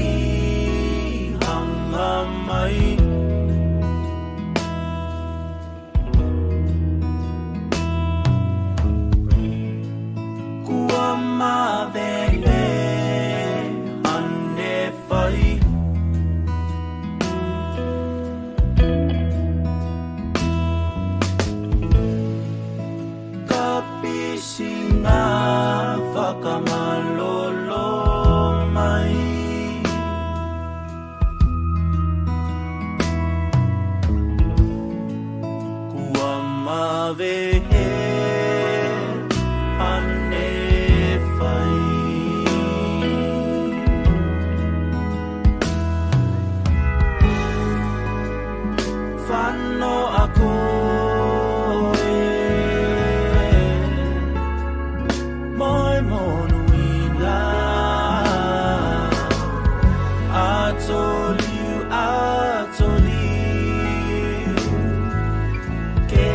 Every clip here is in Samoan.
Mafeleni hangamai. Kua mavele ane fai. Kapisinga whakamalolo mai. Kua mavehe ane fai. Whano a koe, moe monu ina. Atoliu, atoliu, ke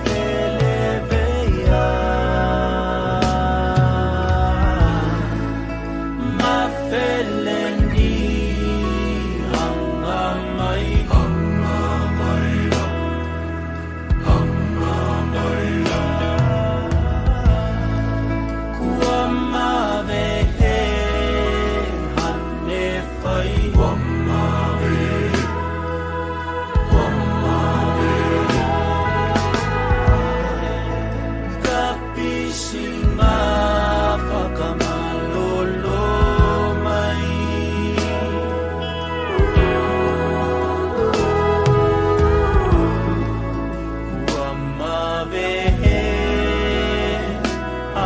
feleveia. Mafeleni hanga mai. Hanga mai la, hanga mai la. Kua mavehe ane fai. Kua mavehe, kua mavehe. Kapisinga whakamalolo mai. Kua mavehe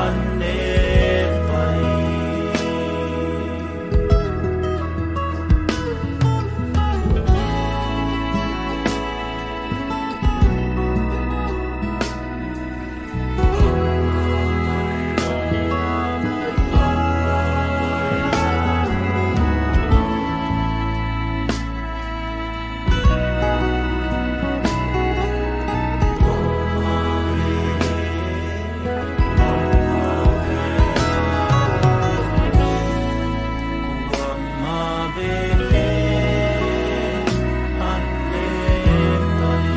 ane fai. Kua mavehe ane fai.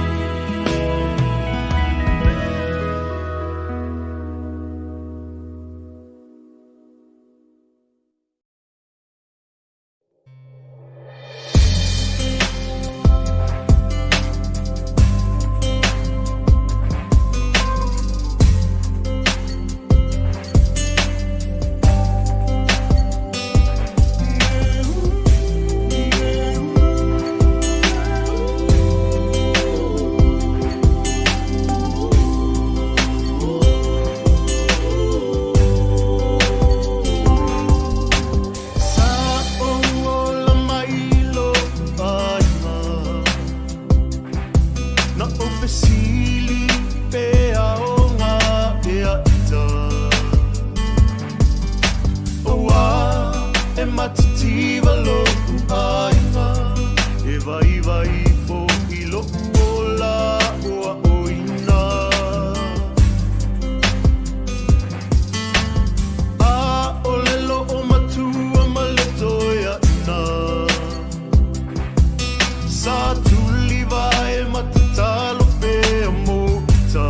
Sa o ola mai lo aiga, na o fesili pe a o ngā ea ita. Oa e matitiva lo aiga, e vai vai fo i lo ola oa oina. A o lelo o matua ma le toea ina. Sa tuli vai matatalo pe a mo ita.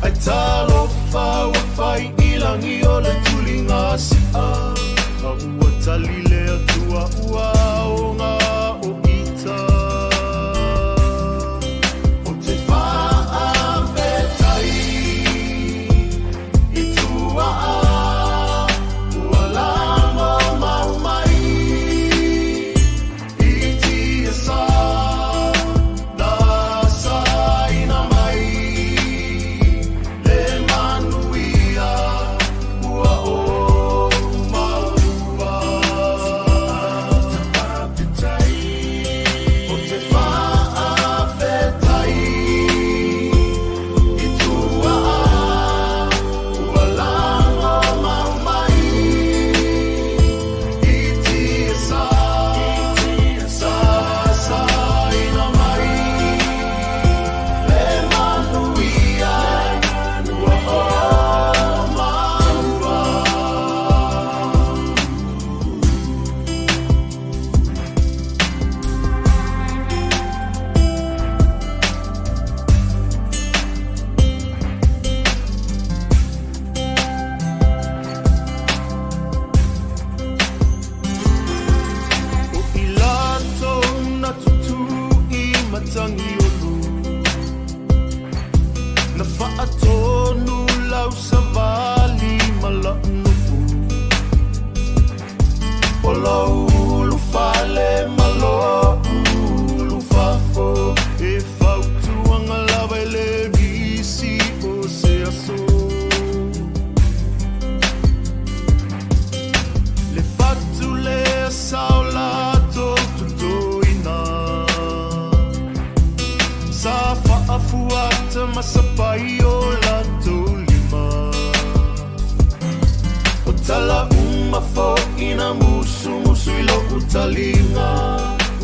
Ai talo whaua whai ilangi o le tuli ngā si'a. A ua tali le atua ua o ngā o ita. O te whaawhetai i tua a ua lama mau mai. I tia sa na sa ina mai. Le manuia ua o maua. uma foʻi na musumusu i loʻu taliga.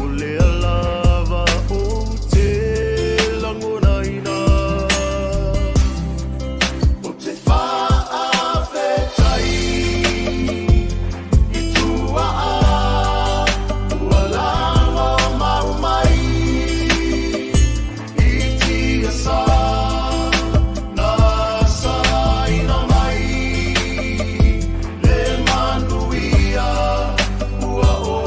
O lea lava ou te lagonaina. Ou te faafetai i tuaa ua lago mau mai i tiasa na saina mai le manuia ua ou.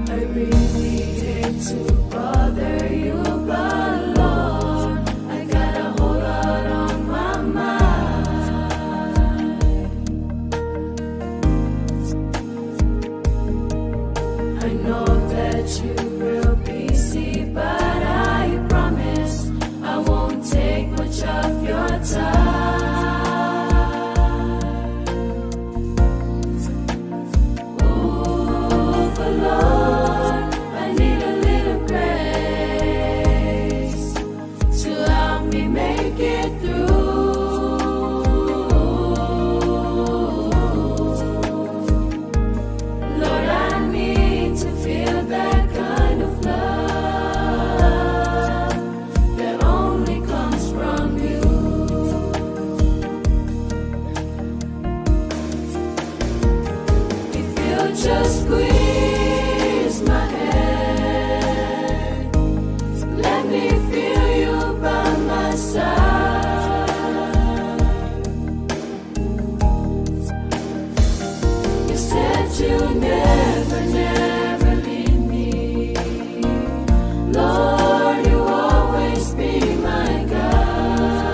I really hate to bother you, but Lord, I got a whole lot on my mind. I know that you're real busy, but I promise I won't take much of your time. Ooh, but Lord, I need a little grace to help me make it through. Lord, I need to feel that kind of love that only comes from you. If you just squeeze my hand, let me feel you by my side. You said you never, never leave me. Lord, you always be my guide.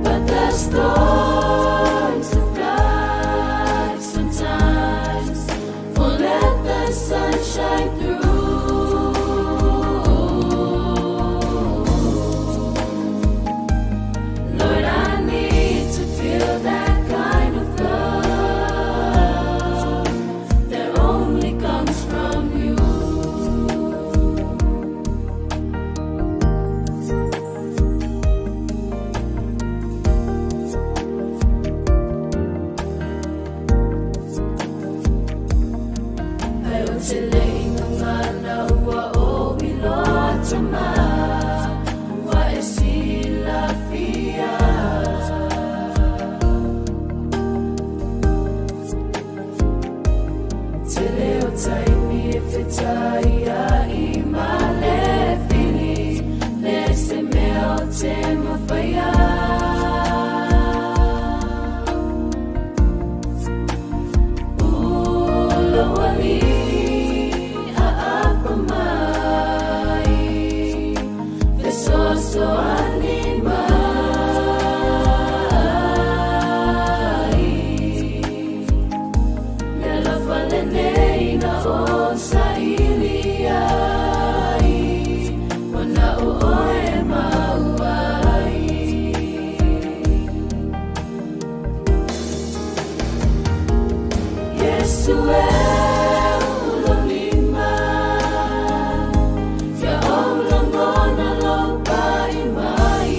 But the storms of life sometimes won't let the sun shine through. Lord, I need to feel that kind of love that only comes from you. Ai o te leinga ngana ua o iloa tama ua e silafia. Te leo taimi e fetai ai ma le fili le se mea o te mawhaia. Ulawali aapa mai fesoasoani mai le alofa lenei na o saili ai ona o oe mau ai. Yesu e ulolima Ia o lagona lo pai mai.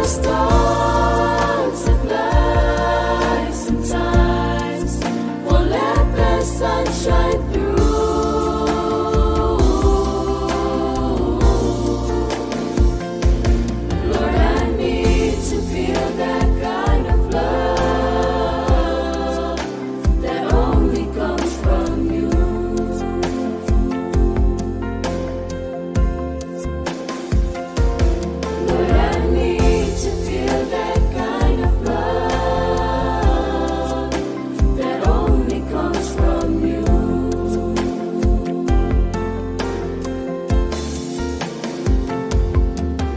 storms of life sometimes won't let the sun shine through. Lord, I need to feel that kind of love that only comes from you. Lord, I need to feel that kind of love that only comes from you.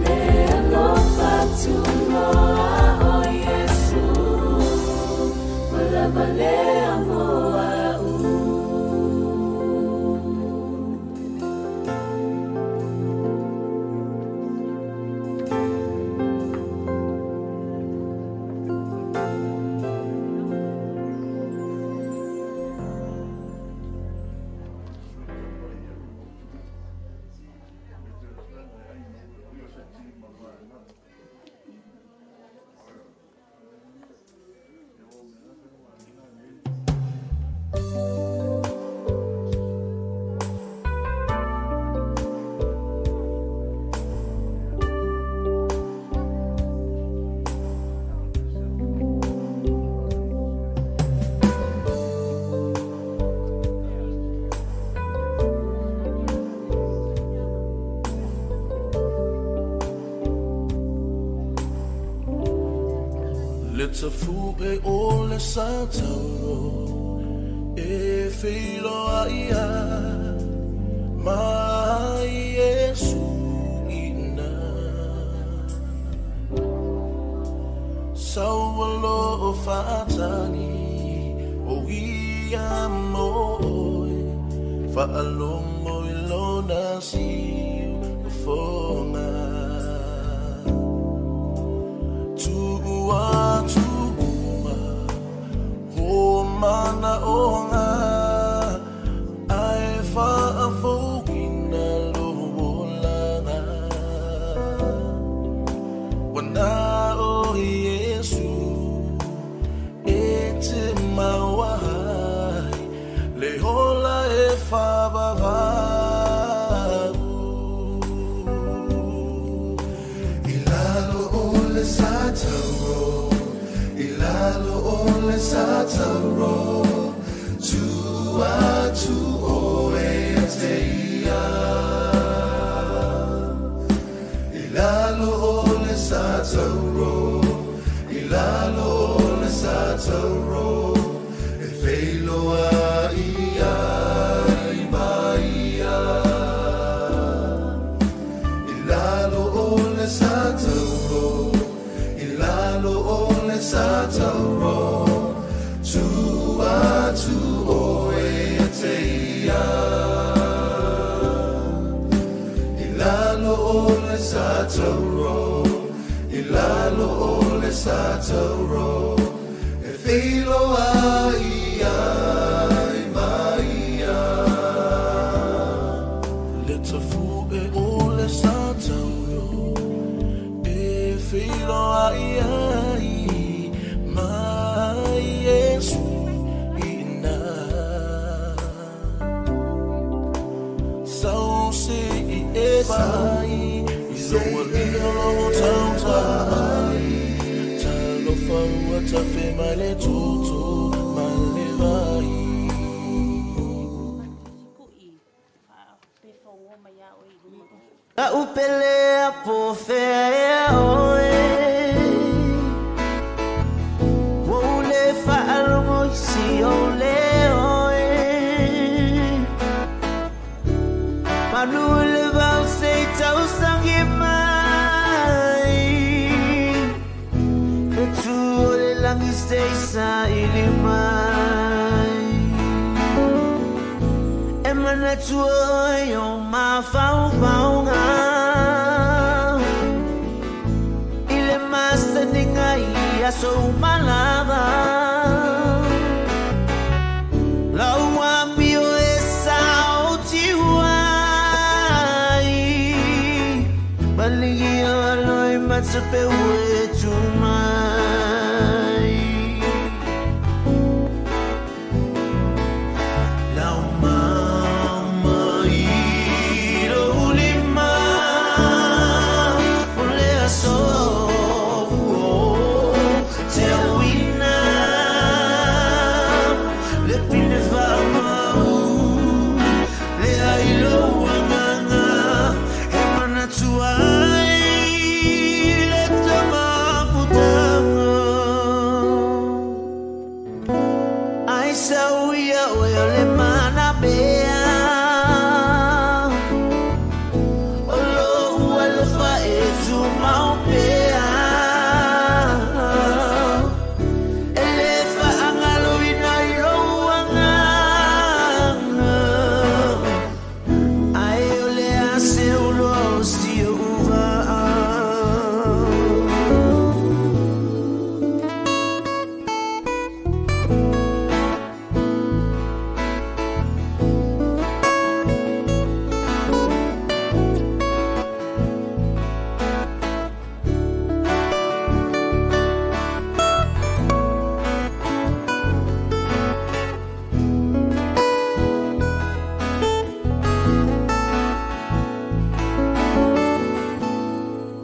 Le alofa tunoa o Iesu, ua lava lea mo a'u. Le tafu'e o le sa tauro e feiloa ia ma Iesu ina. Saualo o fa'atani o ia mo oe, fa'alogo i lona siufofoga. Tu'u atu'uga o manaʻoga ae fa'afouina lou olaga. Ua na o Iesu e te maua ai le ola e fa'avavau. I lalo o le sa tauro, i lalo o le sa tauro, tu atu oe ia te ia. I lalo o le sa tauro, i lalo o le sa tauro, e feiloa ia i mai ia. I lalo o le sa tauro, i lalo o le sa tauro, tu atu oe ia te ia. I lalo o le sa tauro, i lalo o le sa tauro, e feiloa ia i mai ia. Le tafu'e o le sa tauro e feiloa ai ma Iesu ina. Sau se i e vai i lou alii o lou tautai, talofa ua tafe mai le toto ma le vai. Ka upele a po fea oe, Ua ule whaalogo i si o le oe. Manu le vau se i tausangi mai, Fetu o le langi se i sa ili mai. E manatu oe o mafaufauga, I le masaninga i aso umalava. Lau amio e sao tiuai, Maligi o aloi te peu e tu mai. Lau mama i lou lima o le aso te auina le pine whaamau le ailo anganga e manatua ai le tamaputanga. Ai sau ia oe o le mana mea o lou alofa e tumau pea. E le faagaloina i lou agaga ai o le a se uloa o si ou vaa.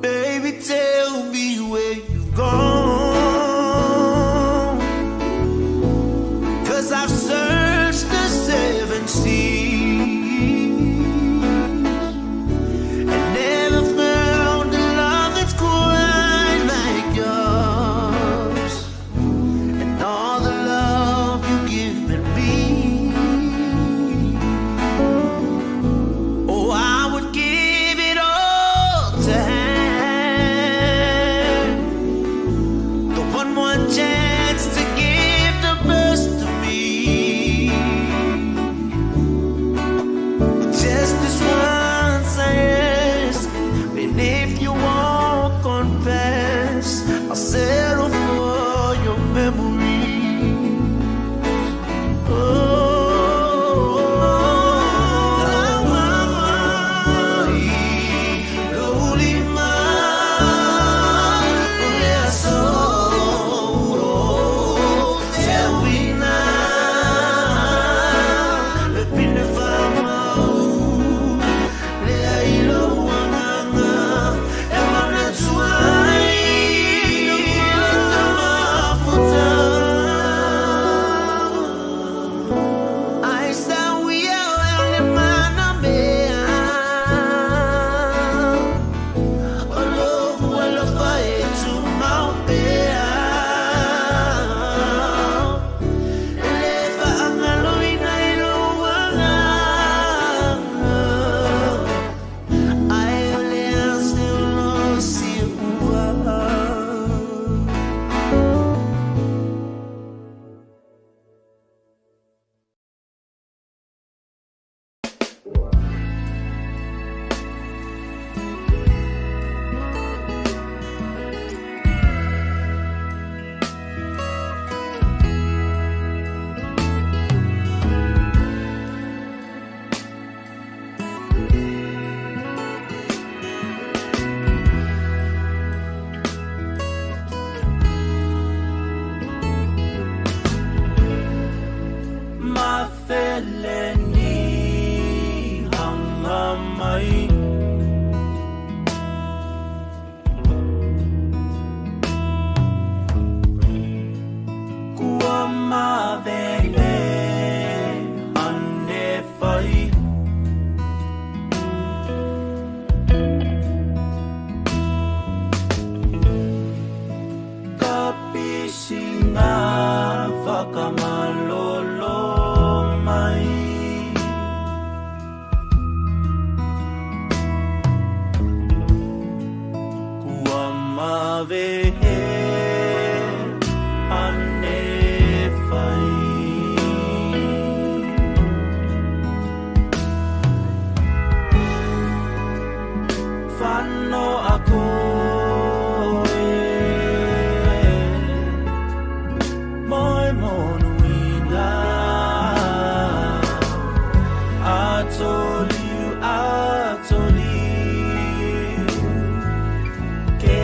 Baby, tell me where you've gone, 'cause I've searched the seven seas and never found a love that's quite like yours, and all the love you've given me. Oh, I would give it all to have the one more chance to give the best of me. Just this once I ask, and if you walk on past, I'll settle for your memory. Oh, lau mama i lou lima o le aso te auina le pine whaamau le ailo anganga e manatua ai le tamaputanga. Ai sau ia oe o le mana mea o lou alofa e tumau pea. E le faagaloina i lou agaga ai o le a se ulo si ua. Mafeleni hangamai Kua mavele ane whai Ka pisinga whakamalolo mai. Kua mavehe ane whai. Whano a koe Moi monu ina Atoliu, atoliu Ke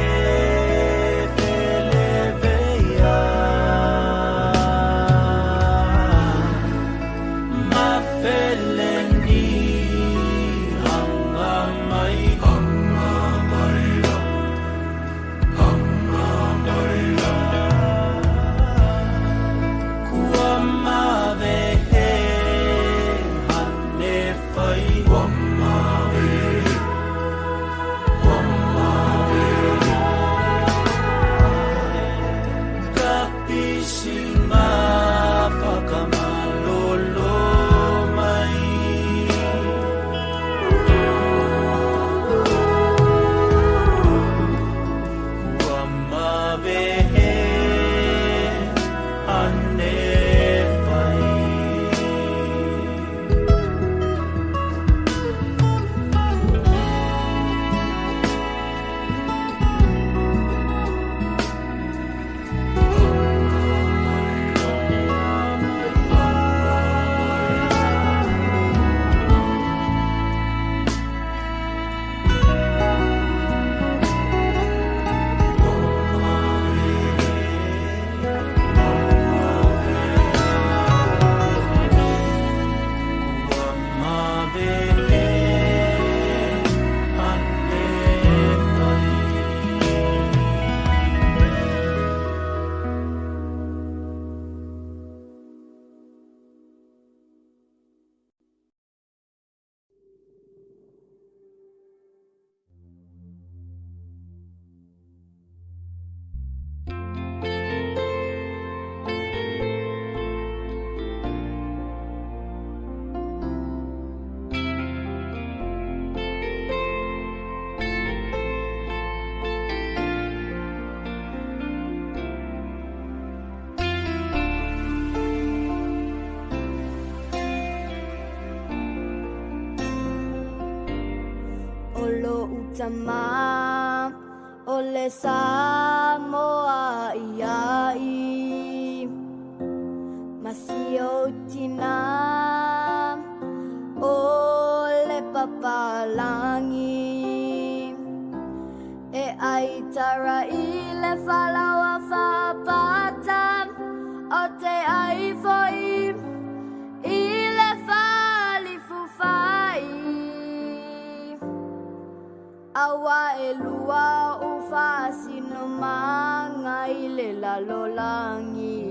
Tama o le Samoa iai ma si ou tina o le papalangi e ai tara i le falawa fapata o te ai foi i le falifufai aua e lua o faasinomanga i le lalolagi.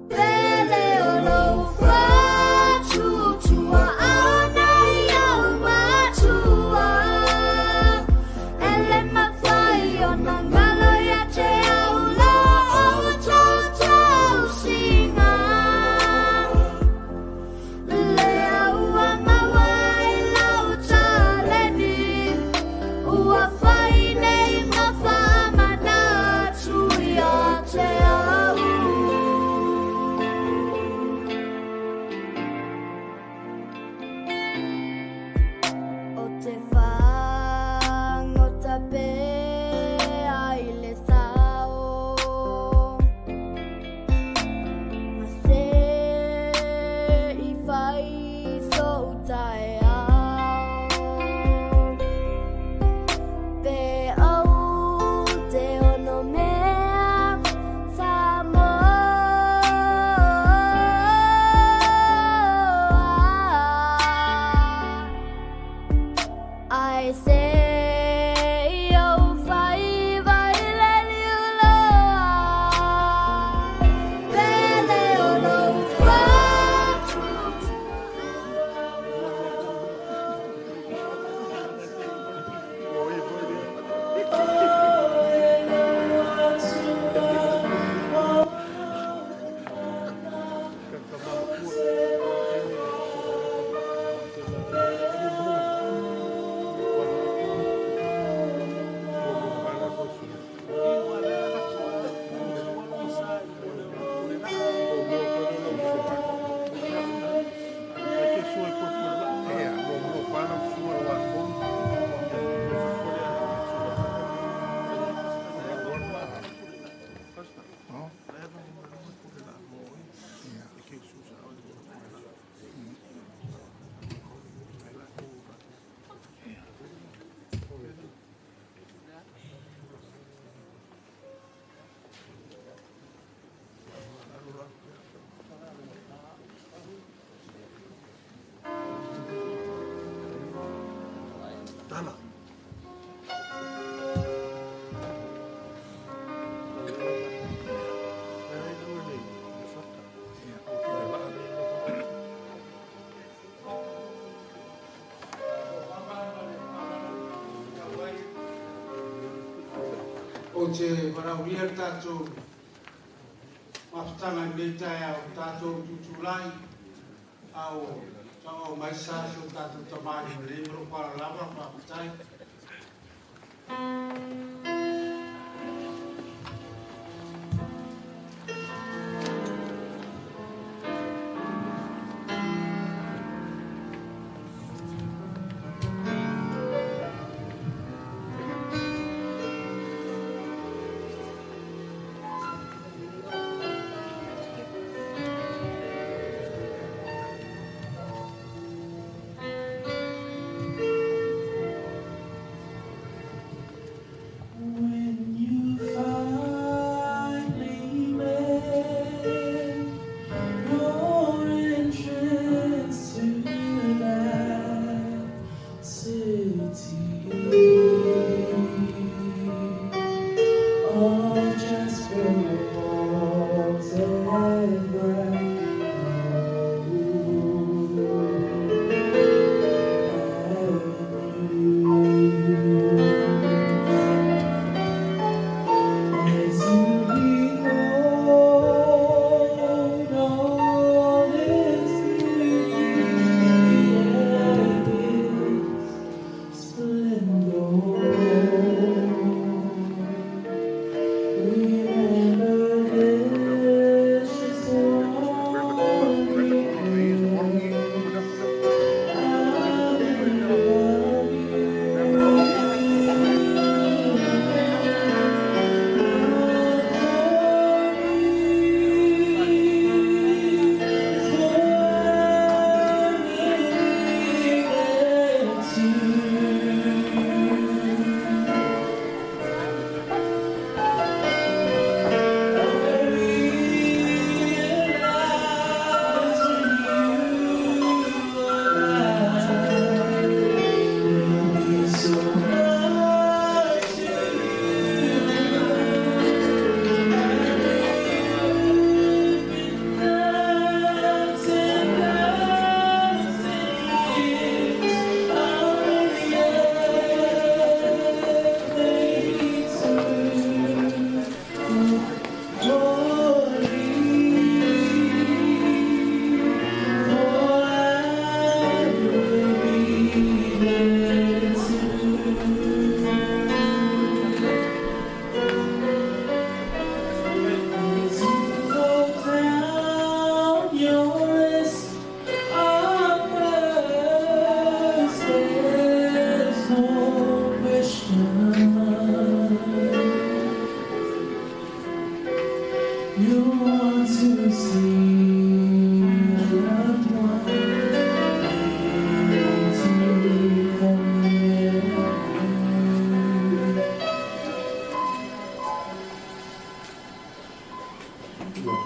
Pele o lou fatutuaana i au matua e le mafai ona galo ia te au lo outou tausiga. Lea ua maua i lau taleni ua fai nei ma faamanatu ia te au. O te fagota pea i le sao ma se i fai sou taeao pe ou te ono mea Samoa. Ai se i ou faiva i le liuloa pele o lou fatutua. Tala. O te varauria le tātou mafutaga i lenei taeao tatou tutulai a o taoao mai sa si o tatou tamāi ma lei ma lou faalalava faafetai.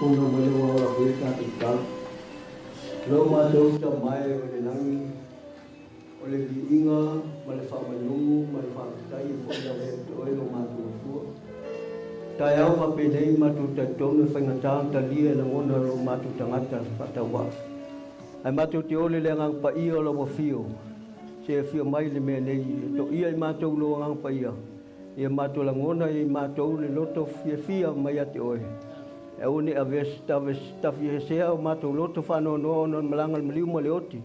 Fono mai le ua ola foi tatou tatalo. Lo matou Tama e o le lagi, o le viiga ma le faamanumu ma le faafetai e fo'i lava ia te oe lo matou Atua. Taeao faapenei matou talitonu e faigata ona talia e lagona lo matou tagata faatauvaa. Ae matou te ole le agaga paia o lau afio, se afio mai le mea nei, e to'ia i matou lou agaga paia, ia matou lagona i matou le loto fiafia mai ia te oe. E aua ne i avea tafiesea o matou loto faanoanoa ona o le malaga le maliu ma le oti.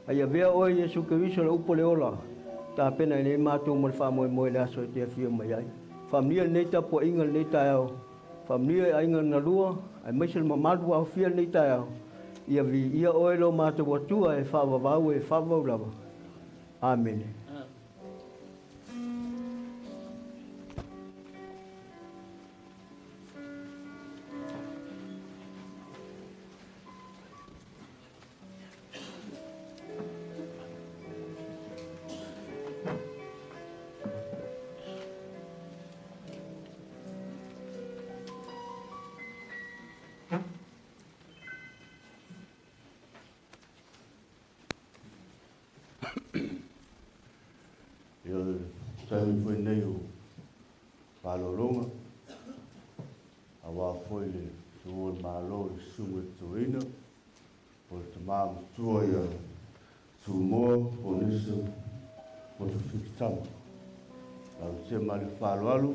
Ai avea oe Iesu Keriso le upu o le ola, tapena ai nei matou mo le faamoemoe i le aso e te afio mai ai. Faamanuia lenei tapuaiga lenei taeao, faamanuia i aiga na lua, aemaise le mamalu ua aofia lenei taeao, ia viia oe lo matou Atua e faavavau e faavavau lava. Amene. Ia, o le taimi foi lenei o malologa, aua foi le tuua o le Malo i le susuga i le Toeaina, po o le tama matua ia Tumua Ponese Motu Tama. Lautia ma le faaaloalo,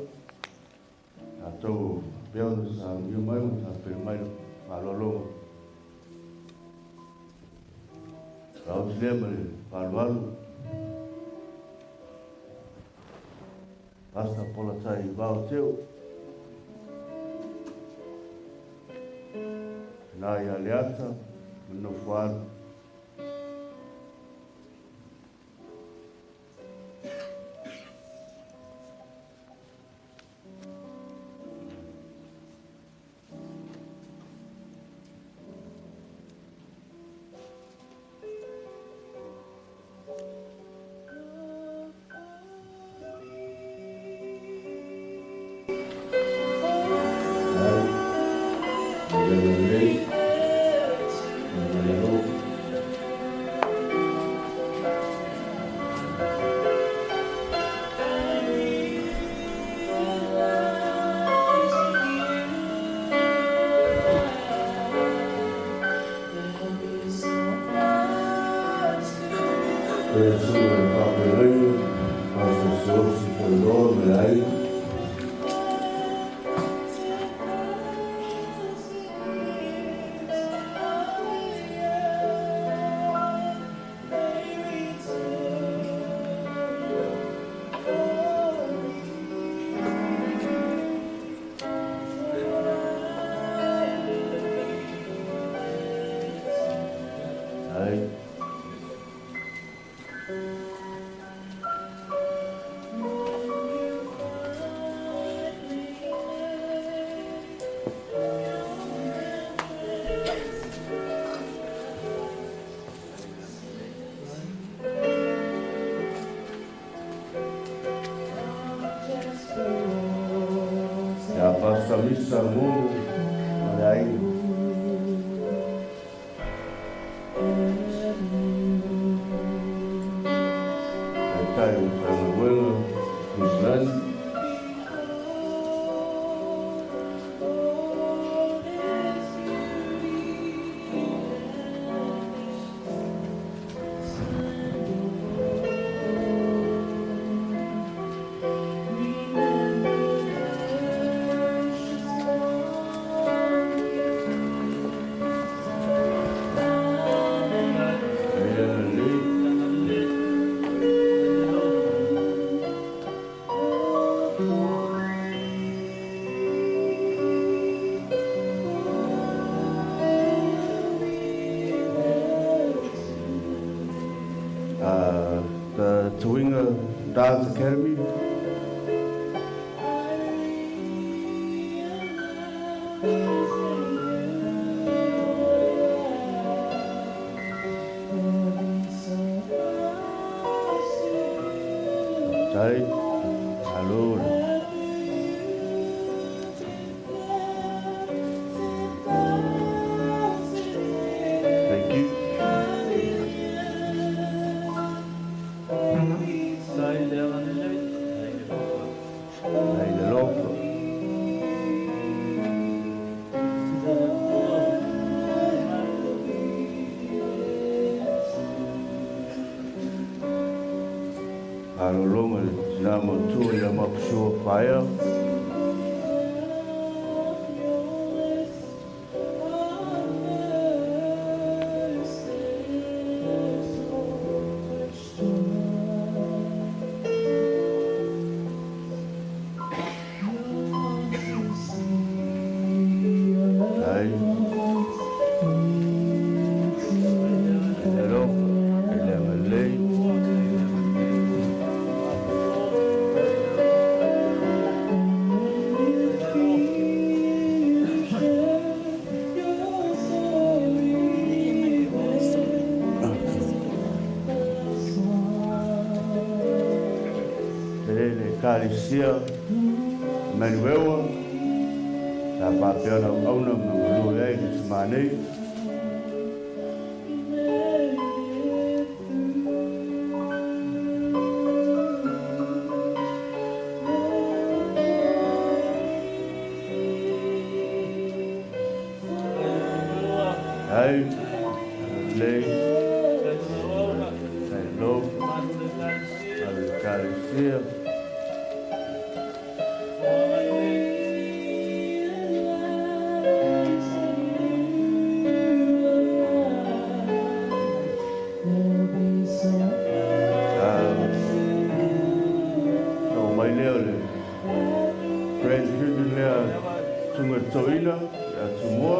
tatou faapea ona saunia mai ma tapena mai le faaaloaloga. Lauti lea ma le faaaloalo, Pastor Polatai Vao Teo, na ia Leata, ma Nofoalu. Ai, le lelei, ma le alofa. Le susuga i le faafeagaiga, Pastor Siaosi Fuailoa ma le aiga. Ai, ia Pastor Misa Mungu ma le aiga. Taitai o Matagaluega, New Zealand. Ai lelei. The Tuiga Dance Academy. Tai, alo. tina matua ia Mapusua Paea. Kalisia Manuela sa papea na auna ma ai le tsamanei. Ai lei lo Kalisia. Toina, Tumua.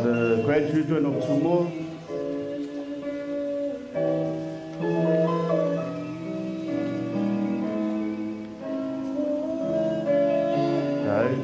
The grandchildren of Tumua. Okay.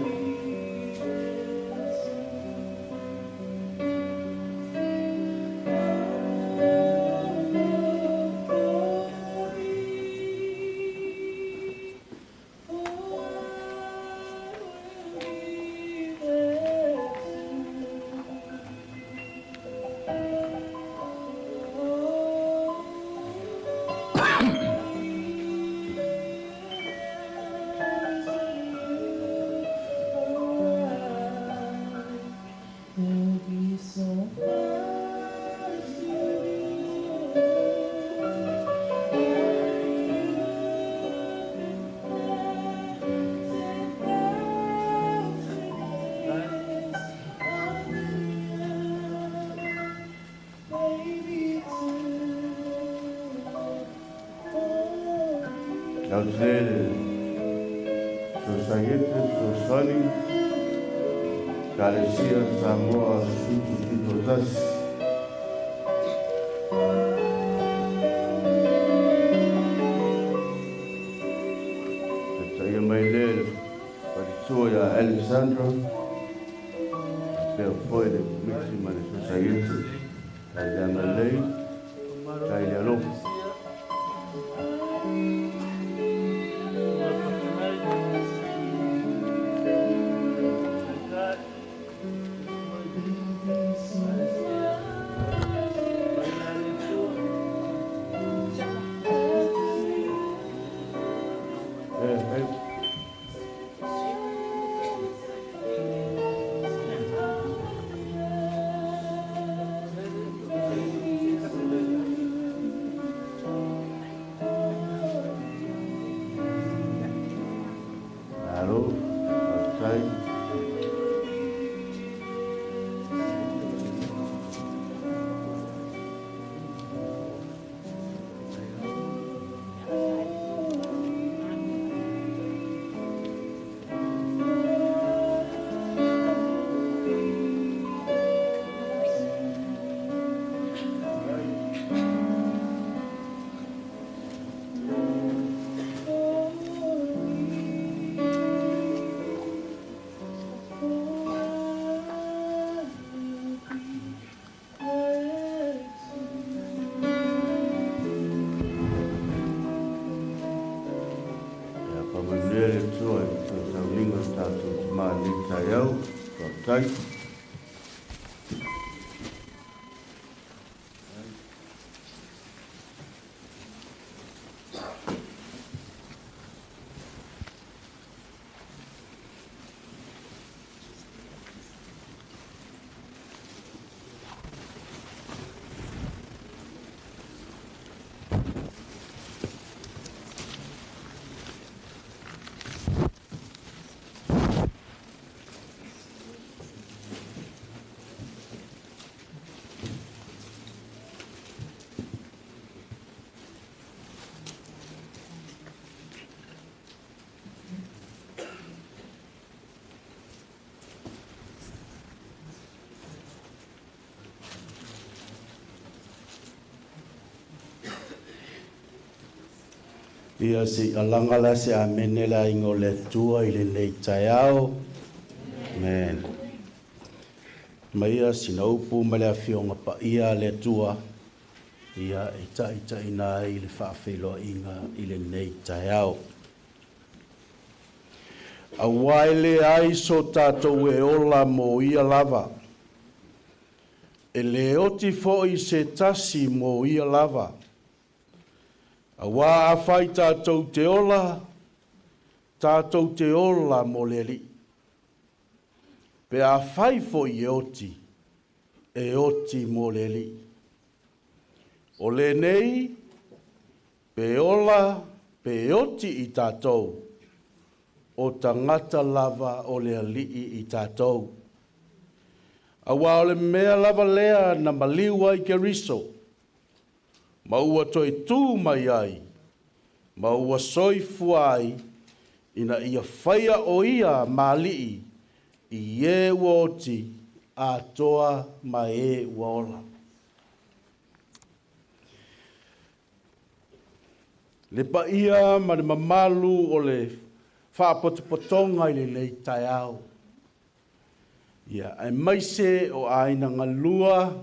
Sosaiete, Sosani, Kalesia, Samoa, Sutu, Titotasi. Taia mai le paritua ia Alexandra, pea foi le mixi ma le Sosaiete, kai le agalei, kai le alofa. Thank you. Ia se alanga la se amene la ingo le tua i le nei taeao. Amen. Maia sina upu ma le afioga paia le Atua ia e taitaina ai le faafeiloaiga i lenei taeao. Auā e leai so tatou e ola mo ia lava, e lē oti foʻi se tasi mo ia lava. Auā afai tatou te ola, tatou te ola mo le Alii. Pe afai foʻi e oti, e oti mo le Alii. O lenei, pe ola, pe oti i tatou, o tagata lava o le Alii i tatou. Auā o le mea lava lea na maliu ai Keriso, ma ua toe tū mai ai, ma ua soifua ai, ina ia faia o ia ma Alii i e ua oti atoa ma e ua ola. Le paia ma le mamalu o le faapotopotoga i lenei taeao. Ia, aemaise o aiga galua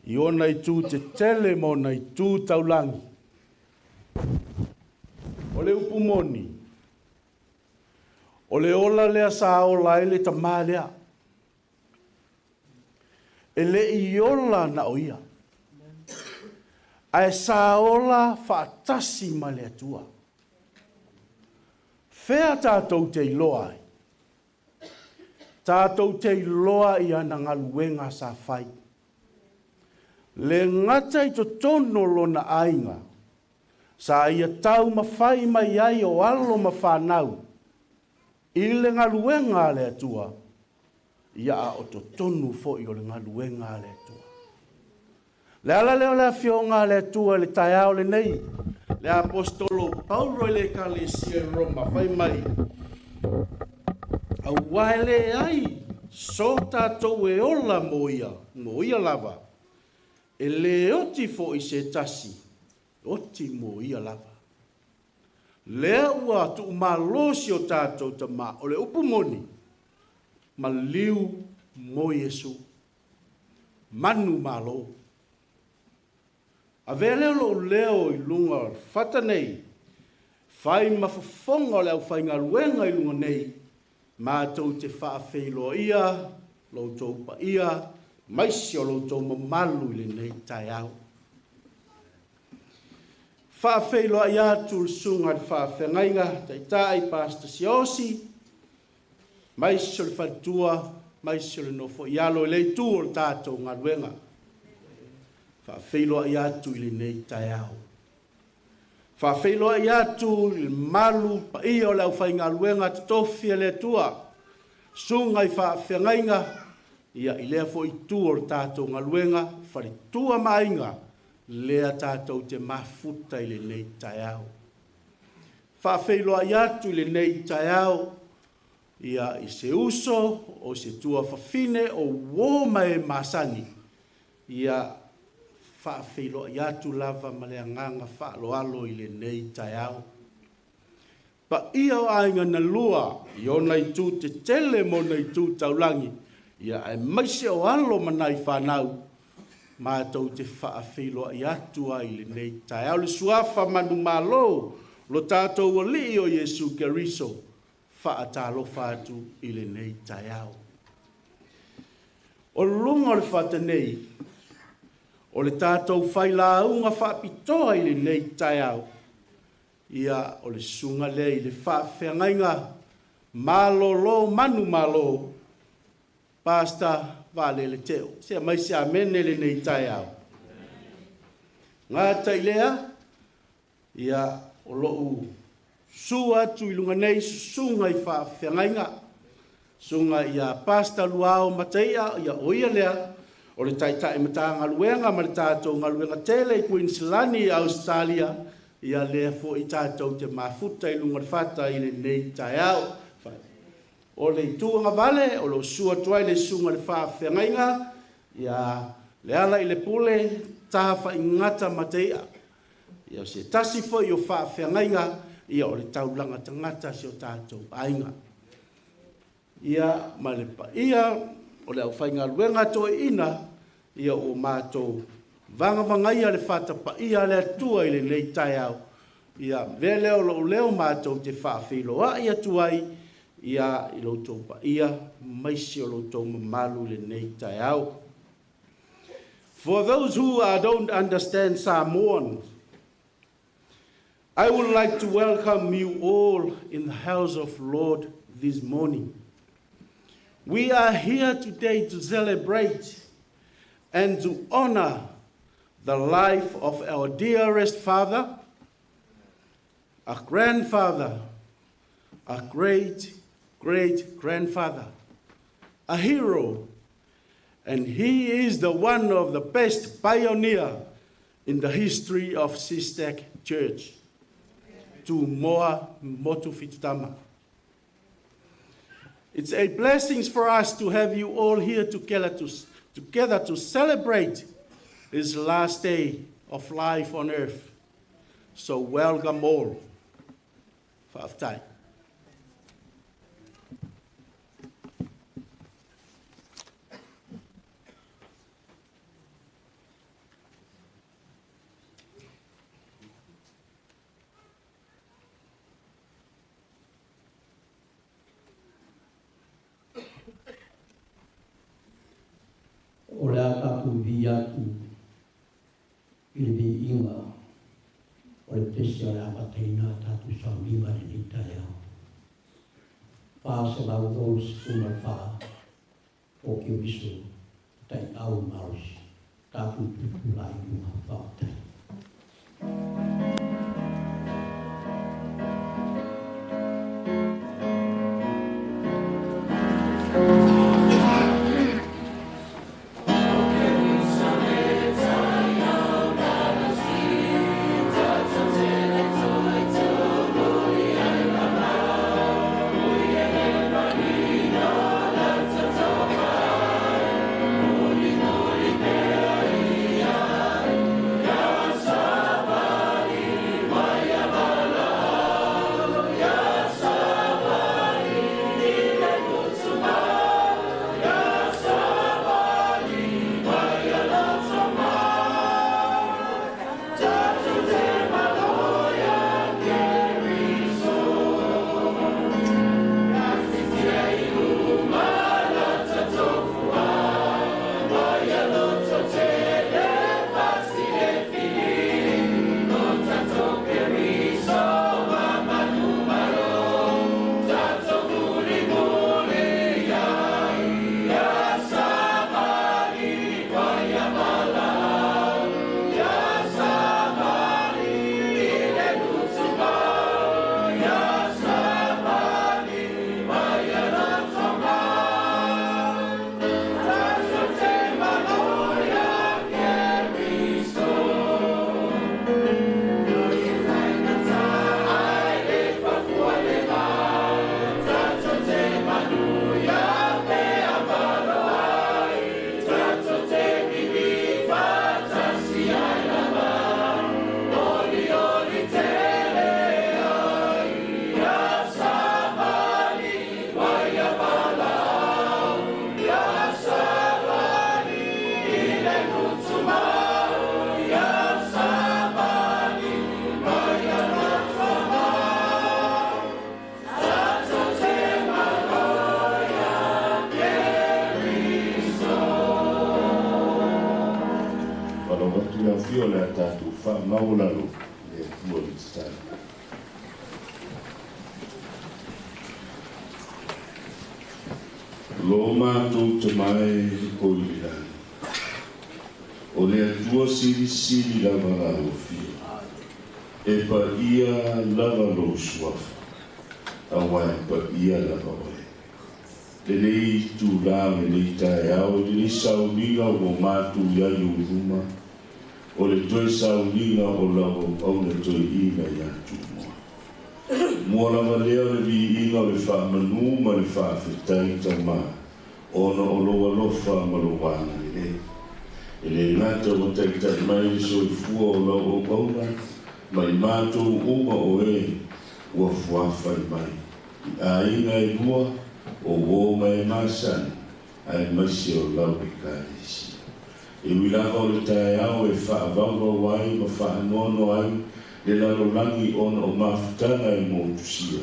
i ona itu tetele ma ona itu taulagi. O le upu moni, o le ola lea sa ola ai le tamā lea. E le i ola na o ia, ae sa ola faatasi ma le Atua. Fea tatou te iloa ai? Tatou te iloa i ana galuega sa fai. Le gata i totonu o lona aiga, sa ia taumafai mai ai o alo ma fanau i le galuega a le Atua, ia a o totonu foʻi o le galuega a le Atua. Le ala lea o le afioga a le Atua i le taeao lenei, le apostolo Paulo i le Ekalesia i Roma, fai mai, auā e leai so tatou e ola mo ia, mo ia lava, e lē oti foʻi se tasi, oti mo ia lava. Lea ua tuumalosi o tatou tamā, o le upu moni, maliu mo Iesu. Manu malo. Avea lea o lou leo i luga o le fata nei, fai ma fofoga o le aufaigaluega i luga nei, matou te faafeiloaia lo outou paia, maisi o lo outou mamalu i lenei taeao. Faafeiloai atu le susuga i le faafeagaiga, taitai Pastor Siaosi, maisi o le faletua, maisi o le nofoialo i le itu o le tatou galuega. Faafeiloai atu i lenei taeao. Faafeiloai atu i le malu paia o le aufaigaluega totofi a le Atua, susuga i faafeagaiga, ia i lea foi itu o le tatou galuega, faletua ma aiga, lea tatou te mafuta i lenei taeao. Faafeiloai atu i lenei taeao, ia i se uso o se tuafafine o uō ma e masani, ia faafeiloai atu lava ma le agaga faaaloalo i lenei taeao. Paia o aiga na lua i ona itu tetele ma ona itu taulagi, ia aemaise o alo ma nai fanau, matou te faafeiloai atu ai i lenei taeao. Le suafa manumalo lo tatou Alii o Iesu Keriso, faatalofa atu i lenei taeao. O luga o le fata nei, o le tatou failauga faapitoa i lenei taeao, ia o le susuga lea i le faafeagaiga malolo manu malo, Pastor Vaalele Teo. Se mai se amene lenei taeao. Gata i lea, ia o lou su atu i luga nei susuga i faafeagaiga, susuga ia Pastor Luao Mataia, ia o ia lea, o le taitai matagaluega ma le tatou galuega tele i Queensland i Australia, ia lea foi tatou te mafuta i luga o le fata i lenei taeao. O le itu agavale, o lo o susu atu ai le susuga i le faafeagaiga, ia le ala i le pule, Tafaigata Mataia. Ia o se tasi foi o faafeagaiga, ia o le taulaga tagata si o tatou aiga. Ia ma le paia o le aufaigaluega toeaina, ia ua matou vagavagaia le fatapaia a le Atua i lenei taeao. Ia avea lea o lou leo matou te faafeiloai atu ai ia i lo outou paia aemaise o lo outou mamalu i lenei taeao. For those who don't understand Samoan, I would like to welcome you all in the house of Lord this morning. We are here today to celebrate and to honor the life of our dearest father, a grandfather, a great-great-grandfather, a hero, and he is the one of the best pioneer in the history of SISTec Church, Tumoa Motufetutama. It's a blessing for us to have you all here together to celebrate his last day of life on earth. So welcome all. Fa'afetai. O le a tatou vi atu i le viiga o le pese o le amataina a tatou sauniga i lenei taeao. 434 o Keriso taitau malosi tatou tutulai i luga. Faafetai. Faamaulalo le Atua i le tatalo. Lo matou tamae o i le lagi, o le Atua silisili lava la ofia, e paia lava lou suafa, auā e paia lava oe. Lenei tūlā, lenei taeao, lenei sauniga ua matou i ai o luma, o le toe sauniga o lau auauna toeaina ia Tumua. Mua lava lea o le viiga o le faamanu ma le faafetai tamā, ona o lou alofa ma lou agalelei. E le gata ua taitai mai le soifua o lau auauna, Ma i matou uma o e ua fuafai mai i aiga e lua o uō ma e masani aemaise o lau Ekalesia. E ui lava o le taeao e faavauvau ai ma faanoanoa ai le lalolagi ona o mafutaga e motusia,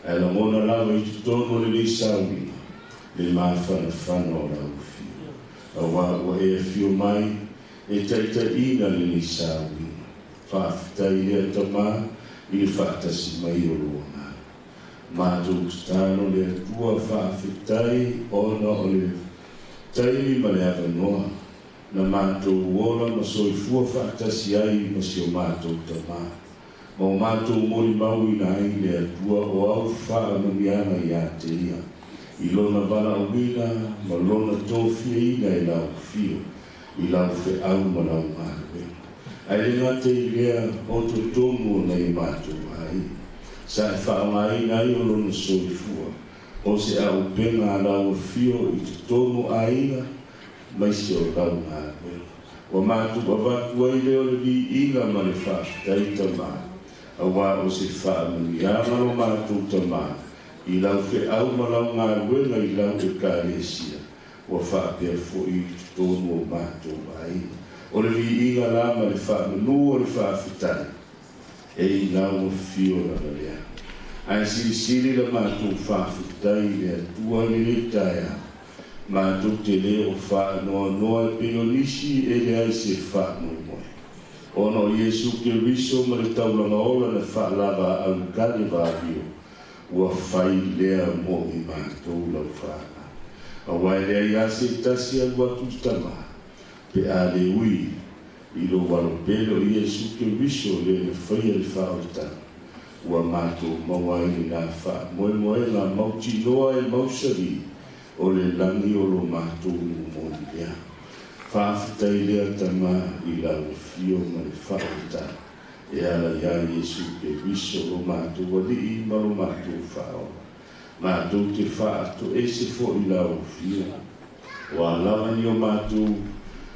ae lagona lava i totonu o lenei sauliga le mafanafana o lau afio, auā ua e afio mai e taitaiina lenei sauliga. Faafetai lea Tamā i le faatasi mai o lou Agaga. Matou tatalo le Atua faafetai ona o le taimi ma le avanoa na matou ola ma soifua faatasi ai ma si o matou Tamā, ma o matou molimauina ai le Atua o au faamanuiaga ia te Ia, i Lona valaauina ma Lona tofiaina e lau afio i lau feau ma lau galuega. Ae le gata i lea, o totonu o nai o matou aiga, sa e faaaogaina ai o Lona soifua, o se aupega a lau afio i totonu o aiga, maise o lau galuega. Ua matou avatu ai lea o le viiga ma le faafetai, Tamā, auā o se faamanuiaga lo matou Tamā i lau feau ma lau galuega i lau Ekalesia, ua faapea foi i totonu o matou aiga. O le viiga la ma le faamanu o le faafetai e i lau afio lava lea. Ae silisili la matou faafetai i le Atua i lenei taeao, matou te lē o faanoanoa e pei o nisi e leai se faamoemoe, ona o Iesu Keriso ma le taulaga ola na faalavaau i Kalevalio, ua fai lea mo i matou lau fanau. Auā e leai lava se tasi e alu atu i le Tamā, pe a le ui i lou Alo pele o Iesu Keriso lea na faia le faaolataga, ua matou maua ai lenā faamoemoega mautinoa e mausali o le lagi o lo matou nuu moni lea. Faafetai lea Tamā i lau afio ma le faaolataga e ala iā Iesu Keriso lo matou Alii ma lo matou Faaola. Matou te faatoese foi i lau afio. O a lava ni o matou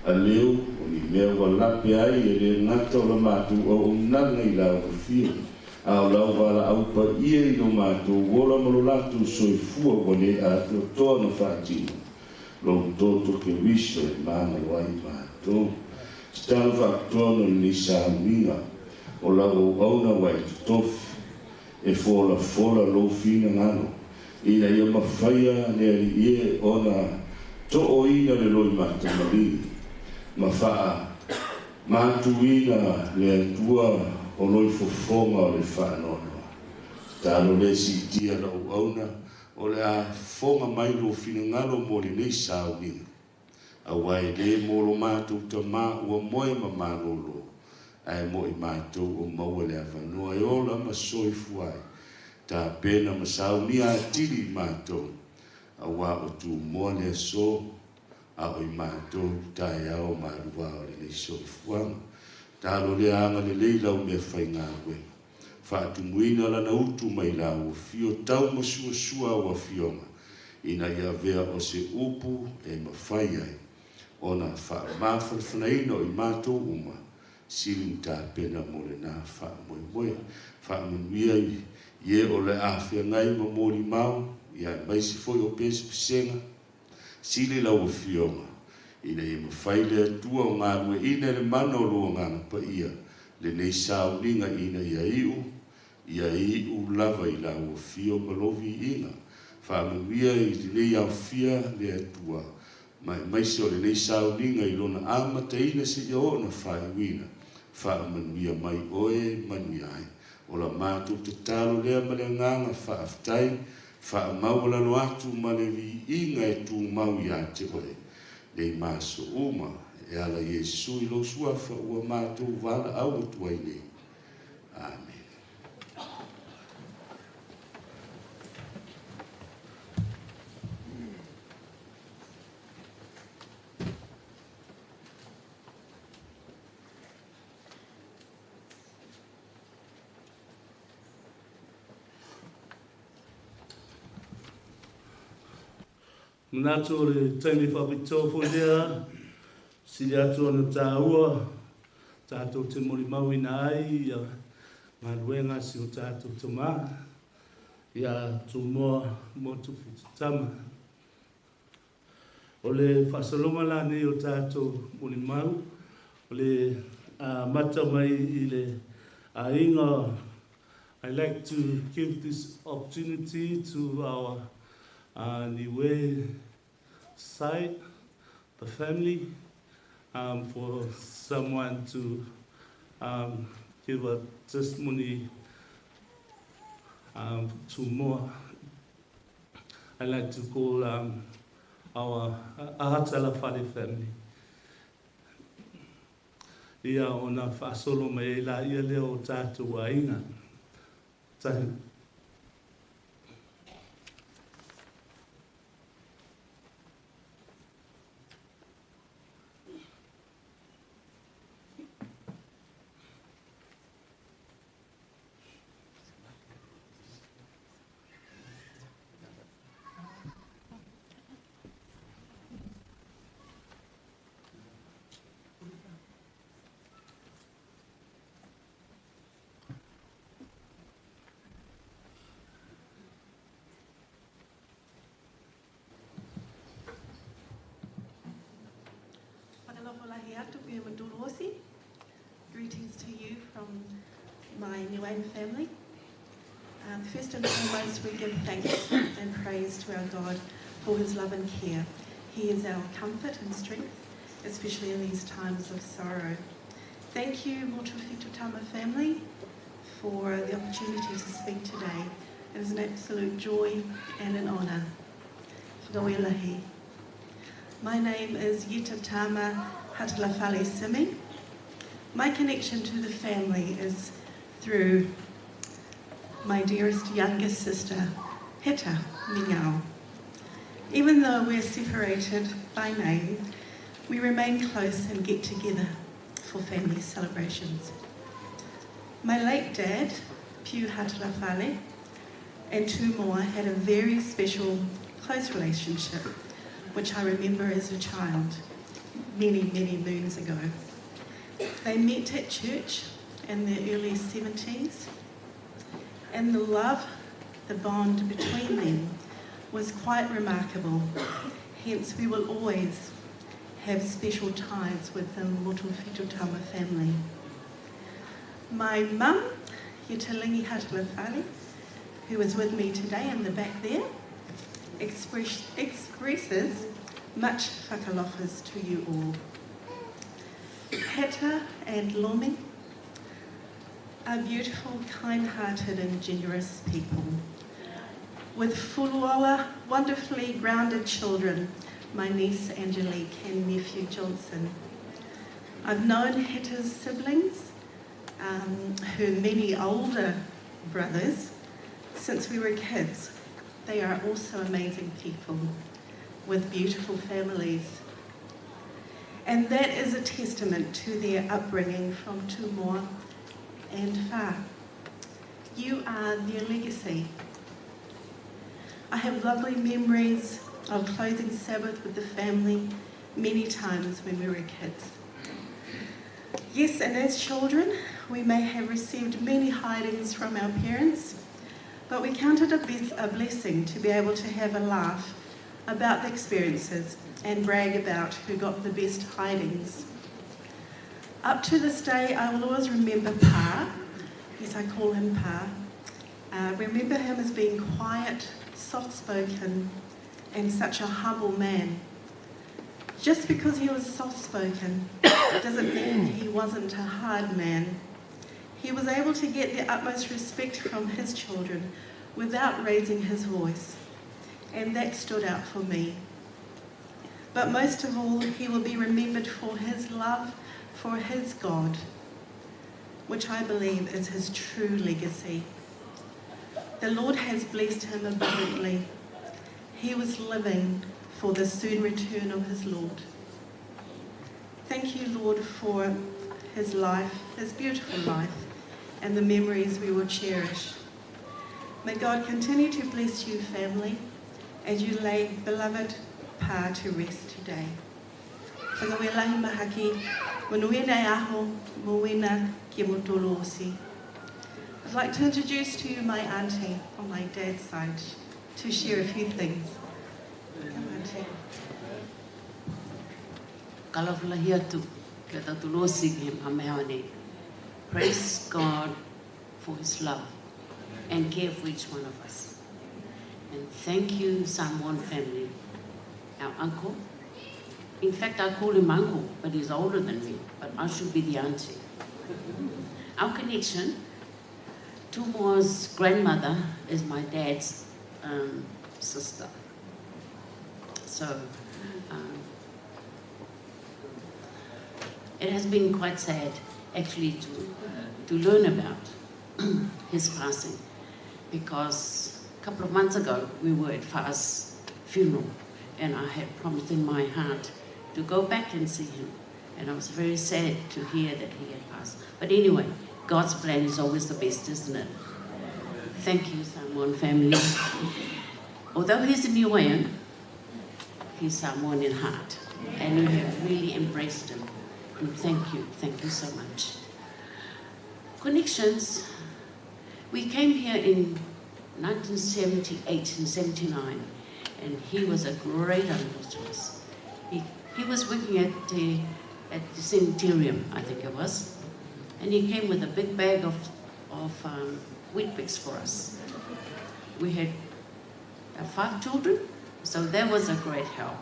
aleu, o ni mea ua lape ai, e le gata o la matou auaunaga i lau afio, a o lau valaau paia i lo matou ola ma lo latou soifua ua le atoatoa ona faatino lou toto Keriso e magalo ai matou. Tatalo faapitoa ona o lenei sauniga o lau auauna ua e totofi, e folafola lou finagalo, ina ia mafaia le Alii e ona tooina le loimata maligi, ma faamatuina le Atua o loi fofoga o le faanoanoa. Tatalo lea siitia lau auauna, o le a fofoga mai lou finagalo mo lenei sauniga, auā e lē mo lo matou Tamā ua moe ma malōlō, ae mo i matou o maua le avanoa e ola ma soifua ai, tapena ma saunia atili i matou, auā o Tumua le aso, a o i matou taeao maluā o lenei soifuaga. Talo lea agalelei lau meafaigaluega, faatumuina lana utu mai lau afio tau ma suasua au afioga, ina ia avea o se upu e mafai ai ona faamafanafanaina o i matou uma, sili na tapena mo lenā faamoemoe. Faamanuia i e o le a feagai ma molimau, ia aemaise foi o pesepesega, sili lau Afioga, ina ia mafai le Atua o galueaiina i le mana o lou Agaga Paia lenei sauniga ina ia iu, ia iu lava i lau afio ma lou viiga. Faamanuia i lenei aofia le Atua, ma aemaise o lenei sauniga i lona amataina seia oo ona faaiuina. Faamanuia mai oe manuia ai. O la matou tatalo lea ma le agaga faafetai, faamaualalo atu ma le viiga e tumau ia te oe nei ma aso uma, e ala i Iesu i lou Suafa ua matou valaau atu ai nei. Amene. Manatu o le taimi faapitoa foi lea, sili atu ona taua Tatou te molimauina ai ia galuega a si o tatou tamā ia Tumua Motufetutama. O le faasologa la nei o tatou molimau, o le amata mai i le aiga. I like to give this opportunity to our Niue side, the family, for someone to give a testimony to more. I like to call our Ahatalafale family. Ia ona faasolo mai ai laia lea o tatou aiga. Tahi. Greetings to you from my Niuean family. First and foremost, we give thanks and praise to our God for his love and care. He is our comfort and strength, especially in these times of sorrow. Thank you, Motufetutama family, for the opportunity to speak today. It is an absolute joy and an honour. Whakawelahi. My name is Yetatama Hatalafale Simi. My connection to the family is through my dearest youngest sister, Heta Mingao. Even though we're separated by name, we remain close and get together for family celebrations. My late dad, Piu Hatalafale, and Tumua had a very special, close relationship, which I remember as a child, many, many moons ago. They met at church in the early 70s, and the love, the bond between them was quite remarkable. Hence, we will always have special ties with the Motufetutama family. My mum, Yetalingi Hatalafale, who is with me today in the back there, expresses much whakalofas to you all. Heta and Lomi are beautiful, kind-hearted and generous people with fuluala, wonderfully grounded children, my niece Angelique and nephew Johnson. I've known Heta's siblings, her many older brothers, since we were kids. They are also amazing people with beautiful families. And that is a testament to their upbringing from Tumua and Fa. You are their legacy. I have lovely memories of closing Sabbath with the family many times when we were kids. Yes, and as children, we may have received many hidings from our parents, but we counted a blessing to be able to have a laugh about the experiences and brag about who got the best hidings. Up to this day, I will always remember Pa. Yes, I call him Pa. Remember him as being quiet, soft-spoken, and such a humble man. Just because he was soft-spoken doesn't mean he wasn't a hard man. He was able to get the utmost respect from his children without raising his voice, and that stood out for me. But most of all, he will be remembered for his love for his God, which I believe is his true legacy. The Lord has blessed him abundantly. He was living for the soon return of his Lord. Thank you, Lord, for his life, his beautiful life, and the memories we will cherish. May God continue to bless you, family, as you lay beloved Pa to rest today. Whakawelahi mahaki, Manuina aho, Moena Kimotolosi. I'd like to introduce to you my auntie on my dad's side to share a few things. Come, auntie. Praise God for his love and care for each one of us. And thank you, Samoan family, our uncle. In fact, I call him uncle, but he's older than me, but I should be the auntie. Our connection, Tumoa's grandmother is my dad's sister. So it has been quite sad, actually, to learn about his passing, because a couple of months ago we were at Fa's funeral, and I had promised in my heart to go back and see him, and I was very sad to hear that he had passed. But anyway, God's plan is always the best, isn't it? Thank you, Samoan family. Although he's a Niuean, he's Samoan in heart, and you have really embraced him. And thank you so much. Connections, we came here in 1978 and 79, and he was a great uncle to us. He was working at the sanitarium, I think it was, and he came with a big bag of Weet-Bix for us. We had 5 children, so that was a great help.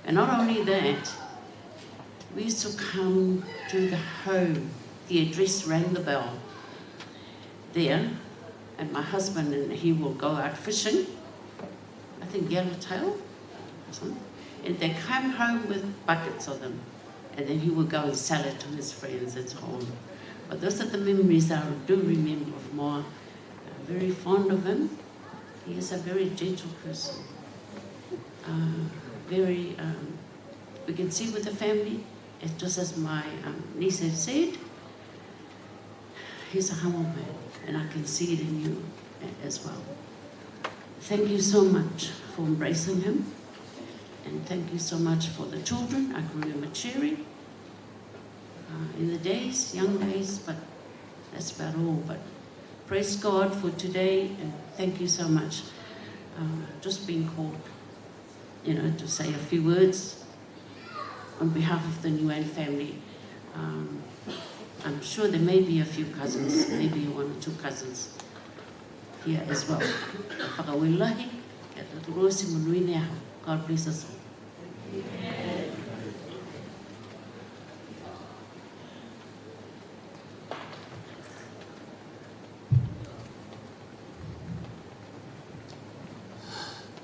And not only that, we used to come to the home. The address rang the bell there, and my husband and he will go out fishing, I think yellowtail or something, and they come home with buckets of them, and then he would go and sell it to his friends at home. But those are the memories that I do remember of Moa. I'm very fond of him. He is a very gentle person. We can see with the family, it's just as my niece has said, he's a humble man, and I can see it in you as well. Thank you so much for embracing him, and thank you so much for the children. I grew him a cherry in the days, young days, but that's about all. But praise God for today, and thank you so much. Just being called, to say a few words on behalf of the Niuean family. I'm sure there may be a few cousins, maybe 1 or 2 cousins here as well. God bless us all.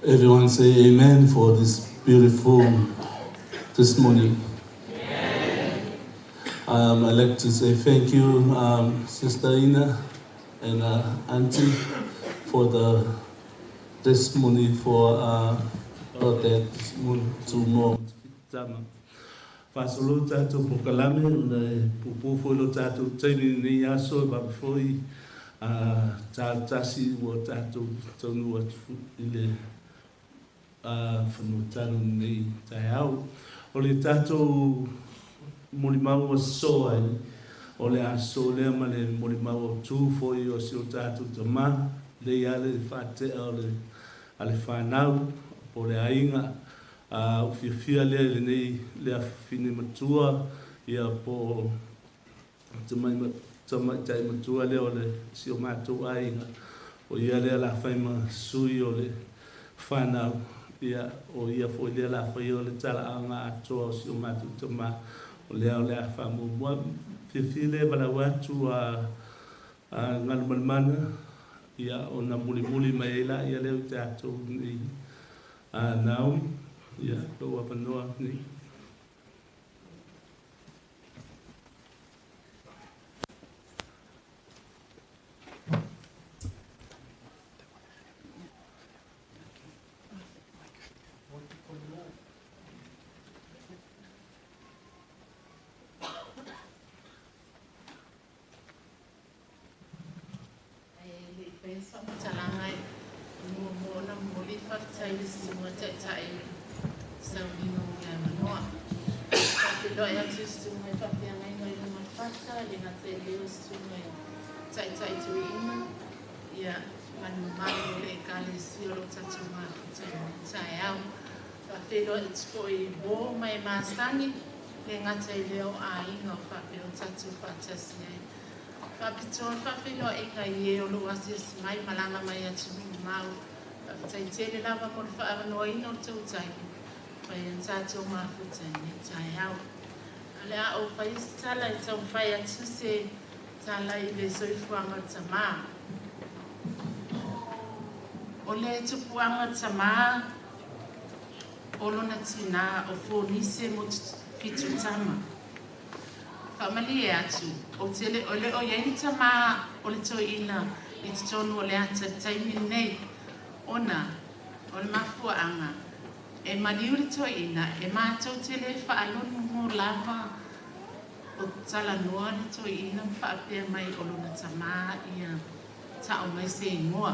Everyone say amen for this beautiful testimony. I'd like to say thank you, Sister Ina and Auntie, for the testimony for that to Fasolo tato pokalame na pupu lo tato taimi ni aso ba foi tasi wo tato tonu ile fanu tanu nei taeao o le tato molimau o soa ai o le aso lea ma le molimau o tu foi o si o tato tama le ia le faatea o le ale whanau po le aiga o fiafia lea i lenei le afafine matua ia po tamaitai matua lea o le si o matou aiga o ia lea la fai ma sui o le whanau ia o ia foi lea la fai o le talaaga atoa o si o matou tama o lea o le a faamuamua fiafia lea valau atu a galumalemana ia ona mulimuli mai ai la ia lea o tatou nei Naomi ia lou avanoa nei. Faafeiloai atu i susuga i faafeagaiga i luma fata, le gata i lea o susuga i ta'ita'i toeaina, ia ma le mamalu o le Ekalesia o loo tatou mafuta i lenei taeao. Faafeiloai atu foi i uō ma e masani, le gata i lea o aiga o faapea ona tatou faatasi ai. Faapitoa le faafeiloaiga i e o loo asiasi mai malaga mai atunuu mamao. Faafetai tele lava mo le faaavanoaina o le tou taimi mafai ai ona tatou mafuta i lenei taeao. Ae o le a ou faia se tala e taumafai atu se tala i le soifuaga o le tamā. O le tupuaga o le tamā o lona tinā o Fonise Motufitu tama. Faamalie atu, ou te le o le o i ai ni tamā o le toeaina i totonu o le ata i le taimi lenei, ona o le mafuaaga e maliu le toeaina e matou te le faalogo lava o talanoa le toeaina ma faapea mai o lona tamā ia ta'u mai se igoa.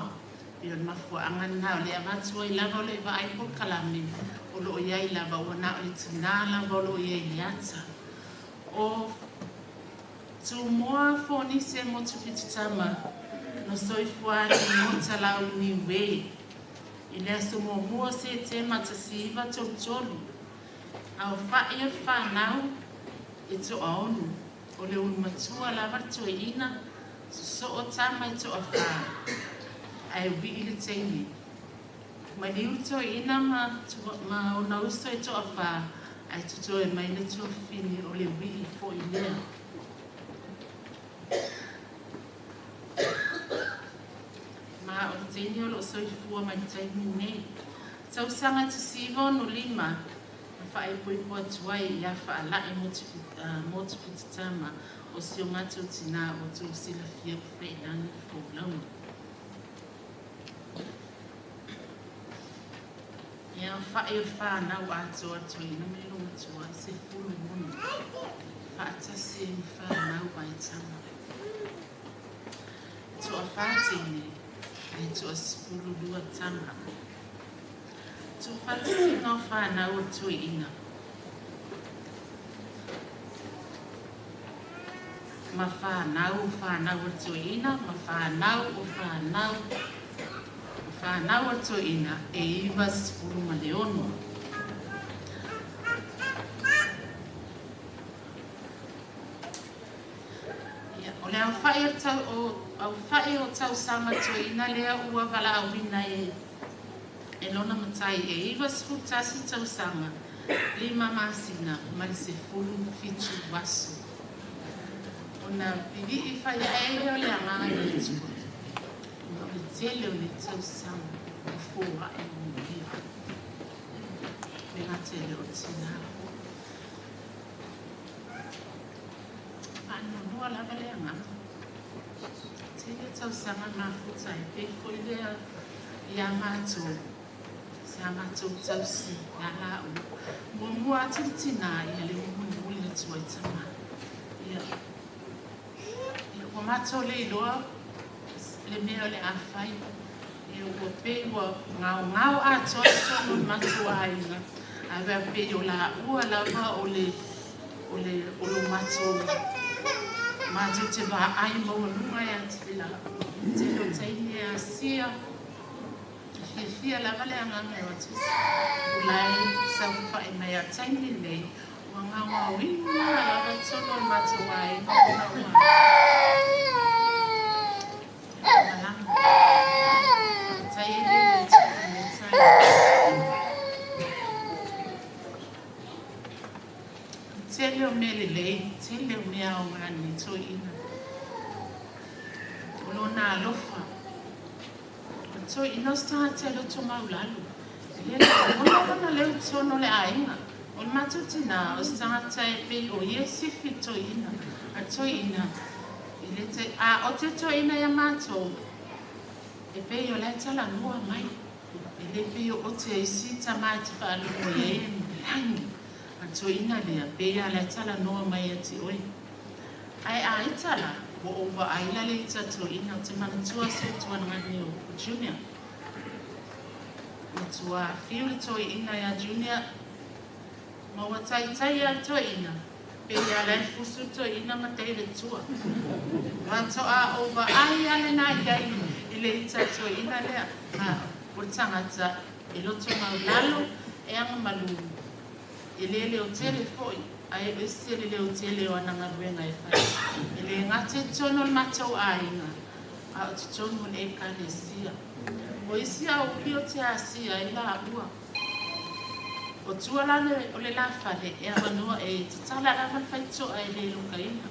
E pei o le mafuaaga lena o le avatu ai lava o le vaai polokalame o loo i ai lava ua na o le tinā lava o loo i ai i le ata. O Tumua Fonise Motufitu tama na soifua atu i Mutalau Niue i le aso 1 o Setema 1933. Aofa'i o le fanau e toaono, o le ulumatua lava le toeaina, sosoo tama e toafā, ae ui'i le teine. Maliu le toeaina ma ona uso e toafā, ae totoe mai le tuafafine o le ui'i fo'i lea. Ma o le teine o loo soifua mai le taimi lenei. Tausaga 1965 na faaipoipo atu ai ia Faala'i Motufitu tama o si o matou tinā ua tou silafia ua faiilagi le folauga. E aofa'i o le fanau atoa a le toeaina ma le olomatua e 16 faatasi ai ma fanau vaetama. E toafā teine ae toa-12 tama. Tuufaatasiga o fanau o le toeaina ma fanau o fanau o le toeaina ma fanau o fanau o fanau o le toeaina e 96. Ia, o le aofa'i o tau, o aofa'i o tausaga toeaina lea ua valaauina e lona matai e 91 tausaga, 5 masina ma le 17 aso. Ona vivii fai ae lea o le agaga i le Atua, ona o le tele o nei tausaga e foa'i mulia. Le gata i lea o le tinā foi. Faanoanoa lava le agaga. Tele tausaga mafuta ai pei foi lea ia matou sa matou tausi ia laua. Muamua atu le tinā ia lea ua mulimuli atu ai tamā. Ia, ia ua matou le iloa le mea o le a fai. Ia ua pei ua gaogao atoa i totonu o le matou aiga, ae pei o laua lava o le o le o lo matou matou te vaai maualuga ia te laua. Tele o taimi e asia, fiafia lava le agaga e o atu ulai saofafai mai. A taimi lenei ua gaogaoina lava i totonu o le matou aiga ona ua malaga. Faafetai ai le Atua i lenei taeao. Tele o mea lelei, tele o mea aoga nei toeaina. O lona alofa. O le toeaina o se tagata e loto maulalo. E le lagona lona leo i totonu o le aiga. O le matou tinā, o se tagata e pei o ia e sifi i le toeaina. A le toeaina, e le te, a ote le toeaina ia matou, e pei o la e talanoa mai. E le pei o ote a isi tama e te faalogo i ai e lagi. A le toeaina lea, pei lava o la e talanoa mai ia te oe. Ae a ita la, ua ou vaai la le ita a toeaina, ou te manatua si ou tuanagani o Junior. Matua fiu le toeaina ia Junior, ma ua taitai lava le toeaina. Pe ia le fusu to ina ma te le tua. Wato a o va ai ale na ia i le ita to ina lea. Ha, o tangata e loto mau lalo e anga malu. E le le o tele foi, ai e se le o tele o ananga luenga e whai. E le ngate tono le matau ainga, a o te tono le e kalesia. O isi au uli o te asia e la ua. O tua lale o le la fale e awanua e tatala lava le faitoa e le lukaina.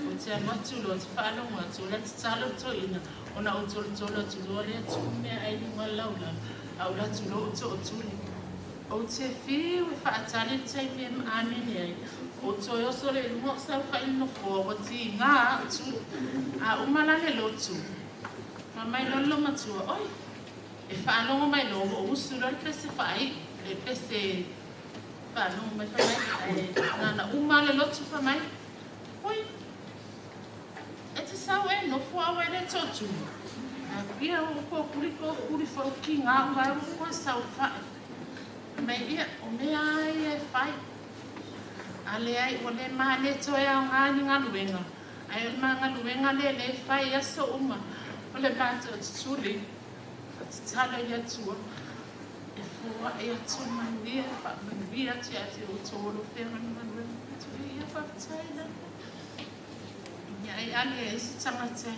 O te anu atu lo te whaalongo atu le tatala o toina o na o tolo tolo atu loa le atu mea ai lunga laula a o latu lo o to o tuli. O te whiu e whaatali te taimi e maamene ai. O toi oso le lunga o sau whainu no foa o ti ngā atu a umalale lotu. Ma mai lolo matua, oi, e whaalongo mai lo o usu lo le pese whaai. Le pese whaalongo mai whamai, nana umale lotu whamai. Oi, e te sau e nofo awa e le tōtu. A pia o ko kuri ko kuri whauki ngā ua e o sau whae. Me ia, o mea ai e whai. A le ai, o le maa le toe au ngā ni ngā luenga. Ai o le maa ngā luenga le le whai aso uma. O le mātou o te tuli, o te talo i atua. E fua e atu mania, wha manuia te ate o tōro whenga ni manuia. Atu e ia whakatai la. Ia ai ale e si tangata.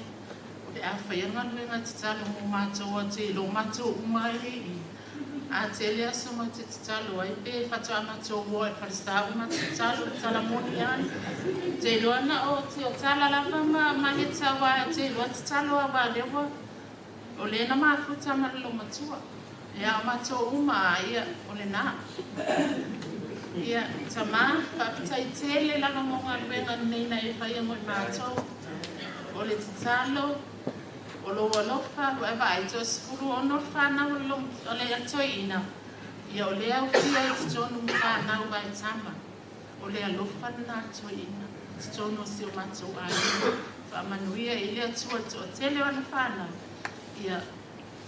O le a whai ngā luenga te talo mō mātou a te lo mātou uma e i. A te lea songa te talo ai pe whatua mātou o e wharista uma te talo tala moni ai. Te loa na o te o tala lava ma maheta wa te loa te talo a wa lewa. O le na mafuta ma lo matua. E a mātou uma ia o le nā. Ia tama whakatai tele lava mō ngā luenga nei na e whaia ngoi mātou. O le te talo. O lo alofa, o ewa ai tō sifuru ono whanau o le atoina. Ia o le au fia i te tōnu whanau vai tama. O le alofa nā atoina. Te tōnu o si o mātou ai. Whaamanuia i le atua te o tele o ana whanau. Ia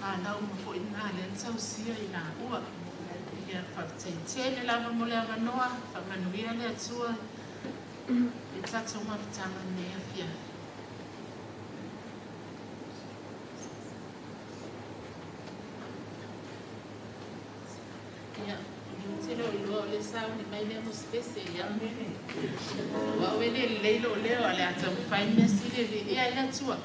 whanau ma fo i nā le tausia i nā ua. Ia whakateitele lava mo le awanoa. Whaamanuia le atua i tātou mafutanga nei a fia. Ia, o te leo iloa o le sao ni mai lea mo spese ia. Wa o ele leilo o leo a le ata mwhai mea sile vi ia ila tua.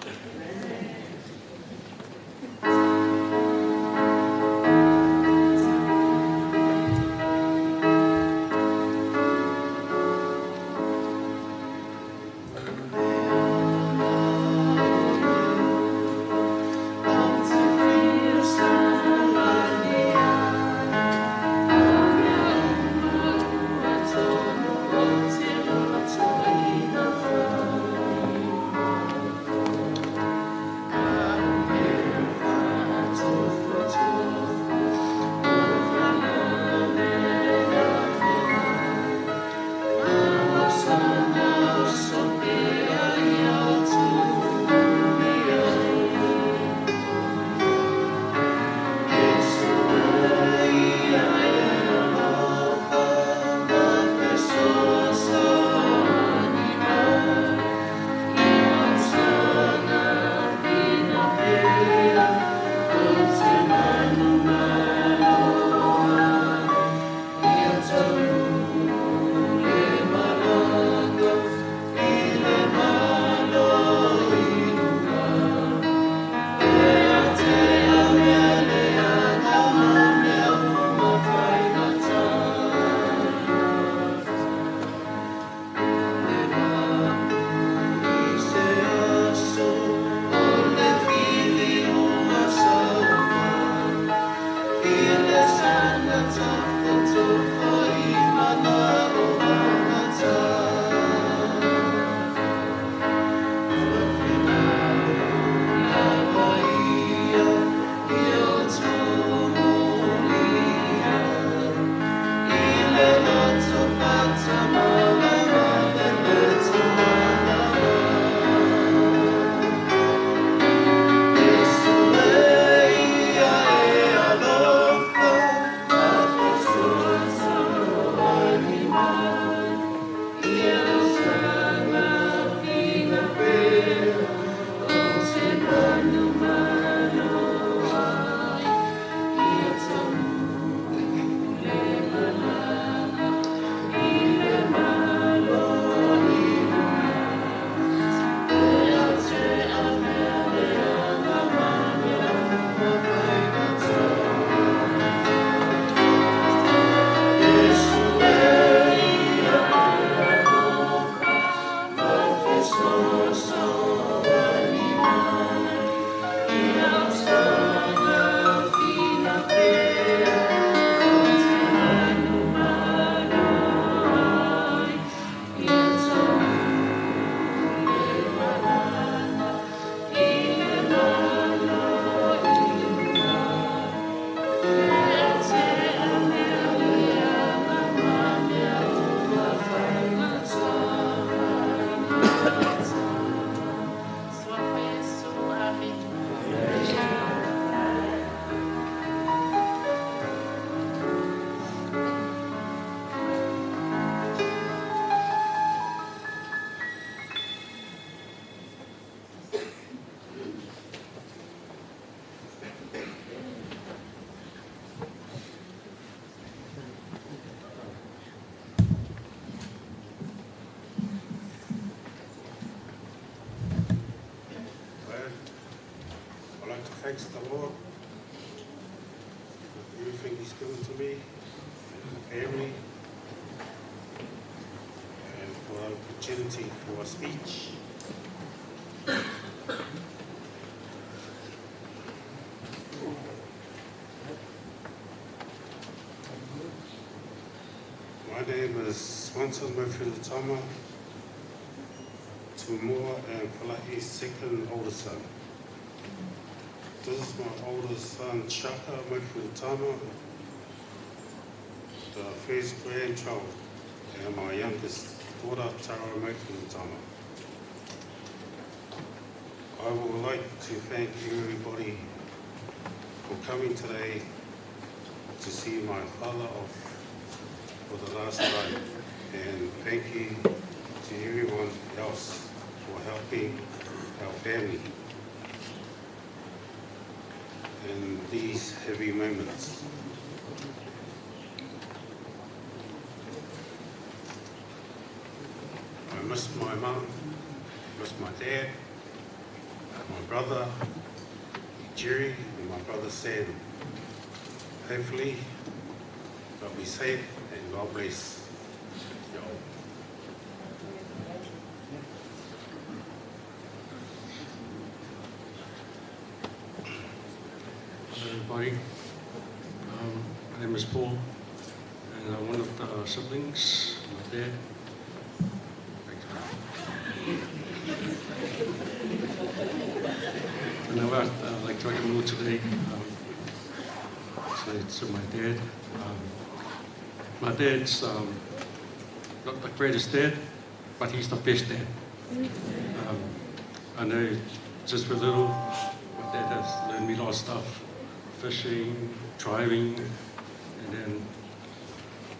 thanks the Lord for everything He's given to me and the family, and for the opportunity for a speech. My name is Swanson Mofilutama, Tumua and Falahi's second oldest son. This is my oldest son, Shaka Mofilutama, the first grandchild, and my youngest daughter, Tara Mofilutama. I would like to thank everybody for coming today to see my father off for the last time, and thank you to everyone else for helping our family in these heavy moments. I miss my mum, miss my dad, my brother Jerry, and my brother Sam. Hopefully, they'll be safe and God bless you all. Hello everybody, my name is Paul and I'm one of the siblings, my dad. And I would like to welcome you all today to my dad. My dad's not the greatest dad, but he's the best dad. I know since we're little, my dad has learned me a lot of stuff, fishing, driving, and then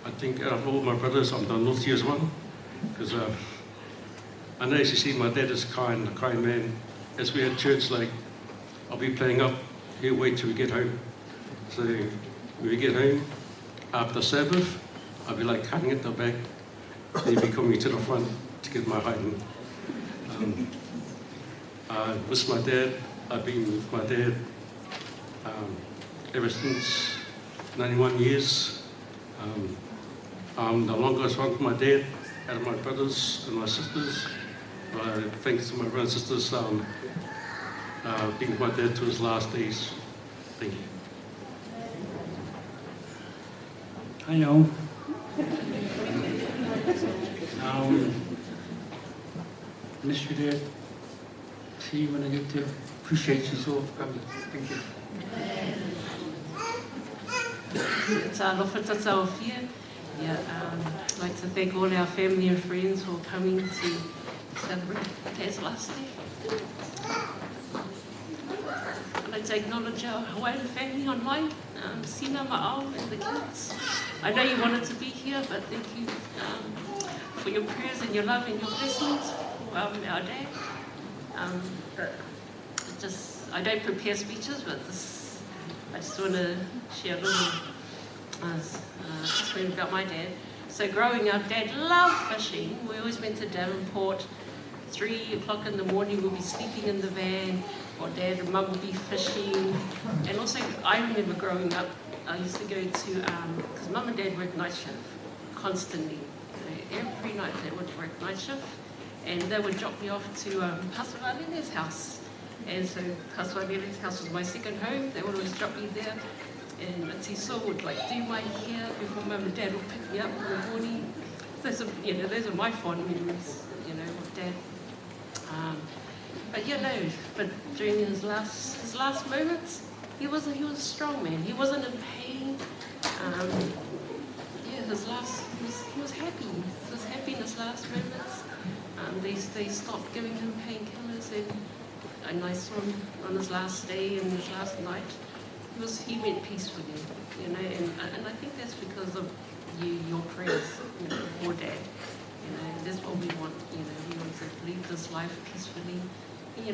I think out of all my brothers, I'm the naughtiest one, because I know, as you see, my dad is kind, a kind man. As we at church, I'll be playing up, he'll wait till we get home. So when we get home, after Sabbath, I'll be hiding at the back, he'll be coming to the front to get my hiding. I miss my dad. I've been with my dad ever since 91 years. I'm the longest one with my dad out of my brothers and my sisters. But thanks to my brothers and sisters, being with my dad to his last days. Thank you. I know. Miss you, Dad. See you when I get there. Appreciate you so for coming. Thank you. It's Alofa Tataofia. Yeah, I'd like to thank all our family and friends for coming to celebrate Dad's last day. I'd like to acknowledge our Hawaiian family online, Sina, Ma'au and the kids. I know you wanted to be here, but thank you for your prayers and your love and your blessings for our dad. I don't prepare speeches, but this, I just want to share a little story about my dad. So growing up, Dad loved fishing. We always went to Devonport. 3 o'clock in the morning, we'll be sleeping in the van, or Dad and Mum will be fishing. And also, I remember growing up, I used to go to, because Mum and Dad worked night shift constantly. So every night they would work night shift, and they would drop me off to Pastor Valele's house. And so Pastor Valele's house was my second home. They would always drop me there. And Tiso would do my hair before Mum and Dad would pick me up in the morning. Those are my fond memories, with Dad. But during his last moments, he was a strong man. He wasn't in pain. He was happy. He was happy in his last moments. They stopped giving him painkillers, and I saw him on his last day and his last night. He went peacefully, and I think that's because of your prayers, for Dad. That's what we want, we want to leave this life peacefully. As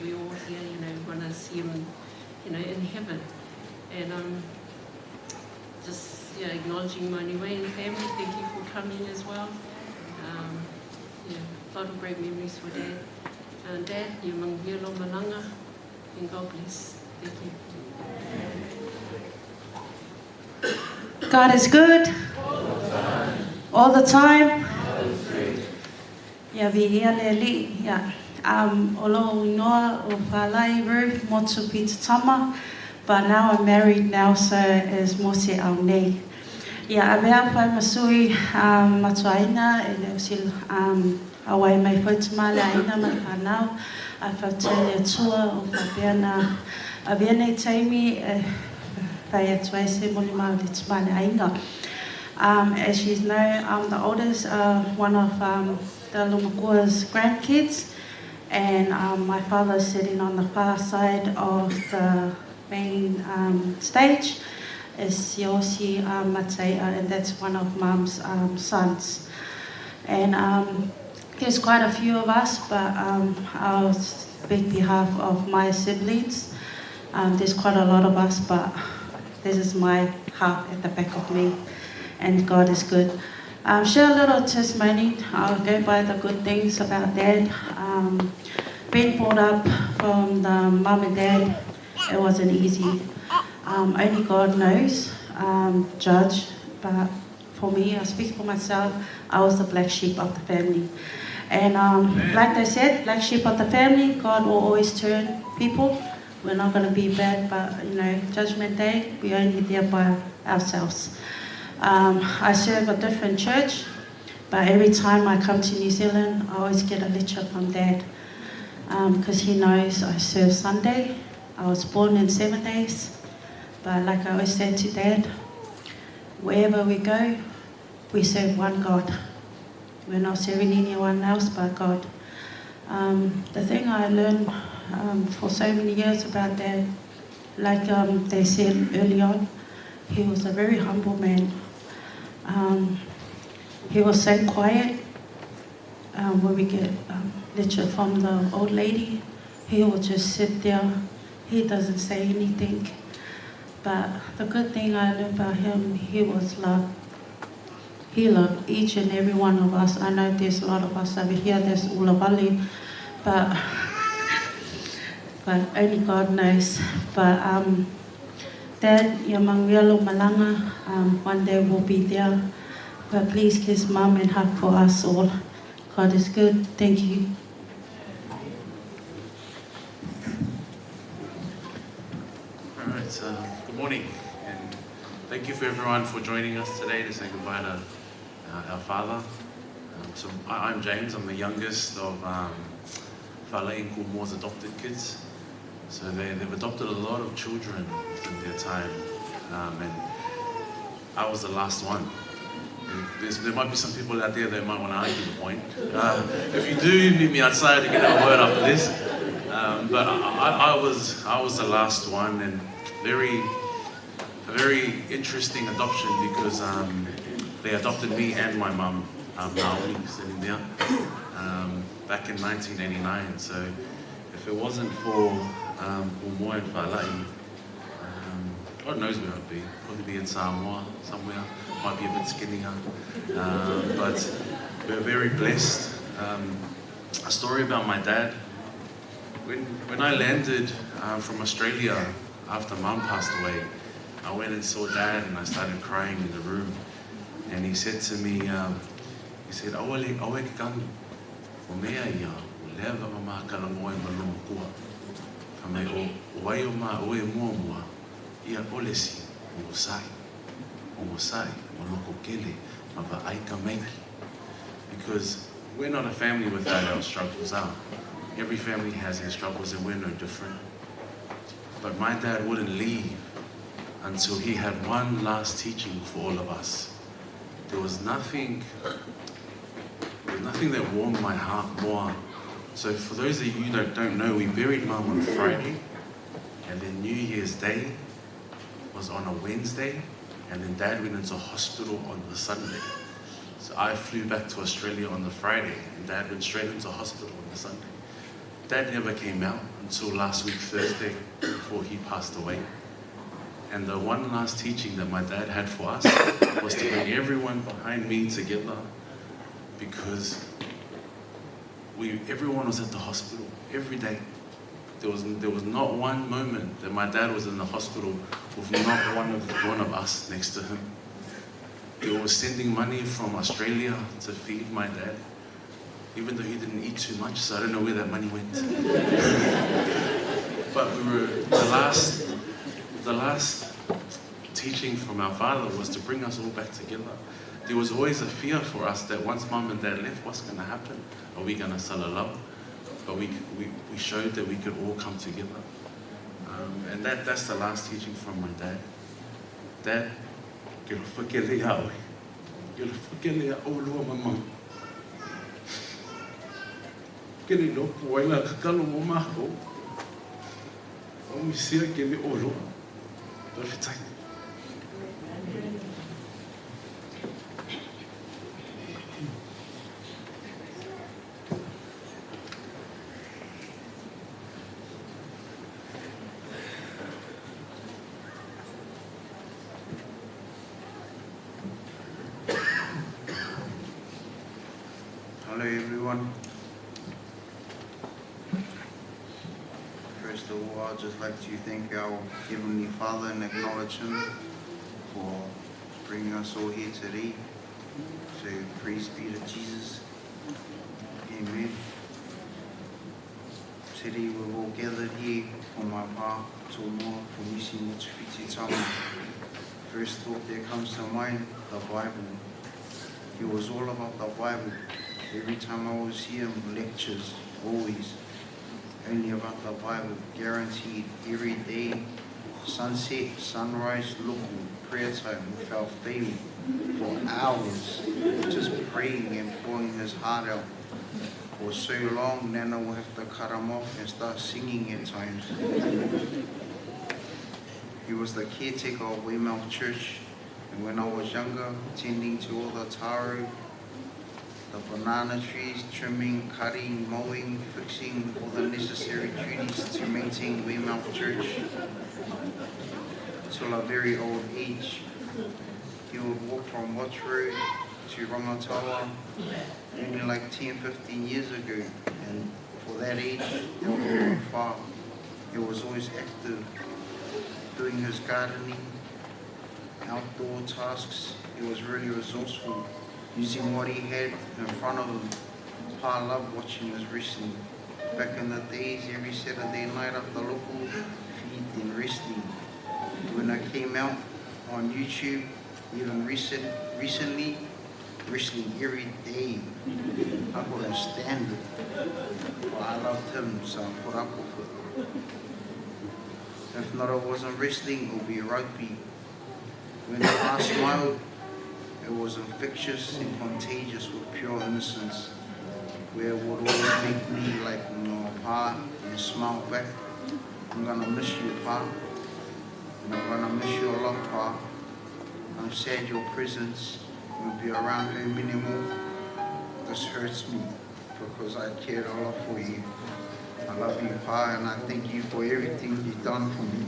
we all here, want to see him, in heaven. And just acknowledging my Niuean family, thank you for coming as well. A lot of great memories for Dad. Dad, you malanga. And God bless. Thank you. God is good. All the time. Ia viia le Alii. Ia, um, o lou inoa o Falai Ruth Motu Peter Tama, but now I'm married now, so is Mose Aunei. Ia, avea whai ma sui um, matuaina e le osi um, awai mai foi tama le aina ma le whanau, a whautai le atua o whapea na avea nei taimi e whai atu ai se moli mau le tama le ainga. As you know, I'm the oldest, one of the Lomakua's grandkids, and my father's sitting on the far side of the main stage is Siosi Matea, and that's one of Mum's sons. And there's quite a few of us, but I'll speak behalf of my siblings. There's quite a lot of us, but this is my half at the back of me, and God is good. Share a little testimony. I'll go by the good things about Dad. Being brought up from the mum and dad, it wasn't easy. Only God knows, judge, but for me, I speak for myself, I was the black sheep of the family. And like they said, black sheep of the family, God will always turn people. We're not going to be bad, but, you know, Judgment Day, we're only there by ourselves. I serve a different church, but every time I come to New Zealand, I always get a lecture from Dad, because he knows I serve Sunday. I was born in 7 days, but like I always say to Dad, wherever we go, we serve one God. We're not serving anyone else but God. The thing I learned for so many years about Dad, like they said early on, he was a very humble man. He was so quiet. When we get lecture from the old lady, he will just sit there. He doesn't say anything. But the good thing I learned about him, he was love. He loved each and every one of us. I know there's a lot of us over here, there's Ulavali, but only God knows. But Dad, ia manuia lou malaga, one day we'll be there. But please kiss Mum and hug for us all. God is good. Thank you. All right, good morning, and thank you for everyone for joining us today to say goodbye to our father. So I'm James, I'm the youngest of Falai and Kumoa's adopted kids. So they've adopted a lot of children in their time, and I was the last one. There might be some people out there that might want to argue the point. If you do, meet me outside, you can have a word after this. But I was the last one, and a very interesting adoption because they adopted me and my mum, Naomi, sitting there, back in 1989. So if it wasn't for Umoa and Falai, God knows where I'd be. Probably be in Samoa somewhere. Might be a bit skinnier. But we're very blessed. A story about my dad. When I landed from Australia after Mum passed away, I went and saw Dad and I started crying in the room. And he said to me, he said, Awe ke kangu, o mea ia, o leva ma makala moe ma lomakua. Ka mai o wai o ma oe mua mua, ia olesi, o sai, o loko kele, ma va aika meiki. Because we're not a family without our struggles, are we? Every family has their struggles and we're no different. But my dad wouldn't leave until he had one last teaching for all of us. There was nothing that warmed my heart more. So for those of you that don't know, we buried Mum on Friday, and then New Year's Day was on a Wednesday, and then Dad went into hospital on the Sunday. So I flew back to Australia on the Friday, and Dad went straight into hospital on the Sunday. Dad never came out until last week, Thursday, before he passed away. And the one last teaching that my dad had for us was to bring everyone behind me together, because everyone was at the hospital every day. There was, there was not one moment that my dad was in the hospital with not one of, one of us next to him. They were sending money from Australia to feed my dad, even though he didn't eat too much, so I don't know where that money went. but we were the last, the last teaching from our father was to bring us all back together. There was always a fear for us that once mum and dad left, what's going to happen? Are we going to sell a love? But we, we, we showed that we could all come together. Um, and that, that's the last teaching from my dad. Dad, ke lo whakele ia oe. Ke lo whakele ia o lua mama. Ke le lopo waila kakalo mo mako. O misia ke le o loa. Tawhitai. Hello everyone. First of all, I'd just like to thank our Heavenly Father and acknowledge Him for bringing us all here today. So praise be to Jesus. Amen. Today we're all gathered here for my pa, Tomoa, for Misi Motuwhiti Tama. First thought that comes to mind, the Bible. He was all about the Bible. Every time I was here, lectures, always. Only about the Bible, guaranteed. Every day, sunset, sunrise, local, prayer time without fail, for hours, just praying and pouring his heart out. For so long, Nana will have to cut him off and start singing at times. He was the caretaker of Weymouth Church, and when I was younger, tending to all the taro, the banana trees, trimming, cutting, mowing, fixing all the necessary duties to maintain Weymouth Church till a very old age. He would walk from Watch Road to Rangataua only like 10, 15 years ago, and for that age, that was quite far. He was always active, doing his gardening, outdoor tasks. He was really resourceful, using what he had in front of him. Pa loved watching his wrestling. Back in the days, every Saturday night after local, feed and wrestling. When I came out on YouTube, even recent, recently, wrestling every day. I couldn't stand it. But I loved him, so I put up with it. If not, it wasn't wrestling, it would be rugby. When I smiled, it was infectious and contagious with pure innocence, where it would always make me like, no, Pa, and smile back. I'm gonna miss you, Pa. And I'm gonna miss you a lot, Pa. I'm sad your presence won't be around home anymore. This hurts me because I cared a lot for you. I love you, Pa, and I thank you for everything you've done for me.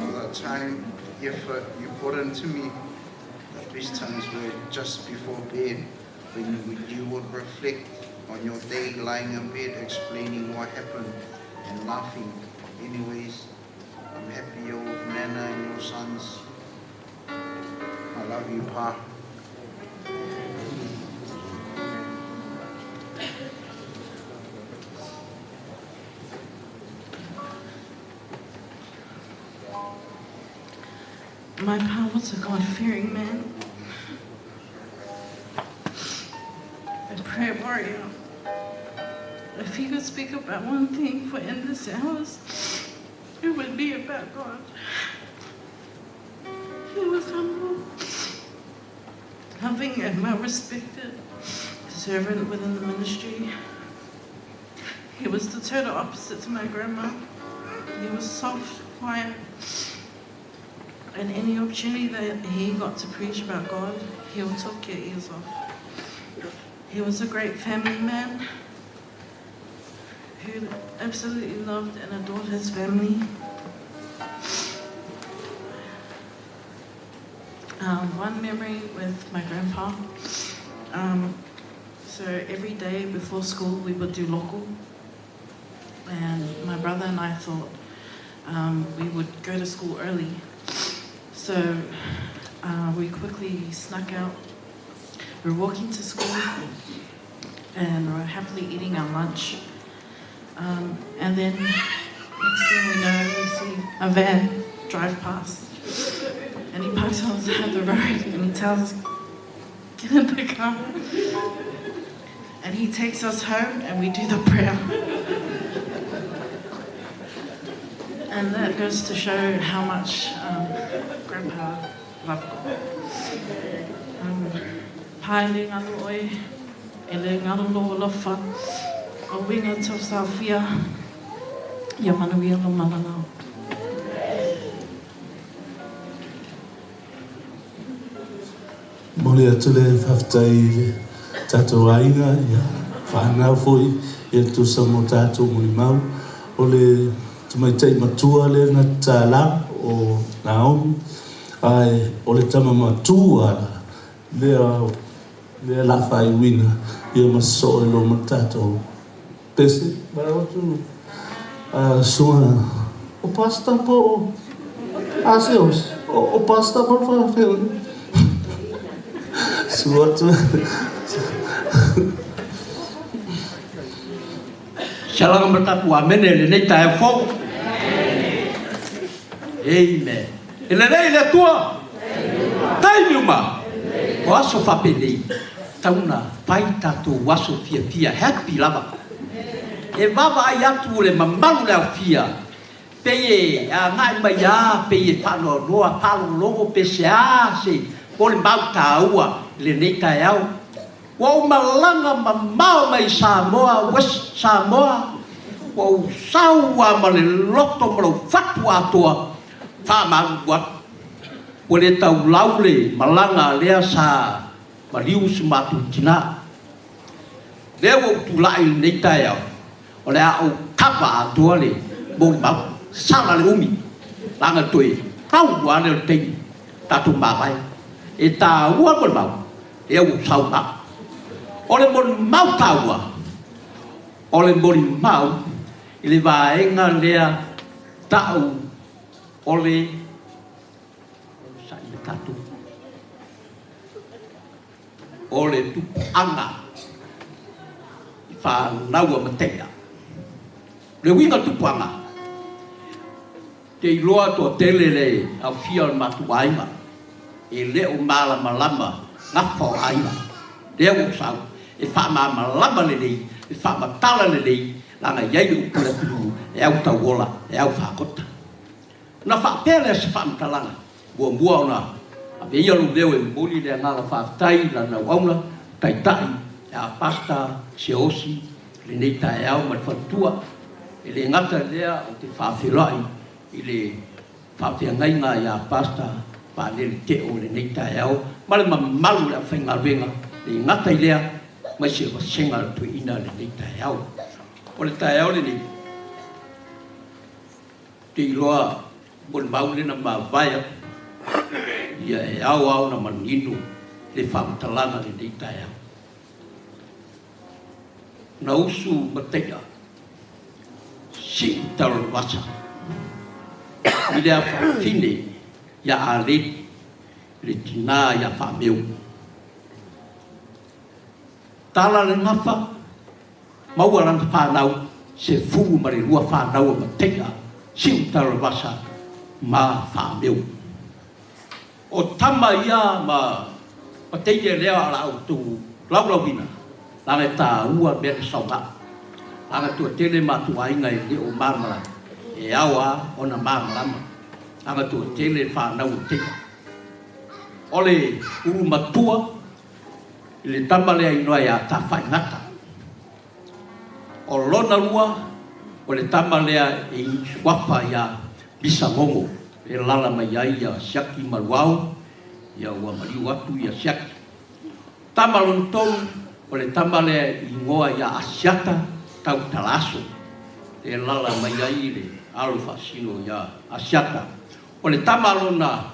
All the time, effort you put into me. The best times were just before bed, when you would reflect on your day lying in bed, explaining what happened and laughing. Anyways, I'm happy you're with Nana and your sons. I love you, Pa. My pa was a God-fearing man, a prayer warrior. If he could speak about one thing for endless hours, it would be about God. He was humble, loving, and well-respected servant within the ministry. He was the total opposite to my grandma. He was soft, quiet, and any opportunity that he got to preach about God, he'll talk your ears off. He was a great family man who absolutely loved and adored his family. Um, one memory with my grandpa. Um, so every day before school, we would do local. And brother and I thought we would go to school early. So we quickly snuck out. We were walking to school and we were happily eating our lunch. And then next thing we know, we see a van drive past. And he parks on the side of the road and he tells us, get in the car. And he takes us home and we do the prayer. And that goes to show how much Grandpa loved God. Pai le ngalo oe, e le ngalo lo alofa, o winga tau sāwhia, ia manuia lo malangao. Mole atu le faafetai i le tatou aiga, ia whanau foi, ia tusa mo tatou molimau. O le tamaitai matua le na tāla o Naomi, ai o le tama matua lea lea la whaiwina, ia maso e lo ma tatou pese, mara atu sunga, o pasta po, a seos, o pasta po whawheo. Suatu. Sialaga matatu amene le nei tae fou. Amen. E le nei le tua. Taimi uma. O aso whapenei. Tauna pai tātou aso fia fia happy lava. E wawa ai atu le mamalu le au fia. Pe e a ngai mai a, pe e whanoa noa, palo logo, pe se a se. O le mau tāua le nei tae au. Ua o malanga mamao mai Samoa, West Samoa. Ua o saua ma le loto ma lau fatu atoa. Wha mau atu. Ua le tau lau le malanga lea sa maliu si mātou tina. Lea ua utulai le nei tae au. O le a o kapa atoa le mō mau. Sala le umi. Langa toe. Tau ua le o teini. Tātou māwai. E tā ua mo le mau. Lea ua sau mau. O le moli mau tāua. O le moli mau. I le vaenga lea tau o le sa i le tātou. O le tupuanga i whānaua matea. Le winga tupuanga. Te iloa toa tele le au fia o le matuainga. E leo malamalama ngawha o aiga. Lea ua sau. E whaamamalama le lei, e whaamatala le lei, langa iai le upu le tulu, e au tauola, e au whaakota. Na whaapea lea se whaamatalanga. Mua mua ona, a veia lo leo e moli le angala whaaftai, la nauauna, taitai, e a pasta, se osi, le nei tae au ma le whantua, e le ngata lea o te whaawhelai, i le whaawheangainga i a pasta, whaanele te o le nei tae au, ma le mamalu le awhaingaluenga, le ngata i lea, mai se wasenga le tuina le nei tae au. O le tae au le nei, te iloa mo le maulena mavaea, ia e au au na manino le whaamatalanga le nei tae au. Na usu mateia, si tau le wasa. I lea whaafine ia a le tina ia whaameu. Tala le ngafa, maua lana whanau, se fuu ma le lua whanau o mateia, si tau le wasa ma whaameu. O tama ia ma mateia lea ala au tu laulauina, langa tā ua mea saunga. Langa tua tele mātua inga e leo marmara, e awa ona marmarama. Langa tua tele whanau o teia. O le uru matua, i le tama lea inoa ia tā whaingata. O lona lua, o le tama lea e suafa ia Misangongo, e lala mai ai ia siaki maluau, ia ua mariu atu ia siaki. Tama lona tolu, o le tama lea ingoa ia Asiata tau talaso, e lala mai ai le alo whaasino ia Asiata. O le tama lona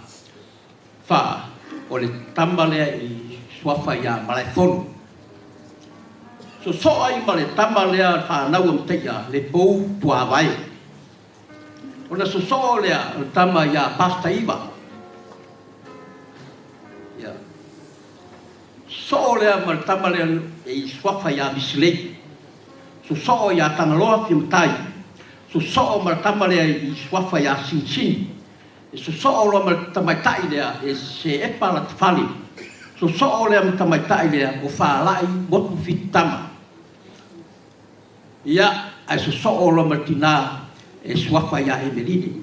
wha, o le tama lea i suafa ia Malaefono. So so ai ma le tama lea whanau o mteia, le pou tuawai. Ona sosoo lea o le tama iā Pastor Iva. Ia. Sosoo lea ma le tama lea e i suafa iā Misilei. Sosoo iā Tagaloa Fiamatai. Sosoo ma le tama lea i suafa iā Sinisini. E sosoo loa ma le tamaitai lea e Seepa Latafale. Sosoo lea ma tamaitai lea o Falai Motu Fitutama. Ia, ae sosoo loa ma le tinā e suafa iā Emeline.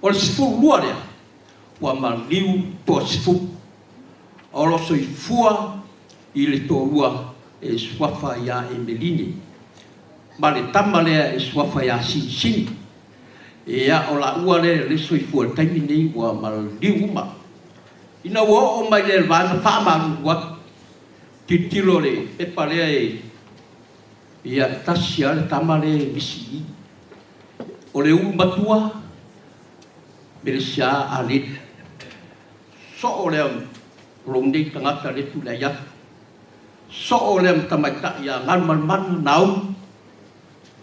O le 12 lea, ua maliu toasefulu. O lo o soifua i le toalua e suafa iā Emeline, ma le tama lea e suafa iā Sinisini. Ia, o laua lea le soifua i le taimi lenei ua maliu uma. Ina ua oo mai lea i le vaega faamalulu atu, tilotilo le pepa lea e Ia, e tasi lava le tama lea e misi i i. O le ulu matua, Melesia Aleli. Soo lea o lou nei tagata lea tulai atu. Soo lea ma tamaitai ia Galumalemana Naomi.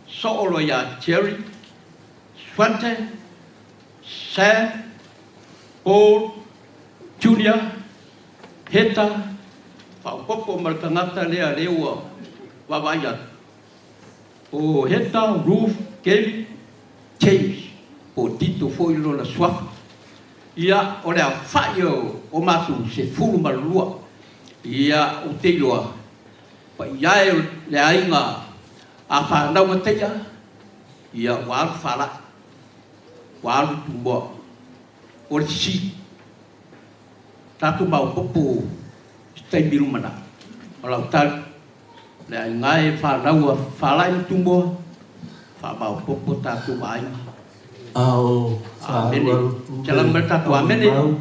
Soo loa ia Jerry, Swante, Sam, Paul, Junior, Heta, faaopoopo ma le tagata lea lea ua vaavaai atu, o Heta, Ruth, Kelly, James, po o Tito foi lona suafa. Ia, o le aofai o matou 12, ia, ou te iloa, paia e o le aiga a fanau mataia, ia, ua alu falai, ua alu Tumua. O le fesili, tatou maopoopo i se taimi lumanai, o lau tali, le aiga e fanau a Falai ma Tumua, faamaopoopo tatou aiga. Ao Amene. faaauau atu Selau le mai le tatou amene. aumau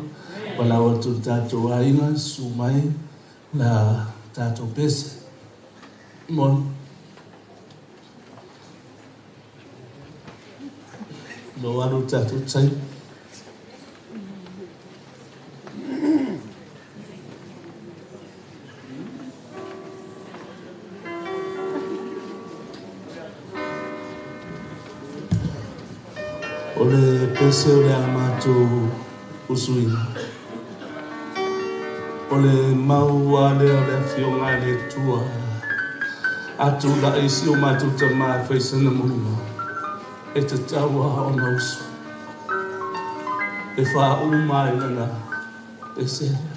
palau atu le tatou aiga susu mai la tatou pese mo lo alu le tatou taimi. O le pese o le a matou usuina. O le mau lava lea o le afioga a le Atua. A tulai si o matou tamā e fai sana molimau, e tatau lava ona usu. E faauma ai lana pese lea.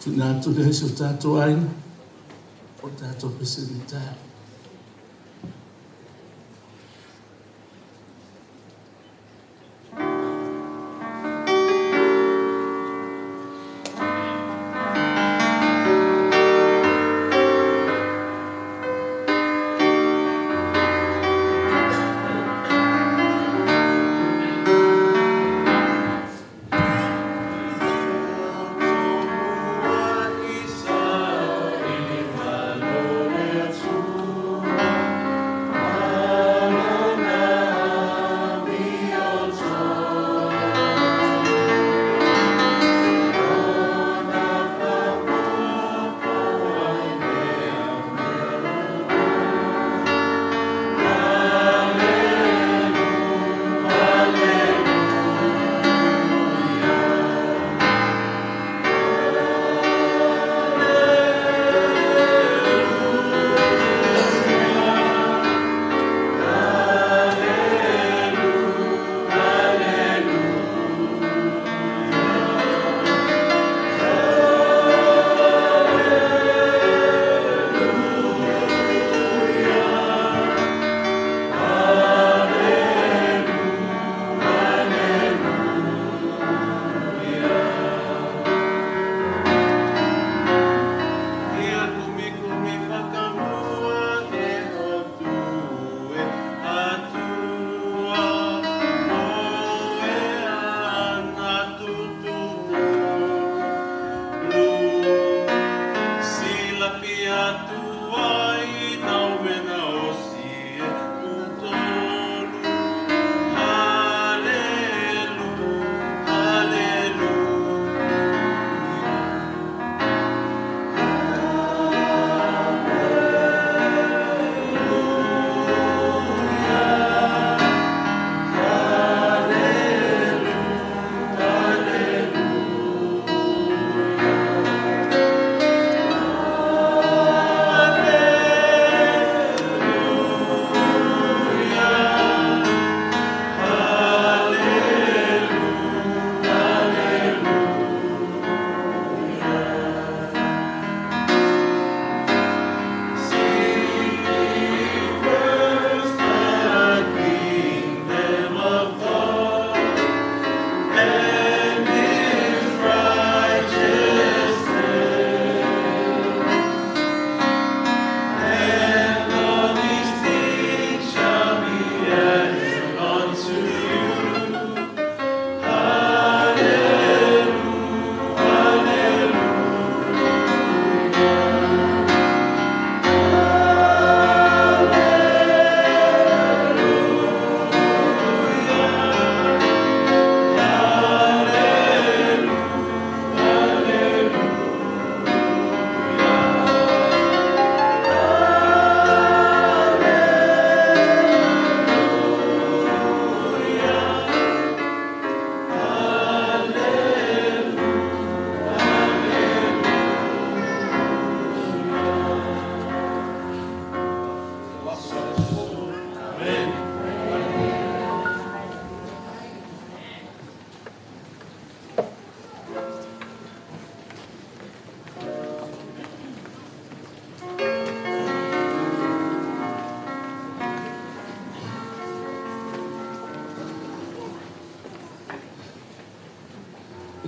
Tuuina atu lea i si o tatou aiga, o le tatou pese lenei taeao.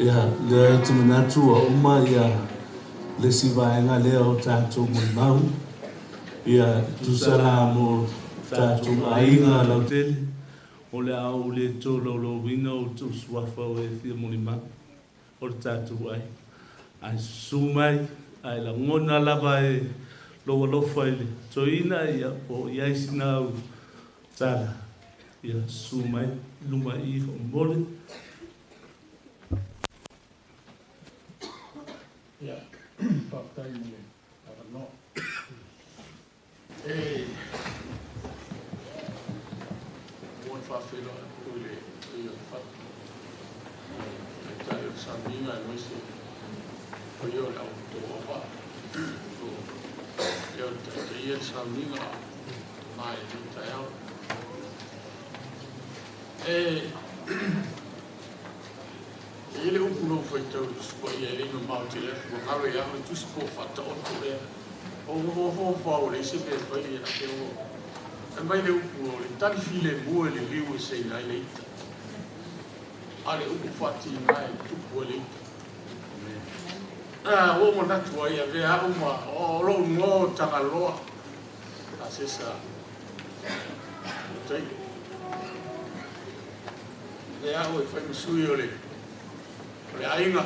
Ia, lea e te manatu ua uma ia le isi vaega lea o tatou molimau. Ia, tusa la mo tatou aiga lautele, o le a ou le tolaulauina outou suafa o e fia molimau o le tatou aiga. Ae susu mai, ae lagona lava e lou alofa i le toeaina, ia, po o i ai sina au tala, ia susu mai i luma i i faamolemole. Ia, faafetai mo le avanoa. E mua ona faafeiloai atu i le paia o le fatu, le Taitai o le Sauniga aemaise le paia o le au toa vaa o lea o le taitaia le sauniga ma i lenei taeao. E i ai le upu na ou faitau i le Tusi Paia e le i mamao tele atu, ua galo ia au le tusi po o faataoto ea. Ua ou mafaufau ua leai se mea e fai ia te au. Fai mai le upu o le tali filemu e le liu e seina ai le ita, a o le upu faatiga e tupu ai le ita. Ua ou manatu ai, avea au ma o lou igoa o Tagaloa Asesa Tailo. Avea au e fai ma sui o le aiga,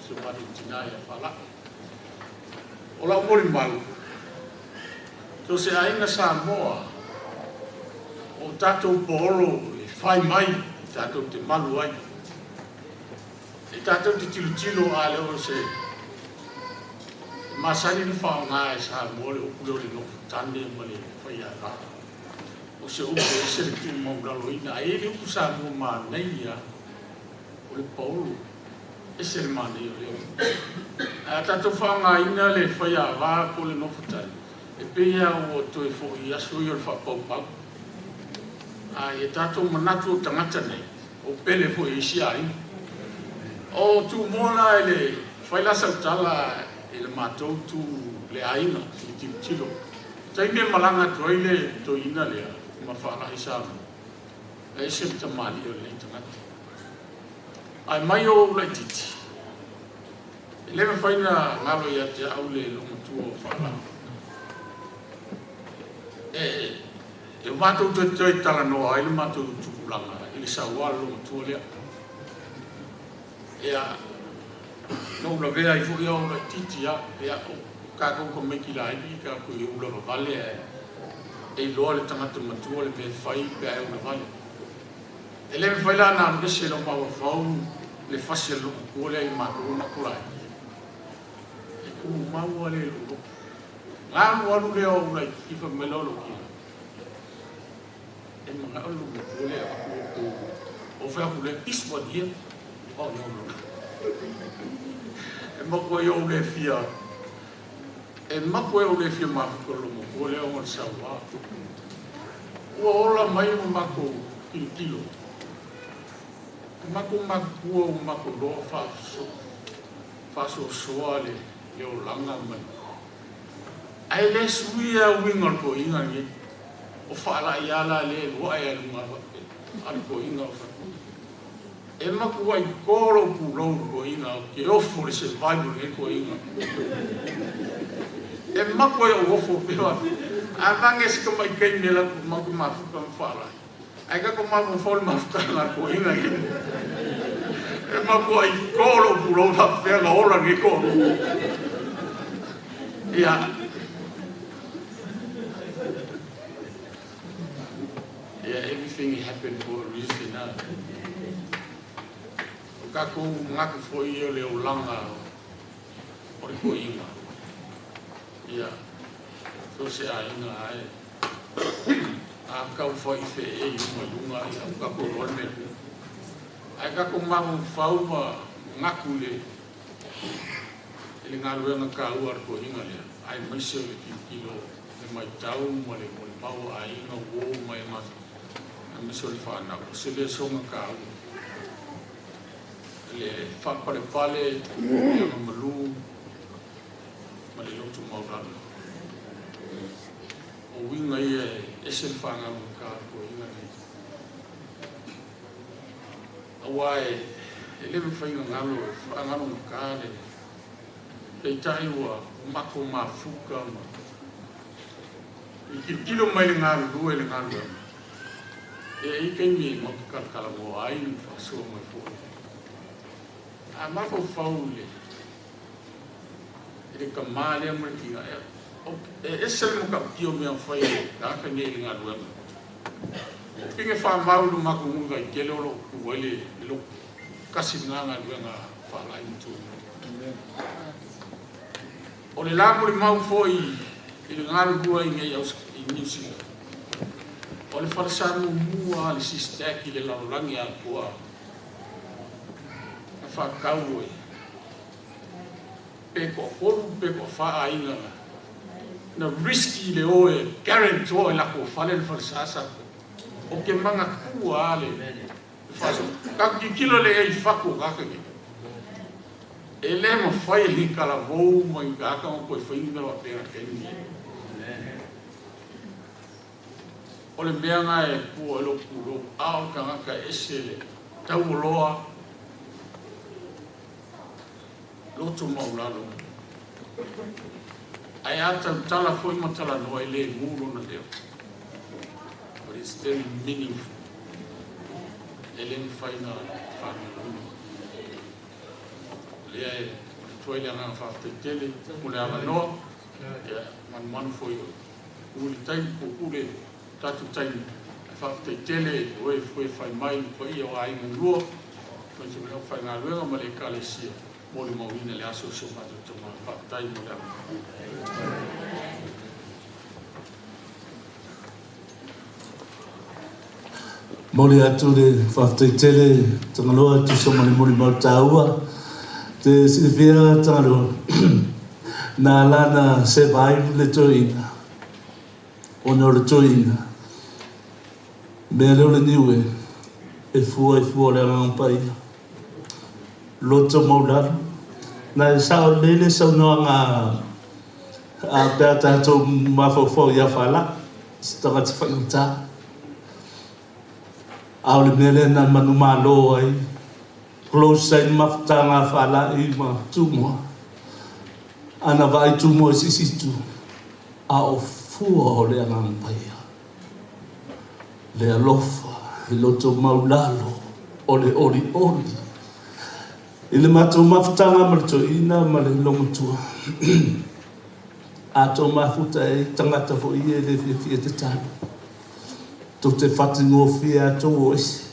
si o matou tina ia Falai. O lau molimau, so o se aiga Samoa, o tatou paolo e fai mai e tatou te malu ai. E tatou te tilotilo a le o se e masani ona faaaoga e Samoa le upu lea o le nofo tane ma le faiava. O se upu e ese le tuumaulaloina. Ae i ai le upu Samoa manaia o le paolo. Ese le manaia o lea upu. Ae a tatou faaaogaina le faiava po o le nofo tane, e pei lava ua toe foi i aso ia o le faapaupau. A ia tatou manatu o tagata nei, o pele foi e isi aiga. O Tumua la i le fai la sau tala i le matou tu le aiga i le tilotilo. Taimi e malaga atu ai le toeaina lea ma Faala'i Samoa, e ese le tamalii o lenei tagata. Ae mai o ou laitiiti, e le mafai ona galo ia te au le loomatua o Faala'i. E o matou toe talanoa ai le matou tupulaga i le sauā o le loomatua lea. Ia, na ou lavea ai foi au laitiiti lava. Ia, o tatou tamaiti laiti tatou i ulavavale ae e iloa le tagata matua le mea e fai pe a e ulavale. E le mafai la ona alu ese i lou mafaufau le fasi a le loomatua lea i matou na laiti. E tumau lava le i lou loto. Galu alu lea o ou laitiiti fai mai loa lou tino. E manao le loomatua lea e avatu outou. Ou fai atu lea, this one here. Oh no no. E matua i ou le fia. E matua i ou le fia mafuta o le loomatua lea ona o le sauā. Ua ola mai ma matou tilotilo. O matou matutua ua matou iloa faasoasoa le olaga ma le. Ae le suia uiga o le toeaina lenei. O Faala'i lava la lea e alu ae i luga a le toeaina o Faletoi. E matuai to lou pulou i le toeaina ou te ofo i le survival o lenei toeaina. E matuai ou ofo pe a vage se tamai taimi e alu atu matou te mafuta ma Faala'i. Ae tatou mafaufau i le mafutaga a le toeaina lenei. E matuai to lou pulou faapefea ona ola lenei toalua. Ia. Yeah, everything happened for a reason. Ah. O tatou manatu foi ia o le olaga o le toeaina. Ia, so o se aiga lava e a tau fai feei i luga i luga, ia, ua tatou iloa le mea e tupu. Ae tatou mafaufau ma manatu i le galuega taua a le toeaina lea, aemaise o le tilotilo, le matau ma le molimau a aiga, uo ma e aemaise o le fanau, o se lesona taua. Le faapalepale, le agamalu ma le loto maualalo. O uiga ia e ese le faagaugata a le toeaina lenei. Aua e e le mafai ona galo e faagalogata le peitai ua matou mafuta ma i tilotilo mai le galulue i le galuega e i ai taimi e matou talatalanoa ai ma faasoa mai foi. A mafaufau i le i le tamā lea ma le tiga e ese le matautia o mea fai e tagata nei i le galuega. O pine faamau i le matou nuu i Vaitele o lo o tu ai le lotu tasi lena galuega faalaai matua. O le la molimau foi i le galulue i nei i Niu Sila. O le falesa muamua a le SYSTAC i le lalolagi atoa na faatau e pe toatolu pe toafa aiga na riski le o e guarantor i latou fale le falesa sa o ke manatua a le faaso tatou tilotilo le i fatu o tagata nei e le mafai e ni talavou ma ni tagata ona toe fai ni mea faapena taimi nei. O le mea lena e pua i lou pulou, a o le tagata e ese le taualoa, loto maualalo, ae a tautala foi ma talanoa e le mu lona leo. But it's very meaningful. E le mafai ona faagaloina. Lea e atu ai le agaga faafetai tele mo le avanoa, ia manumanu foi o ulu le taimi, puupuu le tatou taimi, ae faafetai tele o e foi e fai mai le paia o aiga e lua, aemaise foi le aufaigaluega ma le Ekalesia molimauina le aso o si o matou tama. Faafetai mo le avanoa. Momoli atu le faafetai tele Tagaloa e tusa ma le molimau taua. Te silafia Tagaloa, na ala ona survive le toeaina ona o le toeaina. Mea lea o le niue e fua i fua o le Agaga Paia. Loto maulalo. Na e sao lelei le saunoaga a pe a tatou mafaufau ia Falaq, se tagata faigata. A o le mea lea na manumalo ai, close ai le mafutaga a Falai ma Tumua. A na vaai Tumua i se isi itu, a o fua o le Agaga Paia, le alofa i loto maulalo o le olioli i le matou mafutaga ma le toeaina ma le olomatua. A tou mafuta e ai tagata foi ia e le fiafia tatalo. Tou te fatigofie a tou o ese.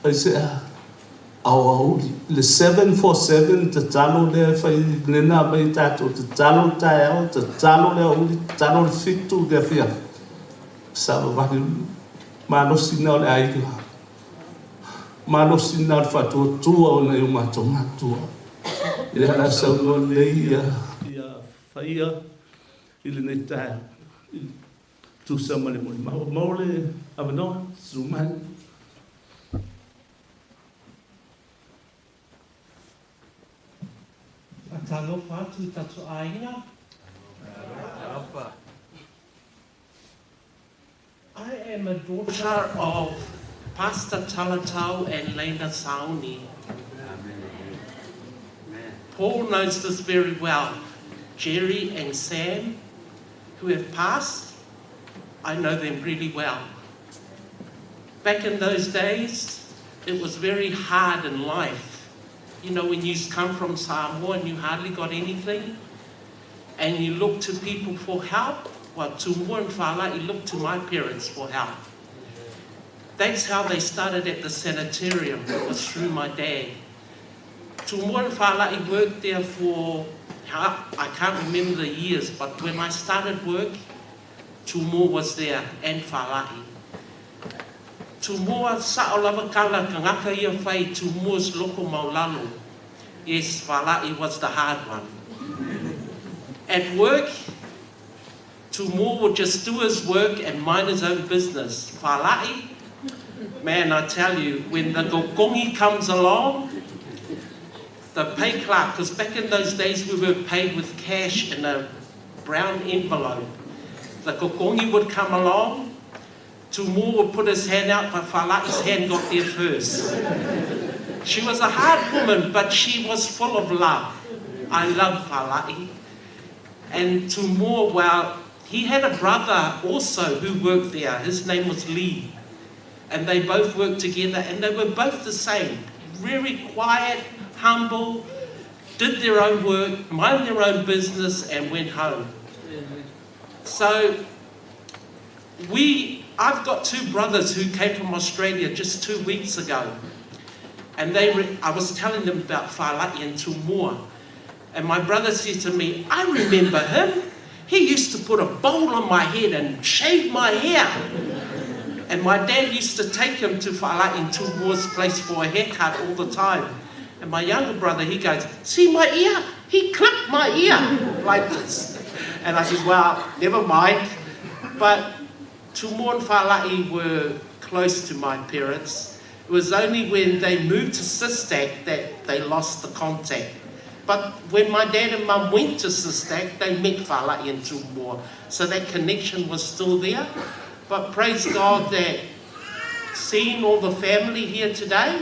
Aisea? Aoauli. Le 747 tatalo lea e fai lena mai tatou tatalo le taeao, tatalo le aoauli, tatalo le 7 le afiafi. Savavali malosi na o le aiga. Malosi na o le faatuatua o nai o matou matua. I le ala saunoa lelei ia faia i lenei taeao. Tusa ma le molimau. Maua le avanoa, susu mai. Faatalofa atu i tatou aiga. I am a daughter of Pastor Talatau and Lena Sauni. Paul knows this very well. Jerry and Sam, who have passed, I know them really well. Back in those days, it was very hard in life. You know, when you come from Samoa and you hardly got anything, and you look to people for help, well, Tumua and Fala'i looked to my parents for help. That's how they started at the sanitarium. It was through my dad. Tumua and Fala'i worked there for, I can't remember the years, but when I started work, Tumua was there and Fala'i. Tumua sa'o lava kala kangaka ia fai Tumua's loko maulalo. Yes, Fala'i was the hard one. At work, Tumua would just do his work and mind his own business. Fala'i, man, I tell you, when the gokongi comes along, the pay clerk, because back in those days we were paid with cash in a brown envelope. The kokongi would come along, Tumua would put his hand out, but Fala'i's hand got there first. She was a hard woman, but she was full of love. I love Falai. And Tumua, well, he had a brother also who worked there. His name was Lee. And they both worked together, and they were both the same. Very quiet, humble, did their own work, mind their own business, and went home. So we, I've got two brothers who came from Australia just 2 weeks ago. And I was telling them about Falai and Tumua. And my brother said to me, I remember him. He used to put a bowl on my head and shave my hair. And my dad used to take him to Falai and Tumua's place for a haircut all the time. And my younger brother, he goes, see my ear? He clipped my ear like this. And I said, well, never mind. But Tumua and Falai were close to my parents. It was only when they moved to Sisdac that they lost the contact. But when my dad and mum went to Sisdac, they met Falai and Tumua. So that connection was still there. But praise God that seeing all the family here today,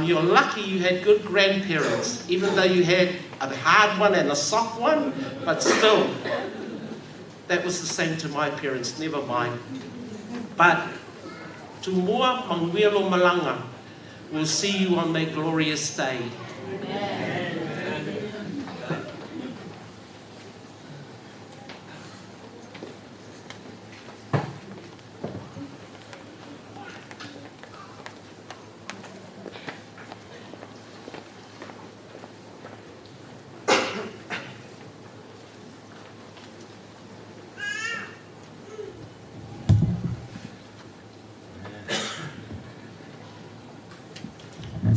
you're lucky you had good grandparents, even though you had a hard one and a soft one, but still, that was the same to my parents, never mind. But Tumua manuia lou malaga, we'll see you on that glorious day. Amen.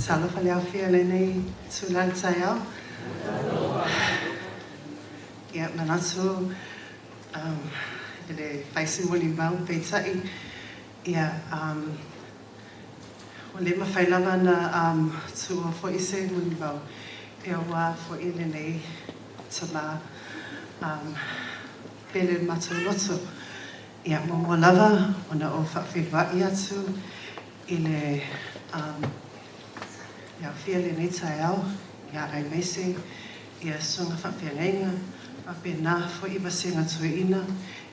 Talofa le aufia lenei tulaga i le taeao. Ia, manatu i le fai se molimau peitai, ia, ua le mafai lava ona tuua foi se molimau aua foi lenei tama pele i le matou loto. Ia, muamua lava ona ou faafeiloai atu i le le aofia lenei taeao, ia aemaise ia susuga faafeagaiga, faapena foi i vasega toeaina,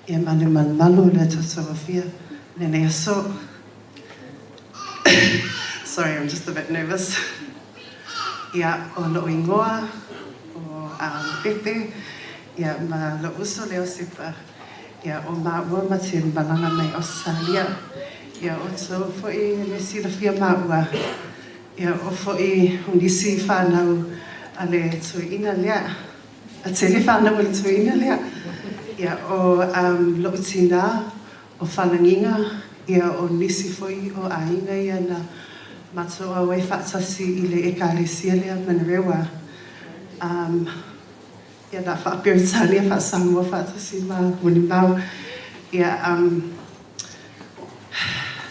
ia ma le malumalu o le tatou afia lenei aso. Sorry, I'm just a bit nervous. Ia, o lou igoa o Pepe, ia ma lou uso lea o Sepa, ia o maua ma te malaga mai Ausetalia. Ia o outou foi e le silafia maua, ia o foi o nisi fanau a le toeaina lea, a tele fanau a le toeaina lea. Ia o lou tina o Falagiga, ia o nisi foi o aiga ia na matou auai faatasi i le Ekalesia lea Manurewa. Ia na faa-Peretania, faa-Samoa faatasi ma Molimau. Ia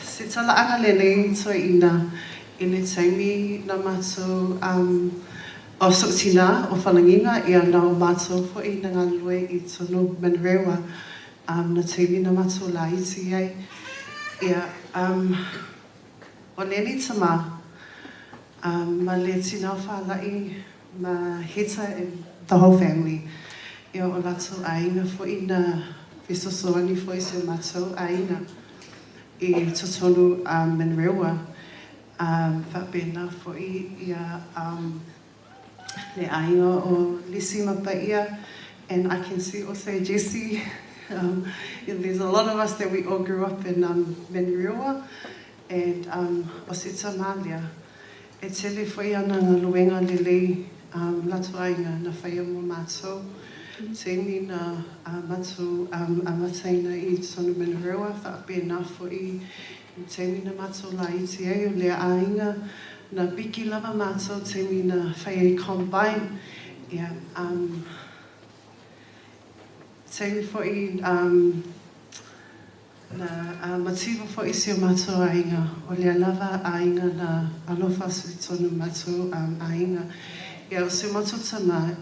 se talaaga lenei toeaina i le taimi na matou o sou tina o Falagiga, ia na o matou foi na galulue i totonu Manurewa na taimi na matou laiti ai. Ia o lenei tama ma le tina o Falai ma Heta and the whole family, ia o latou aiga foi na fesoasoani foi si o matou aiga i totonu Manurewa. Faapena foi ia le aiga o Lisi ma Paia, and I can see also Jesse. There's a lot of us that we all grew up in Manurewa, and o se tama lea, e tele foi ana galuega lelei latou aiga na faia mo matou. Taimi na matou amataina i totonu Manurewa, faapena foi i taimi na matou laiti ai o lea aiga, na piki lava matou taimi na fai ai combine. Ia, taimi foi na mativa foi si o matou aiga, o lea lava aiga na alofa atu i tonu matou aiga. Ia, o si o matou tama,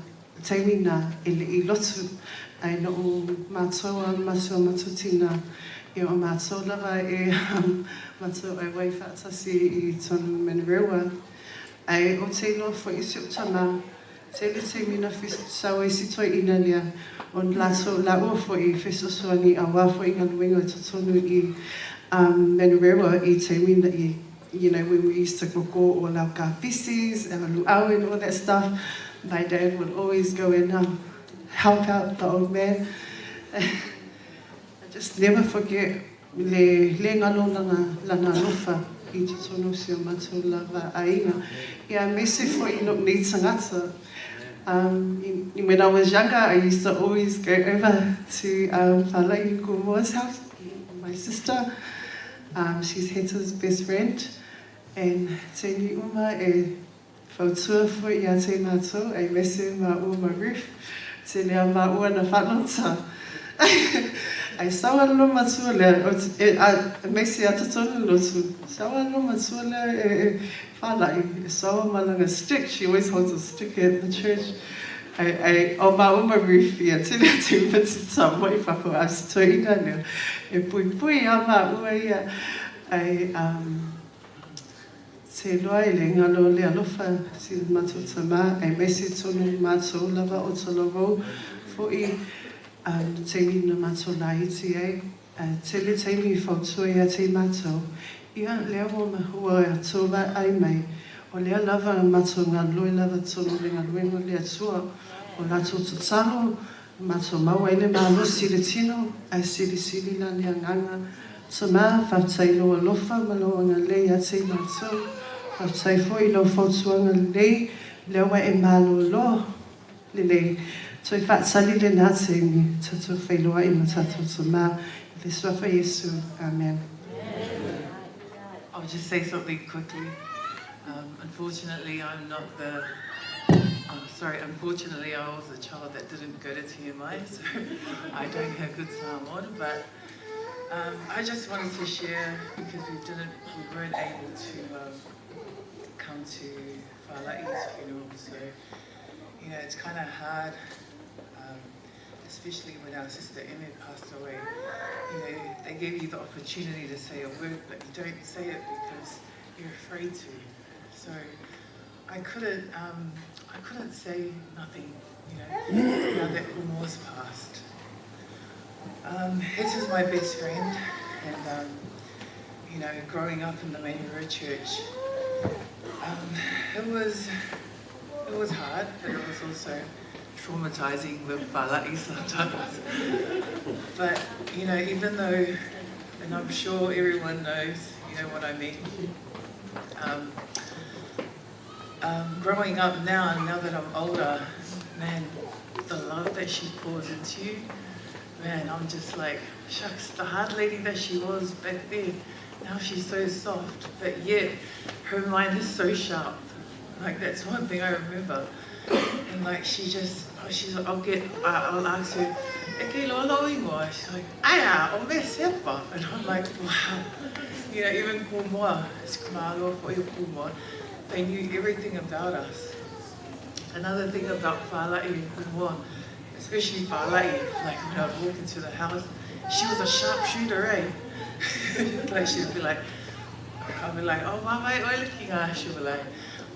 taimi na e le i lotu, ai no matou a matou matou tina, ia o matou lava e matou auai faatasi i tonu Manurewa. Ai o te iloa foi i si ou tamā, tele taimi na sau ai si toeaina lea, o latou lāua foi i fesoasoani auā foi galuega i totonu i um, Manurewa i taimi na i, you know, when we used to koko all our kapisis, our luau and all that stuff, my dad would always go and um, help out the old man. I just never forget le le galo lana lana alofa i totonu o si o matou lava aiga. Ia aemaise foi i lou nei tagata. Um, when I was younger, I used to always go over to um, Falai Kumoa's house, my sister. Um, she's Heta's best friend. And tēnei uma e fautua foi ia te mātou, e mese ma ua ma Ruth, te lea ma ua na whanota. Ai sawa lo matua lea, o e, a, mese ata tonu lotu, sawa lo matua lea e, e whalai, e sawa malanga stick, she always holds a stick at the church. Ai, ai, o ma uma Ruth, ia te lea te upati ta moi whako a sitoina lea, e pui pui a ma ua ia, ai, um, Te loa i le galo o le alofa si matou tamā, aemaise tonu matou lava o Talavou foʻi a le taimi na matou laiti ai, a tele taimi i fautua ia te matou, ia lea ua mahua e tou vaai mai, o lea lava matou galulue lava tonu le galuega o le Atua, o latou tatalo, matou maua ai le malosi i le tino, ae silisili la le agaga. Tamā, faafetai i lou alofa ma lou agalelei ia te matou. Faafetai foi i lau fautuaga lelei, lea ua e malōlō lelei. Toe faatali lenā taimi, tatou feiloai ma tatou tamā. I le Suafa Iesu. Amen. I'll just say something quickly. Um, unfortunately, I'm not the oh, sorry, unfortunately, I was a child that didn't go to TMI, so I don't have good Samoan, but um, I just wanted to share because we didn't, we weren't able to um, come to Fala'i's funeral, so you know it's kind of hard, um, especially when our sister Emma passed away. You know, they gave you the opportunity to say a word, but you don't say it because you're afraid to. So I couldn't, um, I couldn't say nothing, you know, now that Kumo's passed. Um, this is my best friend, and um, you know, growing up in the Manurewa Church, um, it was it was hard, but it was also traumatizing with Fala'i sometimes. but you know, even though, and I'm sure everyone knows, you know what I mean. Um, um, growing up now, and now that I'm older, man, the love that she pours into you, man, I'm just like, shucks, the hard lady that she was back then, now she's so soft, but yet her mind is so sharp. Like, that's one thing I remember. And like, she just, oh, she's like, I'll get, I'll ask her, Eke loa ingoa. She's like, aya, o me sepa. And I'm like, wow. You know, even Kumoa, it's kumalo for your Kumoa, they knew everything about us. Another thing about Fala'i and Kumoa, especially Fala'i, like when I'd walk into the house, she was a sharpshooter, eh? like she'd be like, I'd be like, oh, why am I looking at? She'll be like,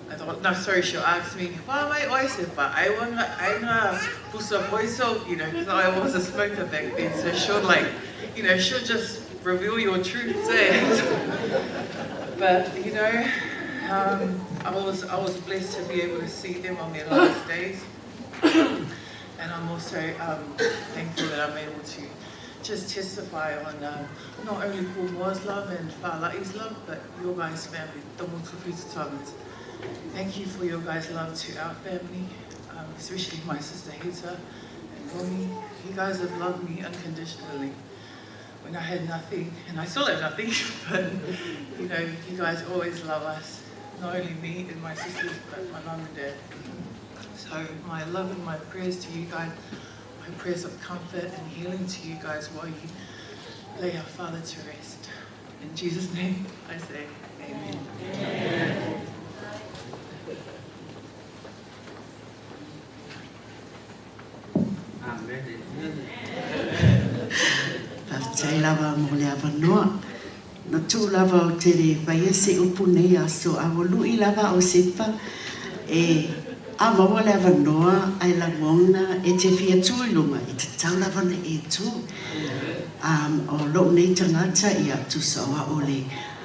I thought, no, sorry, she'll ask me, why am I but I want I pusa poiso, you know, because I was a smoker back then, so she'll like, you know, she'll just reveal your truths, eh? but, you know, um, I was I was blessed to be able to see them on their last days. And I'm also um, thankful that I'm able to just testify on um, not only Paul Moore's love and Fala'i's love, but your guys' family, the Motufutu Thank you for your guys' love to our family, um, especially my sister Hita and Romy. You guys have loved me unconditionally when I had nothing, and I still have nothing, but you know, you guys always love us. Not only me and my sisters, but my mum and dad. So my love and my prayers to you guys, my prayers of comfort and healing to you guys while you lay our Father to rest. In Jesus' name, I say amen. Amen. Faafetai lava mo le avanoa. Na tu lava o te le faia se upu nei aso, a ua lu'i lava o Sepa e a maua le avanoa ai lagona e te fia tu i luga, e tatau lava ona e tu. O lou nei tagata, ia, tusa o a'u le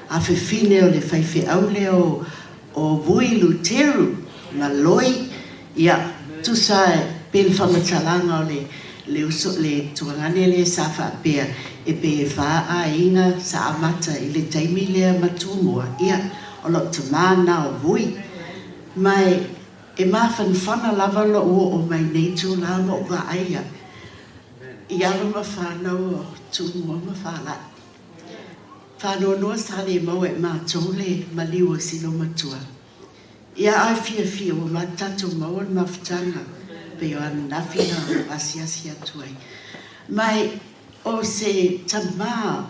afafine o le faifeau lea o Vui Luteru ma Loi, ia, tusa pe le faamatalaga o le le uso le tuagane lea sa faapea e pei e fā aiga sa amata i le taimi lea ma Tumua, ia, o lou tamā lena o Vui. Ma e mafanafana lava lou oo mai nei itulā ma ou vaai ai i alo ma fanau o Tumua ma Falai. Faanoanoa sa le maua e matou le maliu o si loumatua. Ia ae fiafia ua ma tatou maua le mafutaga pei o ananafi na asiasi atu ai. Ma o se tamā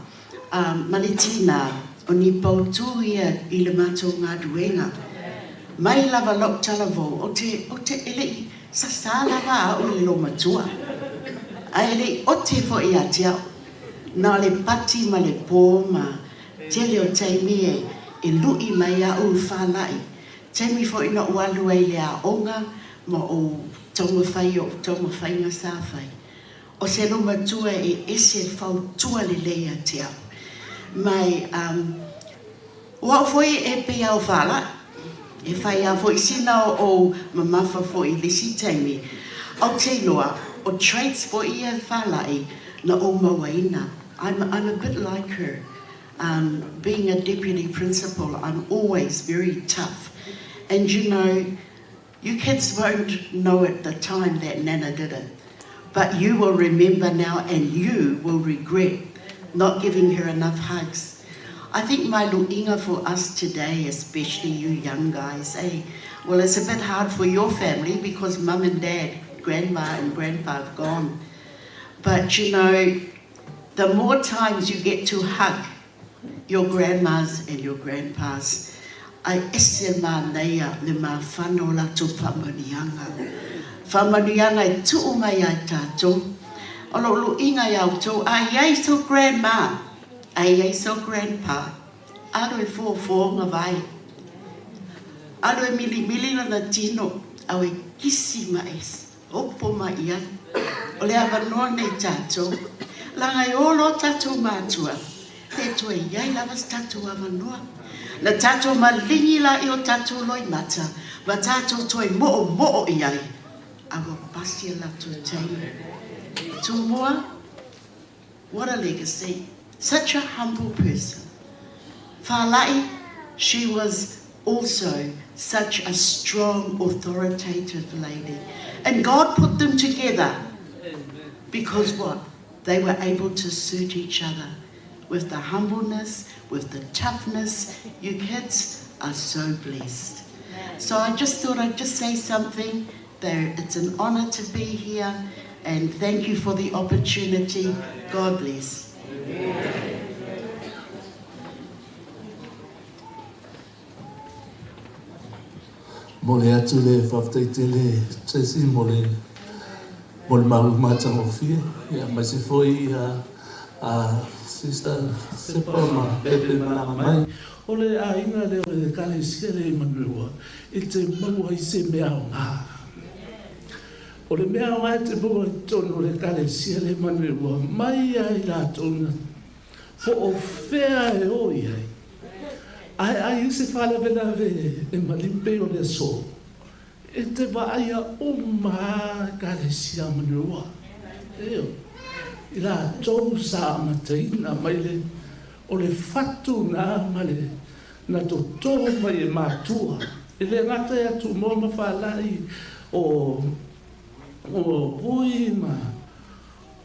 ma le tinā o ni pautū ia i le matou galuega. Mai lava lou talavou, ou te, ou te, e le i sasā lava au i le loumatua, ae le i ote foi ia te au. Na o le pati ma le pō ma tele o taimi e, e lu'i mai a'u i Falai. Taimi foi na ou alu ai i le aoga ma ou taumafai i o'u taumafaiga sa fai. O se loumatua e ese fautua lelei ia te au. Ma e, um, o a'u foi e pei a o Falai. E fai lava foi sina o ou mamafa foi i le isi taimi. Ou te iloa, o traits foi ia Falai na ou mauaina. I'm, I'm a bit like her. Um, being a deputy principal, I'm always very tough. And you know, you kids won't know at the time that Nana did it. But you will remember now and you will regret not giving her enough hugs. I think my lu'inga for us today, especially you young guys, eh? Well, it's a bit hard for your family because mum and dad, grandma and grandpa have gone. But you know, the more times you get to hug your grandmas and your grandpas, ai ese manaia le mafana o latou faamanuiaga. Faamanuiaga e tuu mai ai tatou. O lou luiga ia outou, a i ai sou grandma, a i ai sou grandpa, alu e fofo gavae. Alu e milimili lona tino, au e kisi ma e opo mai i ai. O le avanoa nei tatou. Leaga e o loa tatou matua, le toe i ai lava se tatou avanoa. Na tatou maligi la i o tatou loimata, ma tatou toe moomoo i ai, a ua pasi a latou taimi. Tumua, what a legacy. Such a humble person. Fala'i, she was also such a strong, authoritative lady. And God put them together because what? They were able to suit each other with the humbleness, with the toughness. You kids are so blessed. So I just thought I'd just say something. There, it's an honor to be here, and thank you for the opportunity. God bless. Momoli atu le faafetai tele Tracy mo le molimau matagofie, ia aemaise foi a Sister Sepa ma Pepe malaga mai. O le aiga lea o le Ekalesia lea i Manurewa e te maua ai se mea aoga. O le mea aoga e te maua i totonu o le Ekalesia lea i Manurewa mai lava i latou na po o fea e o i ai. Ae ai i se faalavelave e maliu pei o le aso, e te vaaia uma lava Ekalesia a Manurewa. Ioe. I latou sa amataina mai le o le fatu na ma le na totō mai e matua. E le gata ia Tumua ma Falai o o Vui ma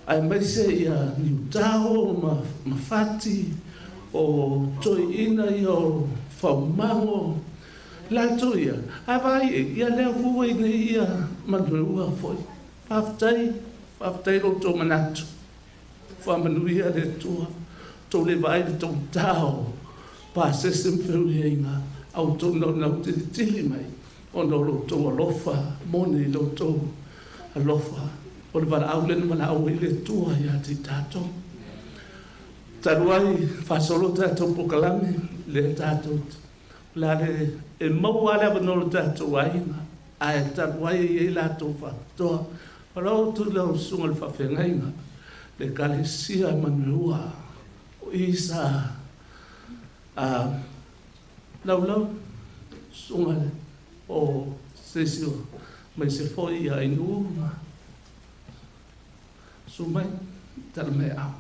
aemaise ia Niutao ma ma Fati o Toeina ia o Faumago latou ia ae vaai ia lea fua i nei ia Manurewa foi. Faafetai, faafetai lo outou manatu. Faamanuia le Atua, tou le vaai i le tou tao pasese ma feuliaiga a outou naunau tilitili mai ona o lo outou alofa moni i lo outou alofa. O le valaau lea na valaau ai le Atua ia te i tatou. Talu ai faasolo tatou pokalame lea tatou o le a le e maua lava le avanoa o le tatou aiga ae talu ai e i ai latou faapitoa. O lau atu i lau susuga i le faafeagaiga le Ekalesia e Manueua o i sa laulau susuga o se isi o aemaise foi ia Ainuu ma susu mai tala mai aao.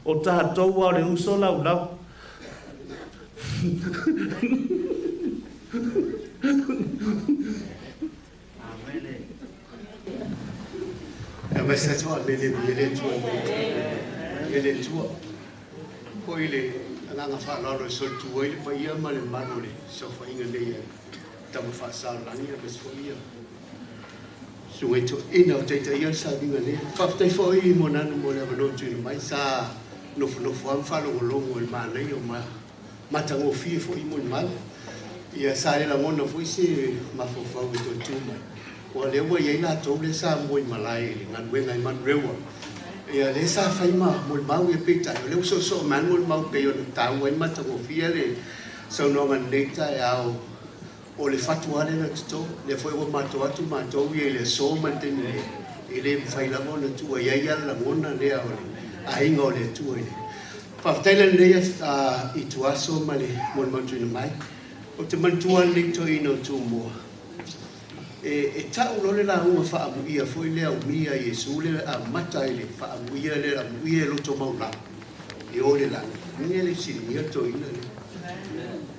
O tatou lava o le uso laulau. Aemaise atu amene viia le Atua i le Atua. Foi le agaga faaaloalo e solitu ai le paia ma le mamalu o le saofaiga nei a Tama Faasaolagi aemaise foi ia susuga i toeaiina o taitaia le sauniga nei. Faafetai foi Moananu mo le avanoa tuuina mai. Sa nofonofo lava ma faalogologo i le manaia o matagofie foi molimau. Ia sa le lagona foi se mafaufau e toe tu mai, aua o lea ua i ai latou lea sa mua i malae i le galuega i Manurewa, ia lea sa fai ma molimau, ia peitai o lea ua soosoo mai lava le molimau e pei ona taua ai ma matagofie le saunoaga i lenei taeao. O le fatu lava lea na toto, lea foi ua matou atu matou ia i le aso ma le taimi nei, e le mafai lava ona tuua, e i ai lava le lagona lea o le aiga o le Atua i le Faafetai la i lenei ituaso ma le molimau tuuina mai. Ou te manatua lava lenei toeaina o Tumua, e tau loa le lauga faaamuia foi lea umia Iesu le amata i le faaamuia lea amuia e loto maualalo e o i le lagi. Ina le fesiligia le toeaina lea.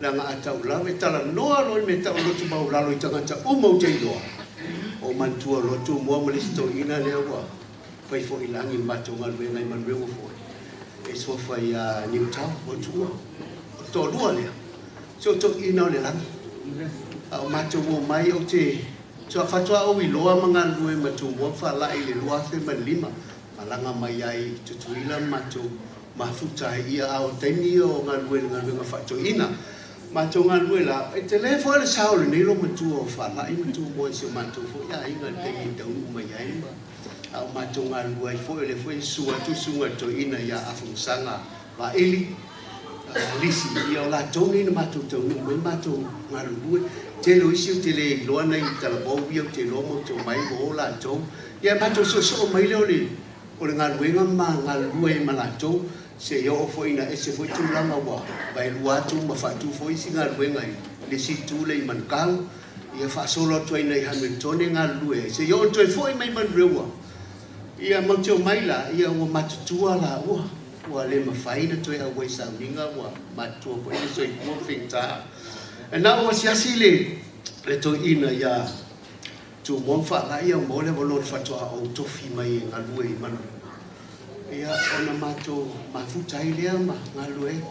Leaga a tau lava e talanoa loa le mea tau loto maualalo i tagata uma ou te iloa, o manatua loa Tumua ma le isi toeaina lea ua fai foi i lagi i le matou galuega i Manurewa foi, e suafa ia Niutao o Tuua. O le toalua lea, si o toeaina o le lagi. A o matou omai ou te faatoa ou iloa ma galulue ma Tumua ma Faala'i i le 2005, malaga mai ai i Tutuila ma matou mafuta ai ia, a o taimi ia o galulue i le galuega faatoeaina. Matou galulue la, e tele foi le sao o lenei loomatua o Faala'i ma Tumua i si o matou foi aiga i le taimi e taunuu mai ai ma a o matou galulue ai foi, o lea foi e susu atu le susuga i le toeaina ia Afamasaga Vaili Lisi, ia o latou nei na matou taunuu mai matou galulue. Tele o isi ou te le iloa nai talavou ia ou te iloa ma ou te omai ua o latou. Ia matou soosoo mai lea o le o le galuega ma galulue ai ma latou, seia oo foi ina ese foi tulaga ua vaelua atu ma faatu foi isi galuega i le isi itu lea i Manukau, ia faasolo atu ai i Hamiltone galulue ai, seia oo ina toe foi mai Manurewa. Ia matou te omai la, ia ua matutua laua, ua le mafai ona toe auai i sauniga, ua matutua foi le soifua ma faigata. Na ou asiasi le toeaina ia Tumua ma Faala'i au maua le avanoa faatoa ou tofi mai e galue i Manurewa. Ia ona matou mafuta ai lea ma galulue ai.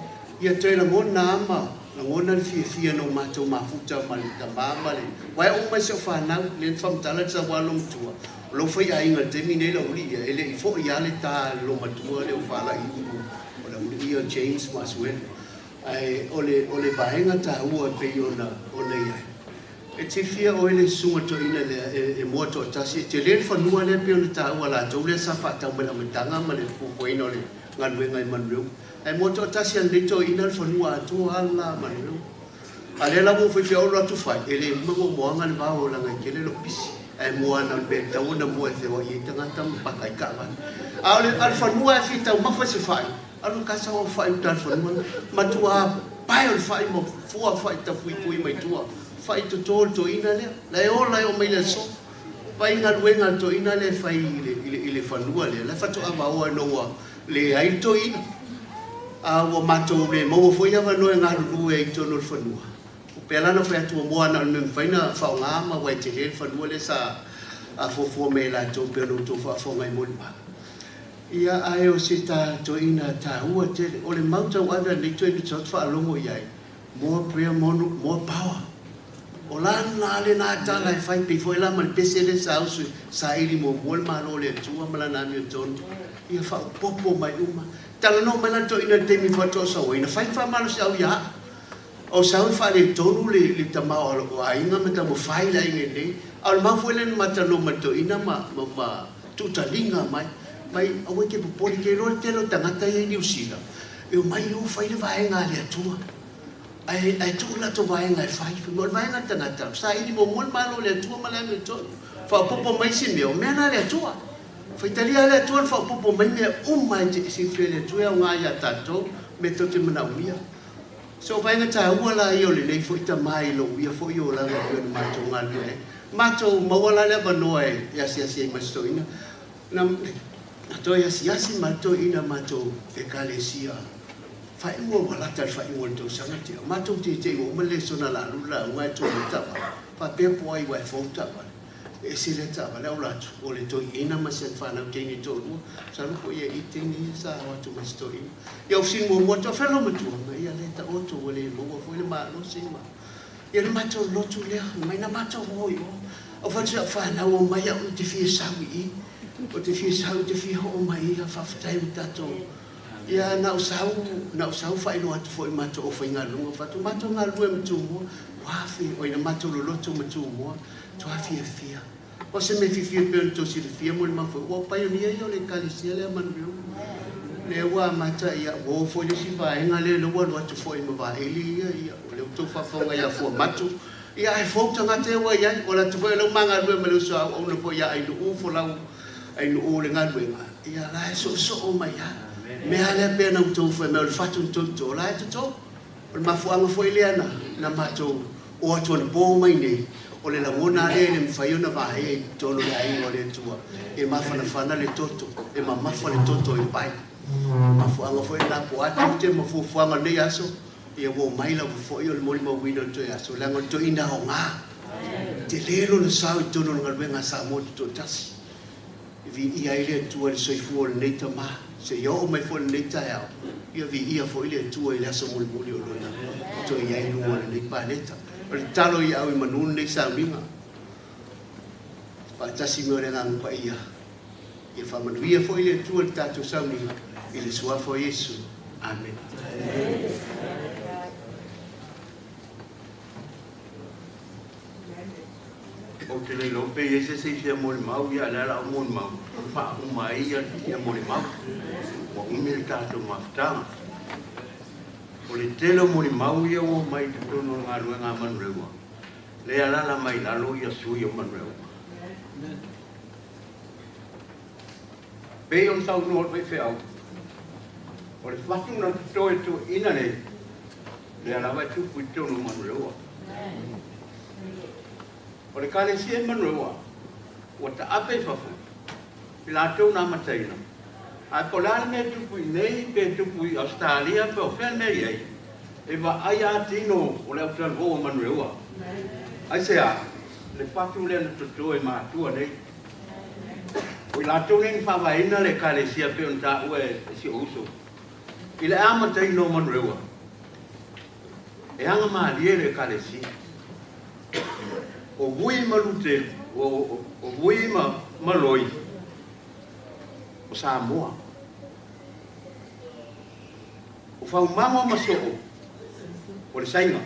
Ia toe lagona lava ma lagona le fiafia na o matou mafuta ma le tama ma le aua e oo mai si au fanau lea na faamatala le sauā loomatua. O lou faiaiga i le taimi nei Laulii ia e le i foi lava le ta i le loomatua lea o Faala'i Ulu o Laulii ia James ma Asuelu. Ae o le o le vaega taua e pei ona ona i ai, e silafia oe le susuga toeaina lea e moa toatasi, e tele le fanua lea pei ona taua latou lea sa faatau mai le amataga ma le fuafuaina o le galuega i Manurewa. Ae moa toatasi a lenei toeaina le fanua atoa lava la Manurewa. A lea la ua ou faifeau alu atu fai, e le uma moamoaga le vao leaga e tele lou pisi. Ae moa na o le mea e tatau ona moa e feoai ai tagata ma paka ai taavale. A o le fanua e fia taumafa i se fai, alu kasa o fai uta le fanua la. Matua pae o le fai ma fua fai tafuipui mai tua. Fai toto le toeaina lea. La e ola e oo mai le aso. Vaai galuega a le toeaina lea e fai i le fanua lea. La e faatoa vaoa ina ua leai le toeaina. A ua matou le maua foi avanoa e galulue ai i totonu o le fanua. O pea la na fai atu ua moa na o le mea mafai na faaaoga ma ua e tele le fanua lea sa fuafua mai e latou pei ona outou faafofoga i molimau. Ia, ae o se toeaina taua tele. O le mau tauave a lenei toeaina ou te faalogo i ai, more prayer, more, more power. O lana lena tala e fai, pei foi la ma le pese lea sa usu e saili muamua le Malo o le Atua ma Lana amiotonu, ia faaopoopo mai uma. Talanoa mai la le toeaina i le taimi faatoa sau ai, na fai le faamalosiau ia au. O sau e faaletonu le tama o aiga ma taumafai le aiga i nei. A o le mau foi lea na ma talanoa ma le toeaina ma tuutaliga mai. Mai aua e te popole te iloa le tele o tagata ia i Niu Sila e omai o fai le vaega a le Atua ae ae tuu le latou vaega e fai. Fai mai o le vaega a le tagata saili muamua le Malo o le Atua ma le amiotonu. Faaopoopo mai isi mea o mea na a le Atua. Faitalia lava le Atua ona faaopoopo mai mea uma e te silafia e le Atua e aoga ia tatou mea tou te manaomia. So o vaega taua la ia o lenei foi tama i lou ia foi olaga e pei ona matou galulue ai. Matou maua la le avanoa e asiasi ai ma si toeaina. Na toe asiasi ma le toeaina matou Ekalesia faaiuga ua lata i le faaiuga o le tausaga tea. Matou teitei ua uma le lesona la alu le lauga ae tuu mai taavale. Faapea po o ai ua e fou taavale. E ese lea taavale ae ola atu o le toeaina ma si ana fanau teine e toalua. Masalo po o ia i teine ia sa o atu ma si toeaina. Ia ofisini muamua atu afea lou matua ma ia le taoto ua le maua foi le malosi ma Ia le matou lotu lea, mai na matou o i o. Au fai atu au fanau omai au ou te fia sau i i. Ou te fia sau, ou te fia oo mai ia, faafetai ua tatou. Ia na ou sau, na ou sau faailoa atu foi i matou aufaigaluega, fai atu matou galulue ma Tumua, ua afe, oi na matou loloto ma Tumua, matua fiafia. O se mea fiafia pei ona tou silafia mo le mafuaaga, ua paionia ia o le Ekalesia lea Manurewa. Lea ua amata, ia, ua oo foi le isi vaega lea, lea ua alu atu foi ma Vaeli ia, ia, o lea ua tou faafofoga ia Fuamatu. Ia, ae fou tagata ia ua i ai. O le atu foi o lea ua ma galulue ma le uso a auauna foi ia Ainuu, Folau Ainuu o le galuega, ia, la e soosoo mai lava. Mea lava lea pei ona outou fai mai o le fatu na tou toto, o la e toto. O le mafuaaga foi lea na, na matou o atu anapo mai nei, o le lagona lava lea e le mafai ona vaea i totonu o le aiga o le Atua, e mafanafana le toto, e mamafa le toto i vai. O le mafuaaga foi lena po o a tiute ma fuafuaga o lenei aso, ia ua omai lava foi o le molimauina o le toe aso, leaga o le toeaina aoga. Tele lona sao i totonu o le galuega a Samoa Tutoatasi. E viia ai le Atua i le soifua o lenei tama, seia oo mai foi i lenei taeao, ia viia foi le Atua i le aso mulimuli o lona toe i ai i luga o lenei paleta. O le tatalo ia au i manu lenei sauniga, faatasi mai o le Agaga Paia, ia faamanuia foi le Atua i le tatou sauniga, i le Suafa o Iesu. Amene. Ou te le iloa pe i ai se isi e fia molimau, ia a o le a la ou molimau e faauma ai ia molimau. Ua umi le tatou mafutaga. O le tele o molimau ia ua omai i totonu o le galuega a Manurewa, lea e alaala mai i lalo ia sui o Manurewa. Pei ona saunoa le faifeau, o le fatu na totoe toeaina nei, lea lava e tupu i totonu o Manurewa. O le Ekalesia i Manurewa ua taape i fafo i latou na amataina, ae po o le a le mea e tupu i inei pe tupu i Ausetalia pe o fea le mea e i ai, e vaai a tino o le autalavou o Manurewa. Aisea? Le fatu lea na toto e matua nei. O i latou nei na faavaeina le Ekalesia pei ona taua e si ou uso i le amataina o Manurewa, e aga malie le Ekalesia. O Vui ma Luteru, o Vui ma Loi, o Samoa. O Faumago ma Soo, o le Saina.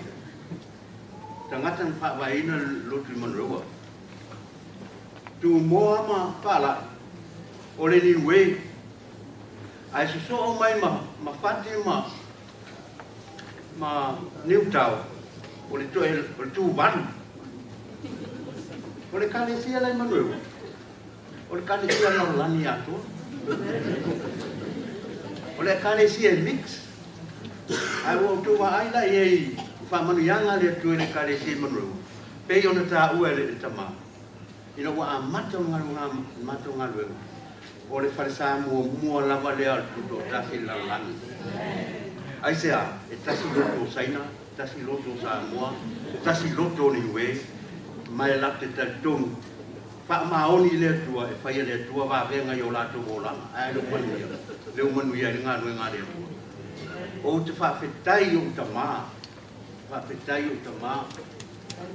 Tagata na faavaeina le lotu i Manurewa. Tumoa ma Paalai, o le Niue. Ae sosoo mai ma Fati ma Niutao, o le Tuvalu. O le Ekalesia la i Manurewa, o le Ekalesia lalolagi atoa. O le Ekalesia e mix. Ae ua outou vaai la i ai i faamanuiaga a le Atua i le Ekalesia i Manurewa, pei ona taua e le tama, ina ua amata le matou galuega, o le falesa muamua lava lea o le Tutoatasi i le lalolagi. Aisea? E tasi loto o Saina, tasi loto o Samoa, tasi loto o Niue, ma e latou te talitonu faamaoni i le Atua, e faia e le Atua vavega i o latou olaga, ae le o manuia, le o manuia ai le galuega a le Atua. Ou te faafetai i ou tama, faafetai i ou tama,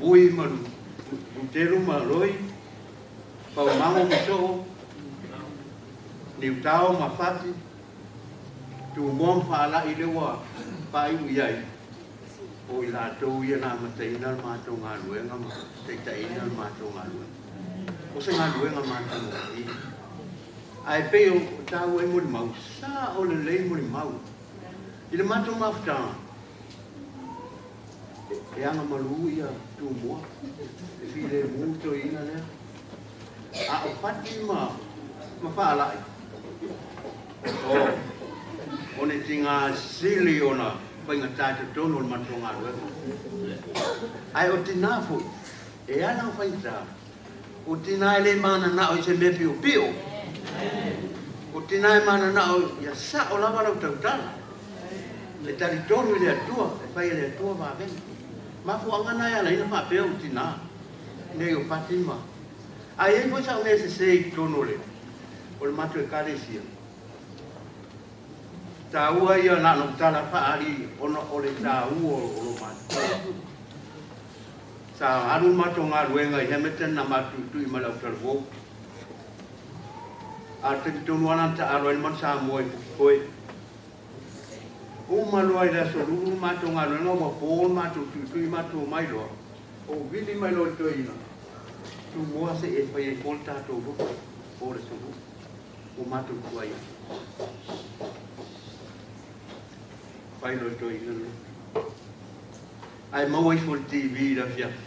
Vui ma Lutelu ma Loi, Paumago ma Soo, Niutao ma Fati, Tumoa ma Faalai lea ua faaiu i ai, o i latou ia na amataina le matou galuega ma taitaiina le matou galuega. O se galuega matagofie. Ae pei o taua ai molimau, sa'o lelei molimau. I le matou mafutaga, e agamalu ia Tumua, e filemu toeaina lea. A o Fati ma Faalai, o le tiga sili ona faigata i totonu o le matou galuega. Ae o tinā foi, e ala ona faigata, o tinā e lē mananao i se mea piopio. O tinā e mananao ia sa'o lava lau tautala. E talitonu i le Atua, e fai e le Atua vavega. Mafuaaga na e ala ai ona faapea o tinā nei o Fati ma. Ae i ai foi sa'u mea sesē i totonu o le matou ekalesia. Taua ia na ona ou tala faaali ona o le taua o lo matua. Sa alu le matou galuega i Hamilton na matuitui ma le autalavou. A o le taimi tonu lava na taalo ai le Manu Samoa i Pukekohe. Uma loa i le aso Lulu le matou galuega ua po le matou tuitui matou omai loa. Ou vili mai loa i le toeaina, Tumua se i e fai ai fua le tatou lotu po le aso Lulu. Ua matou tuai ai. Fai loa i le toeaina le lotu. Ae maua ifo i le TV i le afiafi,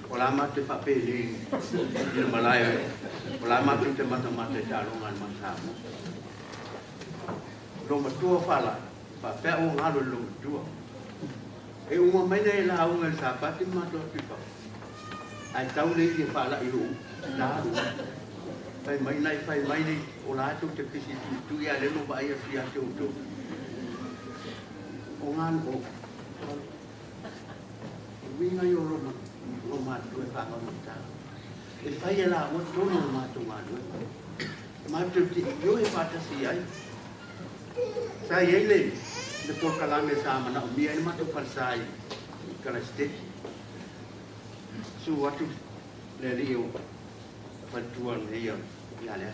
o la matou te faapelei i le malae, o la matou te matamata i taaloga a le Manu Samoa. Lomatua Faalai, faapea ua galo i le lomatua. E uma mai nei lauga i le Sapati ma matou atu i fafo. Ae tau le ili e faalai i lou talu. Fai mai nai fai mai nei, o la tou te pisi tuitui a o lea na ou vaai atu ia te outou. O ngā o uiga ia o lo matua e faagaugata. E fai e laua tonu o le matou galuega. Matou te ioe faatasi ai. Sa i ai le le polokalame sa manaomia ai le matou falesa i Kalasetete. Susu atu le alii o faletua nei ia Leata.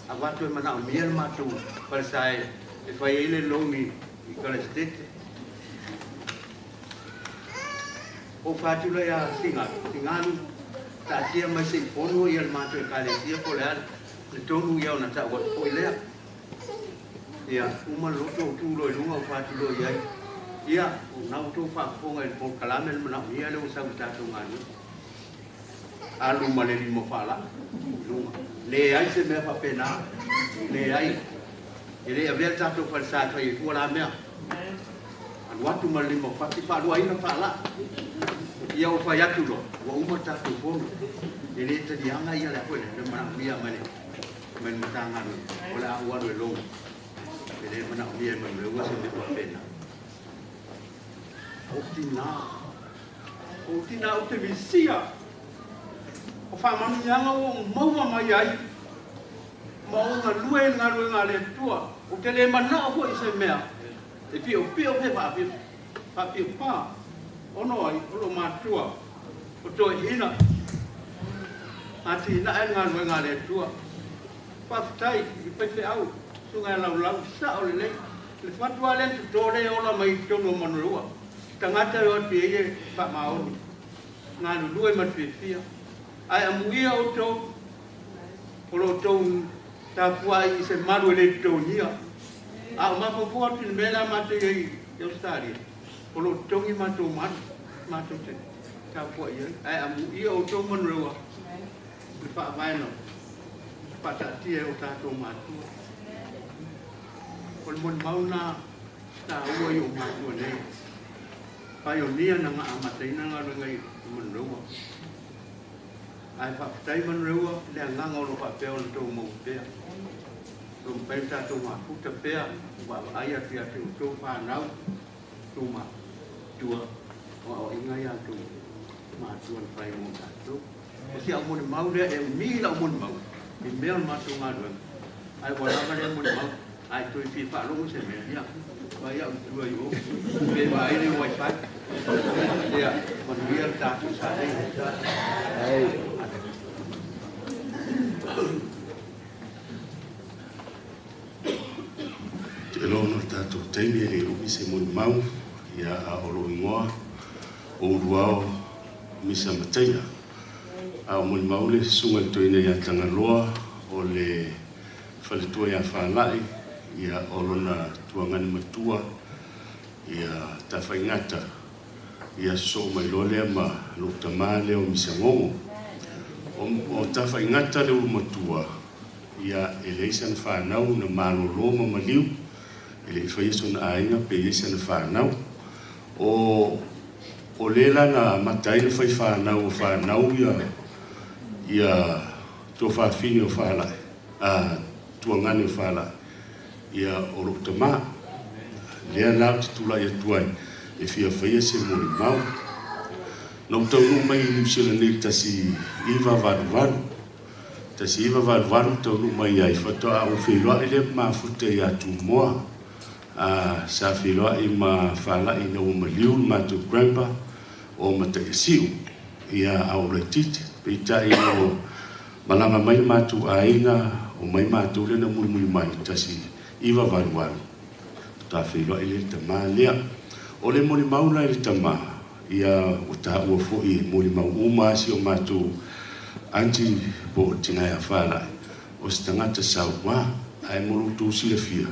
Avatu e manaomia le matou falesa e fai ai le loan i Kalasetete. Ou fai atu loa ia Sigalu, Sigalu, taatia mai se i fono ia le matou ekalesia po o le a le tonu ia ona tau atu foi lea. Ia, uma le loto ou tu loa i luga ou fai atu loa i ai, ia, o lena ua outou faafofoga i le polokalame le manaomia lea ua sau i le tatou galuega. Alu ma le lima faalaa i luga. Leai se mea faapena. Leai. E le avea le tatou falesa e fai ai fua la mea. Alu atu ma le lima fati faaluaina faalaa. Ia ua fai atu loa, ua uma le tatou fono. E le taliaga ia le a foi le manaomia mai le mai le Matagaluega, o le a ou alu e loan. E le manaomia e Manureua se mea faapena. O tinā, o tinā ou te misia, o faamanuiaga ua ou maua mai ai, ma ou galue i le galuega a le Atua, ou te le manao foi i se mea e piopio pe faapiopa, ono ai o lou matua o toeaina atinae le galuega a le Atua. Faafetai i faifeau, susuga ia Laulau, sao lelei. Le fatu lava lea na toto lea e ola mai i totonu o Manureua. Tagata e o atu i ai e faamaoni, galulue ma le fiafia. Ae amuia outou o lo outou tapuai i se malu e le totogia. A o mafaufau atu i le mea lea matou i ai i Ausetalia, o lo o totogi matou malu matou te tapuai ai. Ae amuia outou Manureua i le faavae na faataatia e o tatou matua. O le molimau lena taua i ou matua nei. Paionia na amataina galuega i Manureua. Ae faafetai Manureua i le agaga o lo o faapea ona outou maua pea. O lo o mafai ona tatou mafuta pea ma vaavaai atu ia te outou fanau, outou matua, o aoaiga ia a outou matua na fai mo tatou. O si au molimau lea, e umi lau molimau i mea o le matou galuega, ae ua lava lea molimau. A e toe fia faalogo i se mea, ia, vaai au i tua i o, pe vaai le wifi. Ia, manuia le tatou sa nei. Te iloa ona o le tatou taimi e le i umi se molimau, ia, a o lou igoa o Uluao Misa Mataia. A o molimau le susuga i le toeaina ia Tagaloa o le Faletua ia Fala'i, ia o lona tuagani matua, ia Tafaigata, ia sosoo mai loa lea ma lou tamā lea o Misagogo. O Tafaigata le ulumatua, ia e leai sana fanau na malōlō ma maliu, e le'i faia sona aiga pe iai sana fanau. O lē la na amata ai le fai fanau o fanau ia ia tuafafine o Fala'i, a tuagani o Fala'i, ia o lo'u tamā. Lea la ou te tula'i atu ai e fia faia se molimau. Na ou taunuu mai i Niusila nei 1988, 1988 taunuu mai ai, faatoa ou feiloa'i lea ma mafuta iā Tumoa. Sa feiloa'i ma Fala'i ina ua maliu le matou grandpa o Mataiasi'u, ia a o laitiiti. Peitai ina ua malaga mai le matou aiga, omai matou lea na mulimuli mai 1988, faatoa feiloa'i lea i le tamā lea. O le molimau la i le tamā, ia ua taua fo'i e molimau uma a si o matou aunty po o le tinā ia Fala'i, o se tagata sauā. Ae mo lo outou silafia,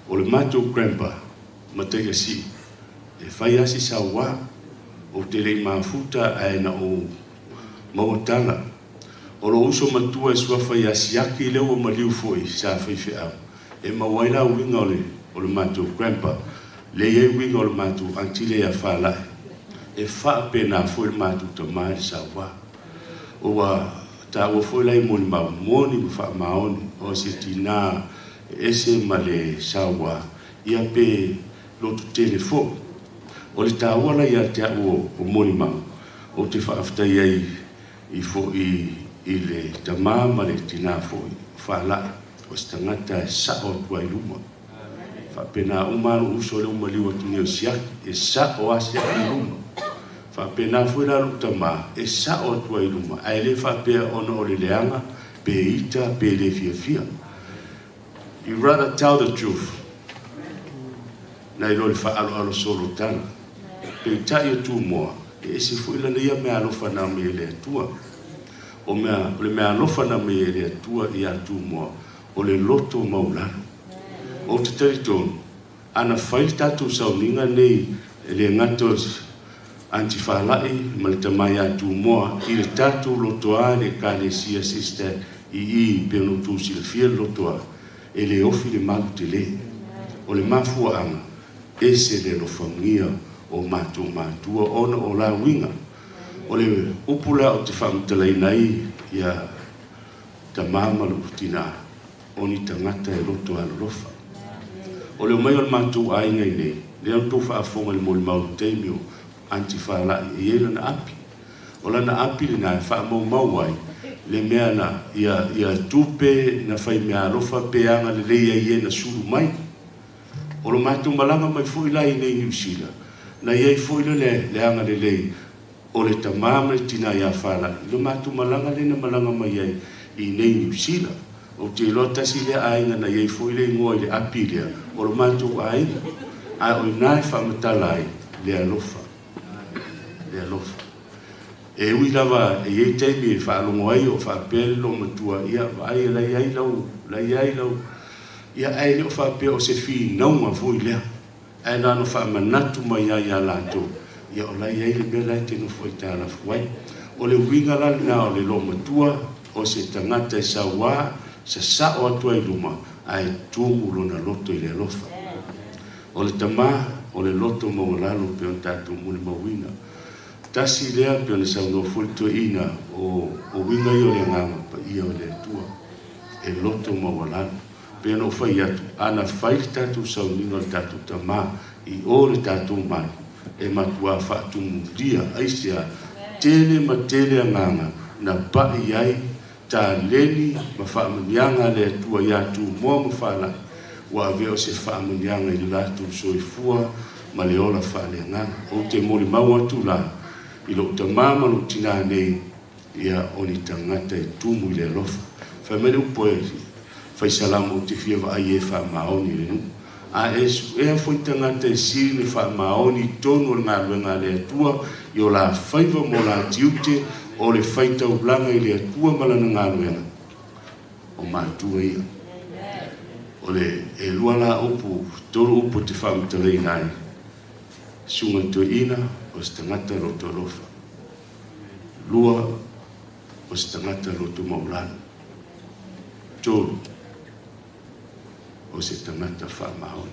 o le matou grandpa Mataiasi'u, e fai lava si sauā. Ou te le'i mafuta ae na ou maua tala. O lou uso matua e suafa ia Siaki lea ua maliu foi sa faifeau, e maua ai la uiga o le matou grandpa, lea e i ai uiga o le matou aunty lea ia Fala'i. E faapenā foi le matou tamā i le sauā. Ua taua foi la i molimau moni ma faamaoni, o se tinā e ese ma le sauā, ia pe loto tele foi. O le taua la ia te a'u o molimau, ou te faafetai ai i fo'i i le tamā ma le tinā foi o Fala'i, o se tagata e sa'o atu ai i luma. Faapenā uma a lo'u uso lea ua maliu atu nei o Siaki, e sa'o a Siaki i luma. Faapenā foi la lo'u tamā, e sa'o atu ai i luma, ae lē faapea ona o le leaga pe ita pe lē fiafia. You rather tell the truth nai lo le faaaloalo solo tala. Peitai o Tumoa, e ese foi lana ia meaalofa na aumai e le Atua. O mea, o le meaalofa na aumai e le Atua iā Tumoa, o le loto maulalo. Ou te talitonu, ana fai le tatou sauniga nei e le gata o Aunty Fala'i ma le tama iā Tumoa i le tatou lotoā i le Ekalesia Sister i i pei ona outou silafia le lotoā, e le ofi le malu telē. O le mafuaaga, ese le alofagia o matou matua ona o la uiga. O le upu la ou te faamatalaina ai ia tamā ma lou tinā, o ni tagata e loto alolofa. O le omai o le matou aiga iinei, lea na outou faafofoga i le molimau i le taimi o Aunty Fala'i e i ai lana api. O lana api lenā e faamaumau ai le mea na ia ia tupe na fai meaalofa pe agalelei ai e na sulu mai. O lo matou malaga mai foi la iinei i Niu Sila, na i ai foi lea le agalelei o le tamā ma le tinā iā Fala'i i lo matou malaga lea na malaga mai ai iinei i Niu Sila. Ou te iloa tasi lea aiga na i ai foi le igoa i le api lea, o lo matou aiga. Ae o inā e faamatala ai le alofa, le alofa. E ui lava e i ai taimi e faalogo ai o faapea le loomatua, ia vaai e la i ai lau, la i ai lau, ia ae le o faapea o se finauga foi lea. Ae na ona faamanatu mai lava iā latou, ia o la e i ai le mea la e te nofo aitalafu ai. O le uiga la lenā o le loomatua, o se tagata e sauā, sasa'o atu ai i luma, ae tumu lona loto i le alofa. O le tamā, o le loto maualalo pei ona tatou molimauina. Tasi lea, pei ona saunoa foi le toeaina, o o uiga ia o le Agaga Paia o le Atua, e loto maualalo. Pei ona ou fai atu, ana fai le tatou sauniga o le tatou tamā i o le tatou malu, e matuā faatumulia aisea tele ma tele agaga na pa'i ai taleni ma faamanuiaga a le Atua iā Tumoa ma Fala'i, ua avea o se faamanuiaga i le latou soifua ma le ola faaleagaga. Ou te molimau atu la i lou tamā ma lou tinā nei, ia, o ni tagata e tumu i le alofa. Fai mai le upu e fai salamo, Ou te fia vaai e faamaoni i le nuu. A e suʻea foi tagata e sili le faamaoni i totonu o le galuega a le Atua i o la faiva ma o la tiute o le faitaulaga i le Atua ma Lana galuega, o matua ia. O le e lua la upu, tolu upu te faamatalaina ai, susuga i le toeaina o se tagata loto alofa. Lua, o se tagata loto maualalo. Tolu, o se tagata faamaoni.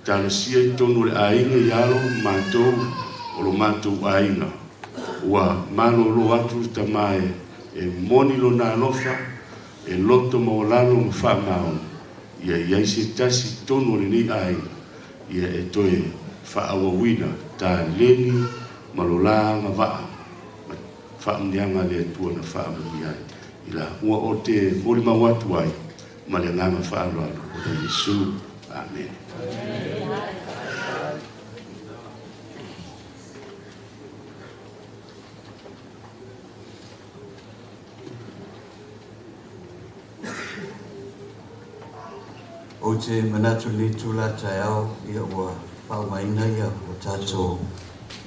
Talosia i totonu o le aiga i alo ma matou o lo matou aiga, ua malolo atu le tama e moni lona alofa, e loto maualalo ma faamaoni, ia i ai se tasi i totonu o lenei aiga, ia e toe faaauauina taleni ma lo la agavaa ma faamanuiaga a le Atua na faamanuia ai i la ua o te molimau atu ai ma le agaga faaaloalo o le Iesu. Amene. Ou te manatu i lenei itula taeao ia ua faauigaina ia o tatou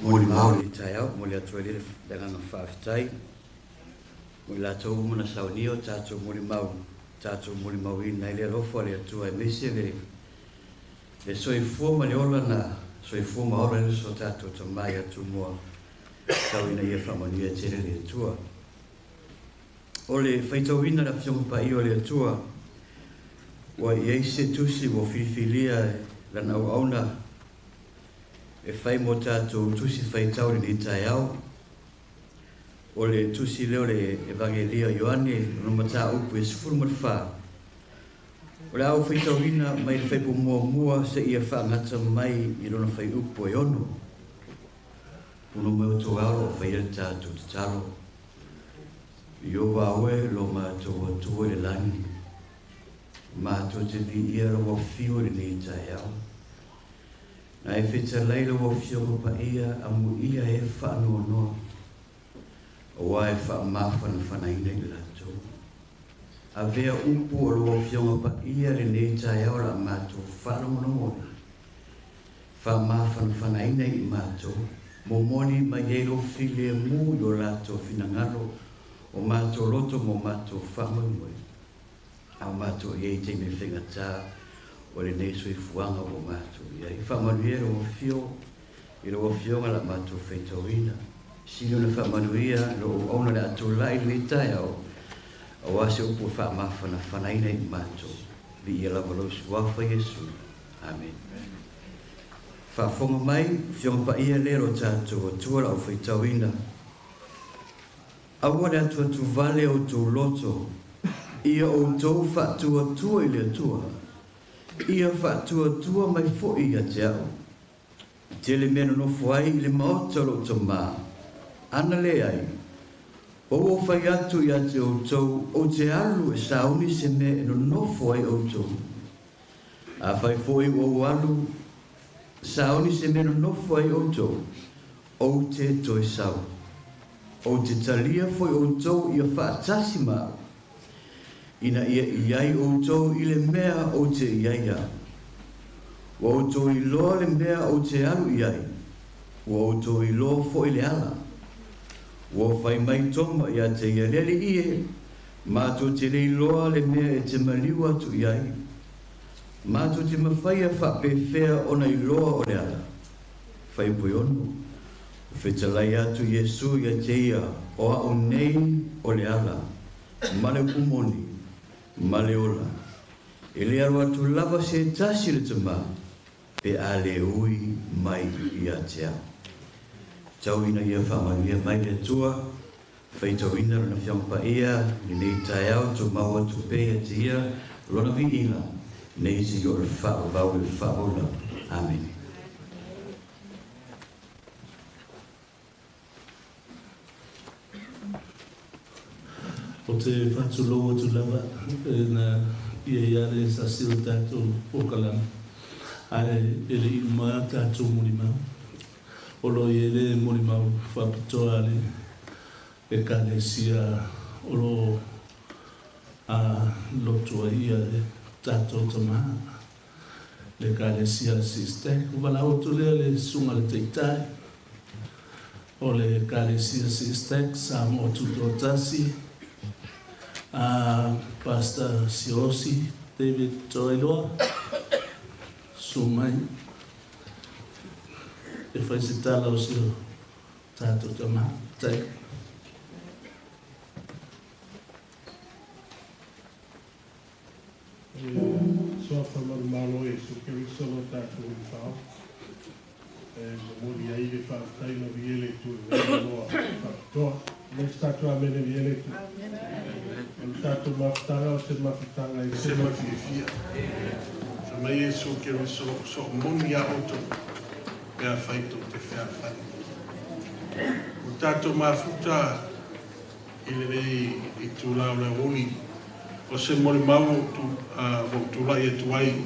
molimau i lenei taeao. E momoli atu ai le agaga faafetai mo i latou uma na saunia o tatou molimau, tatou molimauina ai le alofa o le Atua aemaise le le soifua ma le ola na soifua ma ola ai le so tatou Tama ia Tumua tau ina ia faamanuia tele le Atua. O le faitauina le Afioga Paia o le Atua, ua i ai se tusi ua filifilia e Lana auauna e fai mo tatou tusi faitau i lenei taeao. O le tusi lea o le Evagelia o Ioane, lona mataupu e 14. O le a ou faitauina mai le Faipu muamua seia faagata mai i lona fuaiupu e 6. Pono mai outou ao lo o faia le tatou tatalo. Ieova oe lo matou Atua i le lagi, matou te viia lou afio i lenei taeao. Na e fetalai lau Afioga Paia amuia e faanoanoa, aua e faamafanafanaina i latou. Avea upu o lou Afioga Paia lenei taeao la matou faalogologo ai, faamafanafanaina i matou, momoli mai ai lou filemu i o latou finagalo, o matou loto ma o matou faamoemoe. A o matou i ai i taimi faigata o lenei soifuaga ua matou i ai. Faamanuia lau Afio i lau Afioga la matou faitauina. Sili ona faamanuia lou auauna le a tulai i lenei taeao, aua se upu e faamafanafanaina i matou. Viia lava lou Suafa Iesu. Amene. Faafofoga mai, Afioga Paia lea lo tatou Atua la ou faitauina. Aua le atuatuvale outou loto, ia outou faatuatua i le Atua, ia faatuatua mai foi ia te au. E tele mea nonofo ai i le maota o lou Tamā, ana leai, ua ou fai atu ia te outou, ou te alu e sauni se mea e nonofo ai outou. Afai foi ua ou alu, sauni se mea e nonofo ai outou, ou te toe sau. Ou te talia foi outou ia faatasi ma au, ina ia i ai outou i le mea ou te i ai au. Ua outou iloa le mea ou te alu i ai, ua outou iloa foi le ala. Ua fai mai Toma ia te ia, Le Alii e, matou te le iloa le mea e te maliu atu i ai. Matou te mafaia faapefea ona iloa o le ala. Fuaiupu e 6. Ua fetalai atu Iesu ia te ia, O a'u nei o le ala, ma le upu moni, ma le ola. E le alu atu lava se tasi i le Tamā, pe a le ui mai ia te au. Tau ina ia faamanuia mai le Atua, faitauina Lona Afioga Paia i lenei taeao, tumau atu pea ia te Ia Lona viiga, nei seia o le faavavau i le faavaulala. Amene. O te faatulou atu lava na ia ia le sasi o tatou polokalame, ae e le i uma tatou molimau. O lo o i ai le molimau faapitoa a le Ekalesia o lo o lotu ai ia le tatou tama, le Ekalesia Sistek. Ua valaau atu lea le Susuga i le Taitai o le Ekalesia Sistek Samoa Tutoatasi, a Pastor Siaosi David Toailoa, susu mai e fai se tala o si o tatou tamā. Faafetai. I le Suafa manumalo o Iesu Keriso lo tatou Alii Faaola, e momoli ai le faafetai ma viia le Atua i lenei avanoa faapitoa. Aumai se tatou amene viia le Atua. O le tatou mafutaga o se mafutaga e ese ma le fiafia. Fai mai Iesu Keriso, So moni a outou pe afai tou te fealofani. Ua tatou mafuta i lenei itula o le aoauli, o se molimau ua ou tulai atu ai,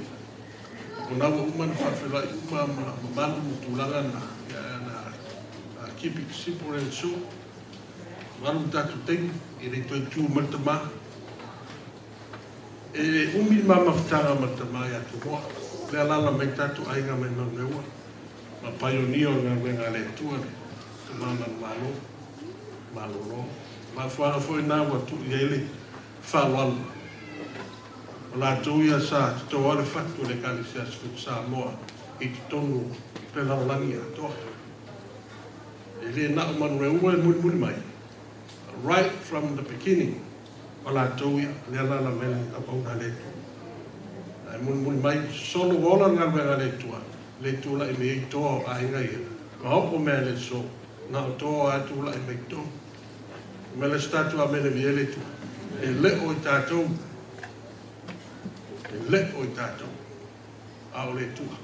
ona ua uma ona faafeiloai uma ma mamalu ma tulaga na, na keep it simple and short. Ua alu le tatou taimi, e le toe tu mai le tama. E umi le ma mafutaga ma le tama ia Tomoa, lea alaala mai tatou aiga mai Manueua, ma paionia o le galuega a le Atua le tama manumalo, malolo. Mafuaaga foi na ua tuu i ai le faaaloalo. O latou ia sa totoa le fatu o le Ekalesia Aso Samoa i totonu o le lalolagi atoa. E le na o Manueua e mulimuli mai, right from the beginning, o latou ia, lea alaala mai le auauna a le Atua. Ae mulimuli mai, sosolo ua ola le galuega a le Atua, le tulai mai ai toa o aiga ia, ma oo mea i le aso, na o toa lava e tulai mai i totonu. Ma le se tatou amene viia le Atua. E le o i tatou, e le o i tatou, a o le Atua.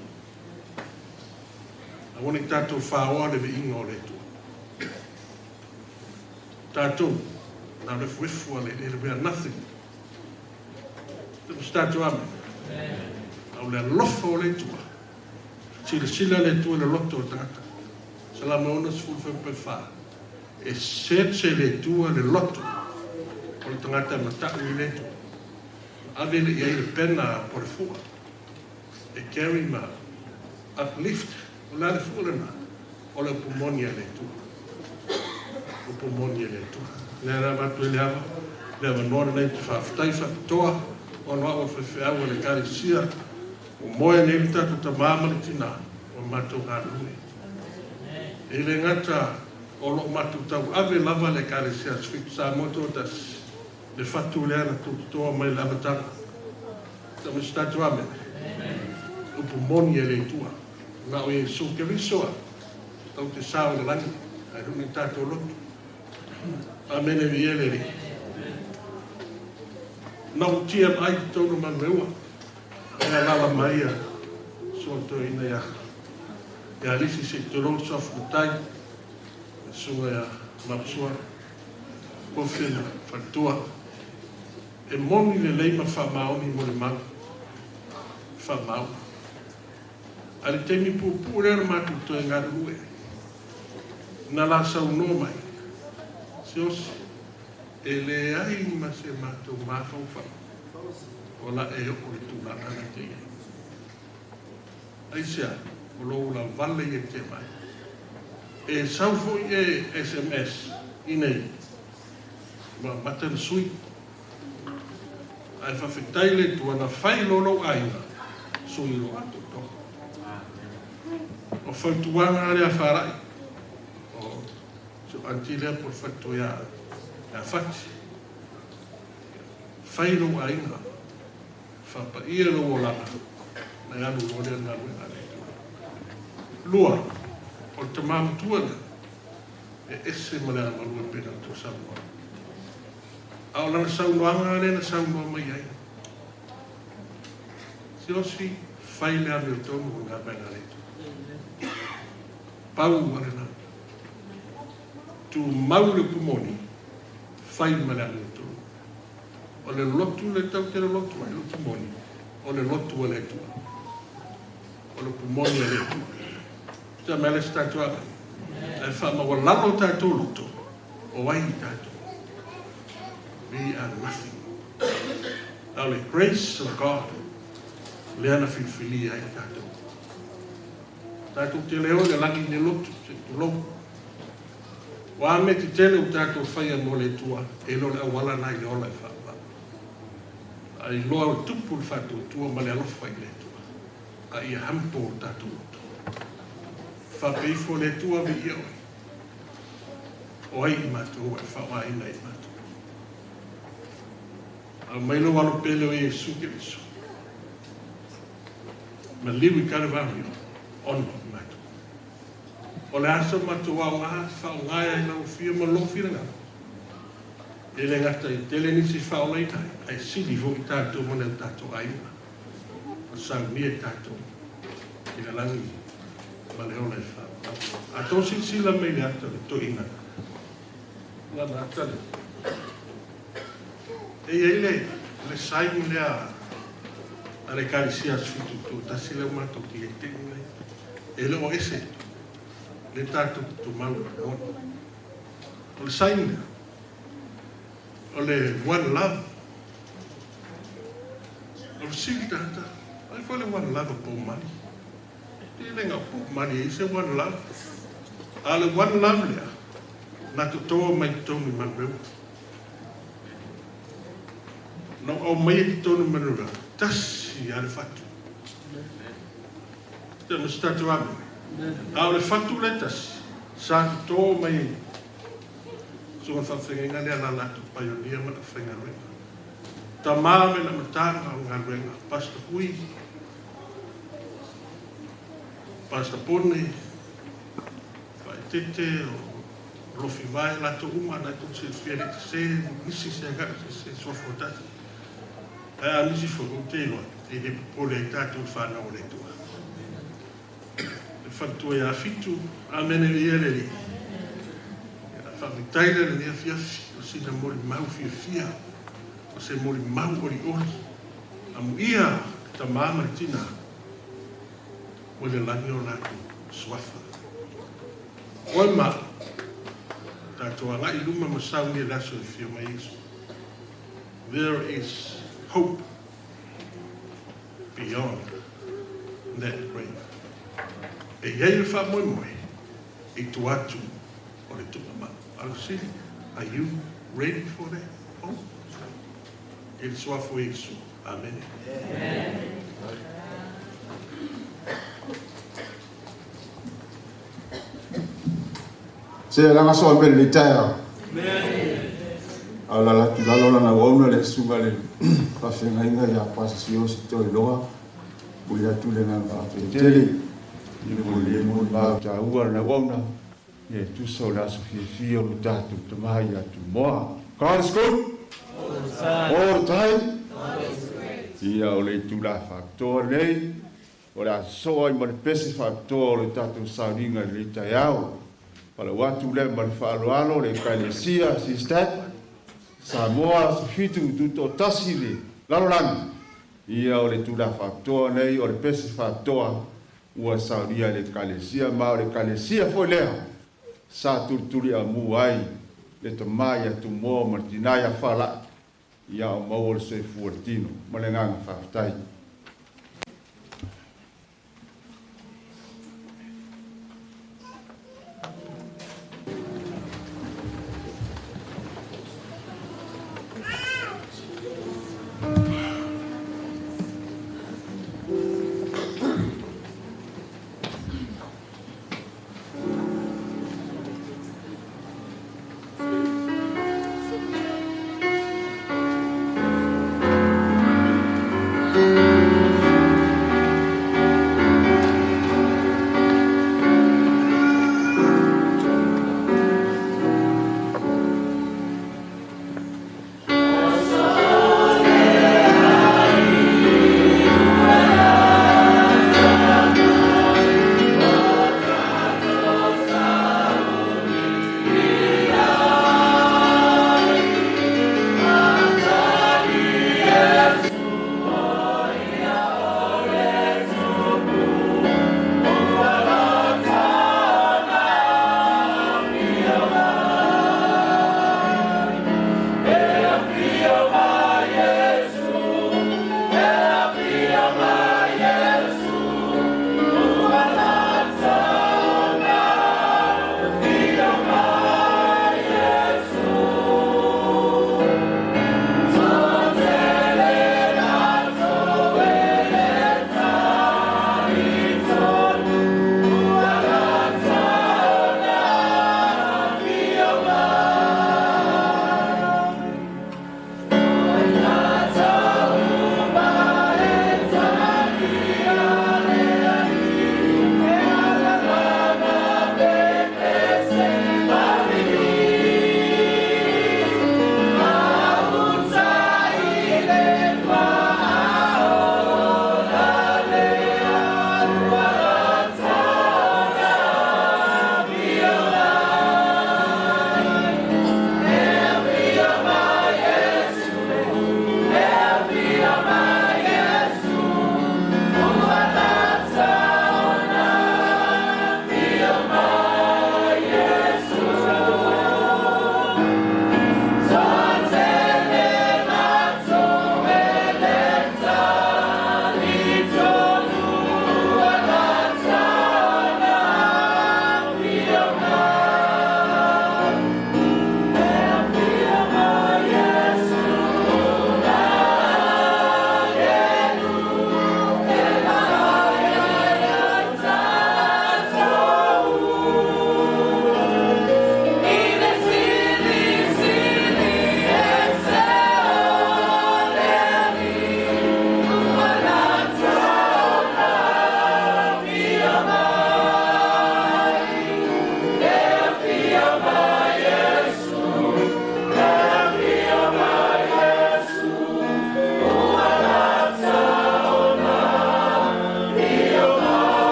Aua ne i tatou faoa le viiga o le Atua. Tatou, na o le efuefu a le eleele, we are nothing. Se tatou amene. A o le alofa o le Atua. Silasila le Atua i le loto o le tagata. Salamo 64. E search e le Atua le loto o le tagata e mata'u i le Atua. Ave le i ai le pena po le fua. E carry ma uplift. O le a le fua lena. O le upu moni a le Atua. Upu moni a le Atua. Lea na avatu ai le ava, le avanoa lenei ou te faafetai faapitoa ona o au o le faifeau a le Ekalesia ua moe nei le tatou tamā ma le tinā ua matou galulue. E le gata o lo o matou tauave lava le Ekalesia Aso Fitu Samoa Toatasi, le fatu lea na tutotoa mai le amataga. Tau se tatou amene. Upu moni e le Atua. Na o Iesu Keriso a tau te sao i le lagi, ae luga i tatou loto. Amene viia le Alii. Na ou TMI totonu o Manueua, e alaala mai ia suatoina ia ia Alisi se i tolou le suafa matai, le susuga ia Mapsua, Kofi ma faletua. E moni lelei ma faamaoni mo le mau, faamau. A le taimi puupuu lea na matou toe galulue, na la saunoa mai, Siaosi, e leai ma se matou mafaufau o la e oo i le tulaga lena e te i ai. Aisea? O lou lavale ia te mai. E sau foi e SMS i nei, ua amata ona sui. Ae faafetai le Atua na fai loa lou aiga, sui loa atoatoa. O fautuaga lea Farai, o si ou aunty lea po o le faletua ia Fati, fai lou aiga, faapaia lou olaga, ona e alu loa lea i le galuega a le Atua. Lua, o le tama matua lea, e ese ma le agamalu e pei ona outou saunoa. A o lana saunoaga lea na saunoa mai ai, Siaosi, fai le amiotonu i galuega a le Atua. Pau a lena. Tumau le upu moni, fai ma le amiotonu. O le lotu le tau te le lotu ai, le upu moni, o le lotu a le Atua. O le upu moni a le Atua. Sa mea le se tatou agai. Ae faamaualalo tatou loto, o ai i tatou. We are nothing. A o le grace of God lea na filifilia ai tatou. Tatou te le o i le lagi i le lotu, se i tulou. Ua a mea tetele ua tatou faia mo le Atua, e le o le auala na i le ola e faavavau. Ai loa o tupu le faatuatua ma le alofa i le Atua. A ia humble o tatou loto. Faapeifo le Atua vi ia oe. O ai i matou e whaoaina i matou. A mai lo alo pele o Iesu Keriso. Ma liwi Karevario, ono i matou. O le aso matou au ngā, whaongaia i lau fia ma lo whiranga. E le ngata i tele nisi whaolaina, ai sili fo i tātou mana o tātou aiga. O saunia tātou i la langi ma le ola i whao. A tō silasila mai le ata le toina. Lana ata le. E iai le sign lea a le Ekalisia Aso Fitu tasi leo matou ki e tini nei. E le o ese le tātou tumau ona. O le sign lea, o le one love. O le sili tata, ai foi le one love o pō mani. Te lenga o pō mani e se one love. A le one love lea, na totoa mai tonu manurewa. Na au mai e ki tonu manurewa, tasi a le fatu. Te ma se tātou ame. A o le fatu le tasi, sa totoa mai so nga whawhengenga lea la lātou pioneer ma na whaingaluenga. Ta mā me na matanga o ngaluenga, Pastor Hui, Pastor Pone, Whaetete, o Lofi Vai, lātou uma, nai tō se fia le te se, nisi se angara se se sofa o tata. Ai a nisi fo o te iloa, te le popole ai tātou whānau o le tua. Le whantua i a fitu, amene le ia le li. Whawhitaira le nia fiafi, o sina mori mau fiafia, o se mori mau ori ori. Amu ia, ta māma le tina, o le langi o lātou suafa. Oe ma, tātou angai luma ma sauni e laso e fia mai Yesu. There is hope beyond that grave. E iai le wha moe moe, i tu atu o le tunga mau. Alosili, are you ready for that hope? Il soit for Yesu. Amen. Amen. Se la ngaso ambe le taia. Ala la tu la la na wauna le sunga le pa fenga inga ya pa sio si to loa. Bulia tu le na pa tele. Ni mo le mo ba ta ua na wauna. Ye tu so la so fia fia o tātou te mahi a tu moa. God is good. All the time. All the time. God is great. Ia o le tu la whakatoa nei. O le asoa i ma le pese whakatoa o le tātou sauninga i le taiao. Pala watu le ma le whaaloalo le Ekalesia, Sistat, Samoa, Sofitu, tuto tasi le lalolangi. Ia o le tu la whakatoa nei, o le pese whakatoa ua saunia le Ekalesia, ma o le Ekalesia foi lea. Sa tulituli a mu ai le tamai a tumoa ma le tinai a whalaa ia o maua le soifua le tino ma le nganga whawhitai. Thank you.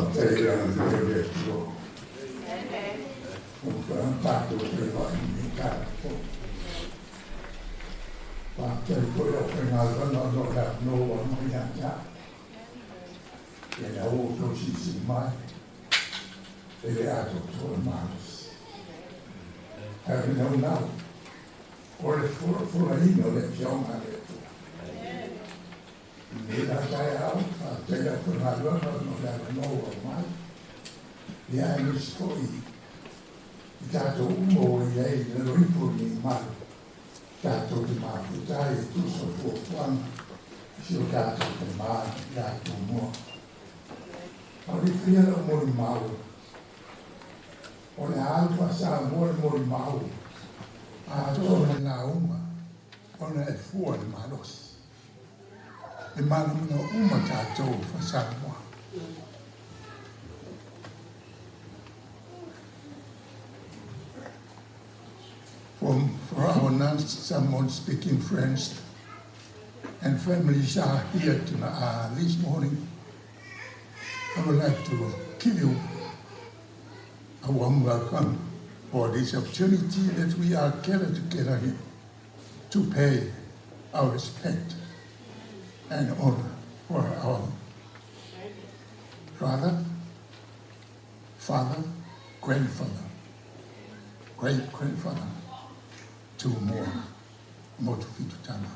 Faafetai i le agalelei o le Atua. Ua mafai ona tatou feiloai i lenei taeao fou. Faafetai foi i le aufaigaluega ona o le avanoa ua aumai ia te au. Ia lea ua outou silisili mai, e le atoatoa le malosi. Ae o le naunau, o le folafolaina o le Afioga a le Atua. I lenei la taeao, faafetai i le aufaigaluega ona o le avanoa ua aumai. Ia aemaise foi i tatou uma ua i ai i lalo ifo o lenei malu, tatou te mafuta ai e tusa o fuafuaga i si o tatou Tama ia Tumua. A o le i faia lau molimau, o le a alu faa-Samoa le molimau atoa ma le lauga ona e fua i le malosi. E malamalama uma tatou faa-Samoa. For our non-Samoan speaking friends and families are here tonight, this morning, I would like to give you a warm welcome for this opportunity that we are gathered together here to pay our respect and honor for our brother, father, grandfather, great-grandfather, Tumua Motufitu Tama.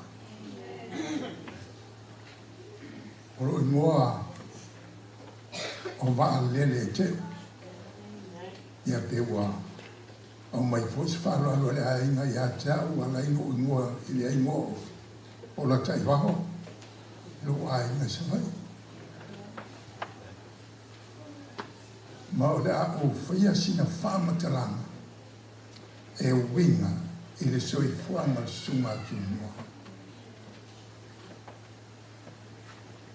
O lou igoa o Vaalele e Teu, ia pe ua aumai foi se faaaloalo a le aiga ia te au ala ai lou igoa i le igoa o Lataivaho, lou aiga i Savaii. Ma o le a ou faia sina faamatalaga e uiga i le soifuaga o le susuga a Tumua.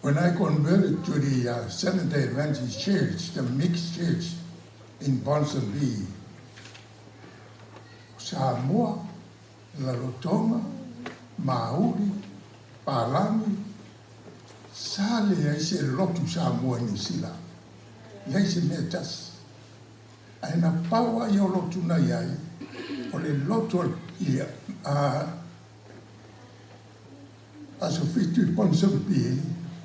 When I converted to the Seventh-day Adventist Church, the mixed church in Ponsonby, o Samoa, Rarotonga, Māori, Palagi, sa leai se lotu Samoa i Niu Sila. Leai se mea e tasi. Ae na pau lava ia o lotu na i ai, o le lotu i Aso 7 i Ponsonby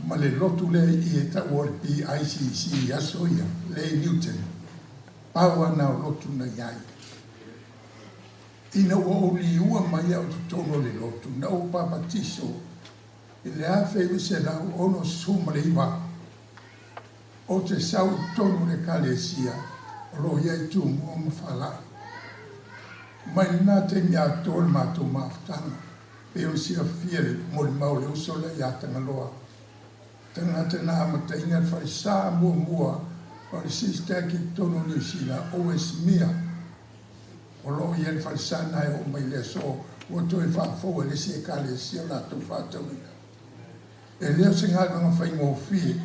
ma le lotu lea i e taua o le PICC i aso ia, lea i Newton. Pau lava na o lotu na i ai. Ina ua ou liua mai au i totonu o le lotu, na ou papatiso i le 1969, ou te sau i totonu o le Ekalesia o lo o i ai Tumua ma Falai. Mai lena taimi atoa le matou mafutaga, pei ona silafia le molimau o le uso lea ia Tagaloa, tagata na amataina le falesa muamua o le SYSTAC i totonu o Niu Sila, O.S. Mia. O lo o i ai le falesa na e oo mai i le aso ua toe faafou e le isi Ekalesia o latou faatauina. E le o se galuega faigofie,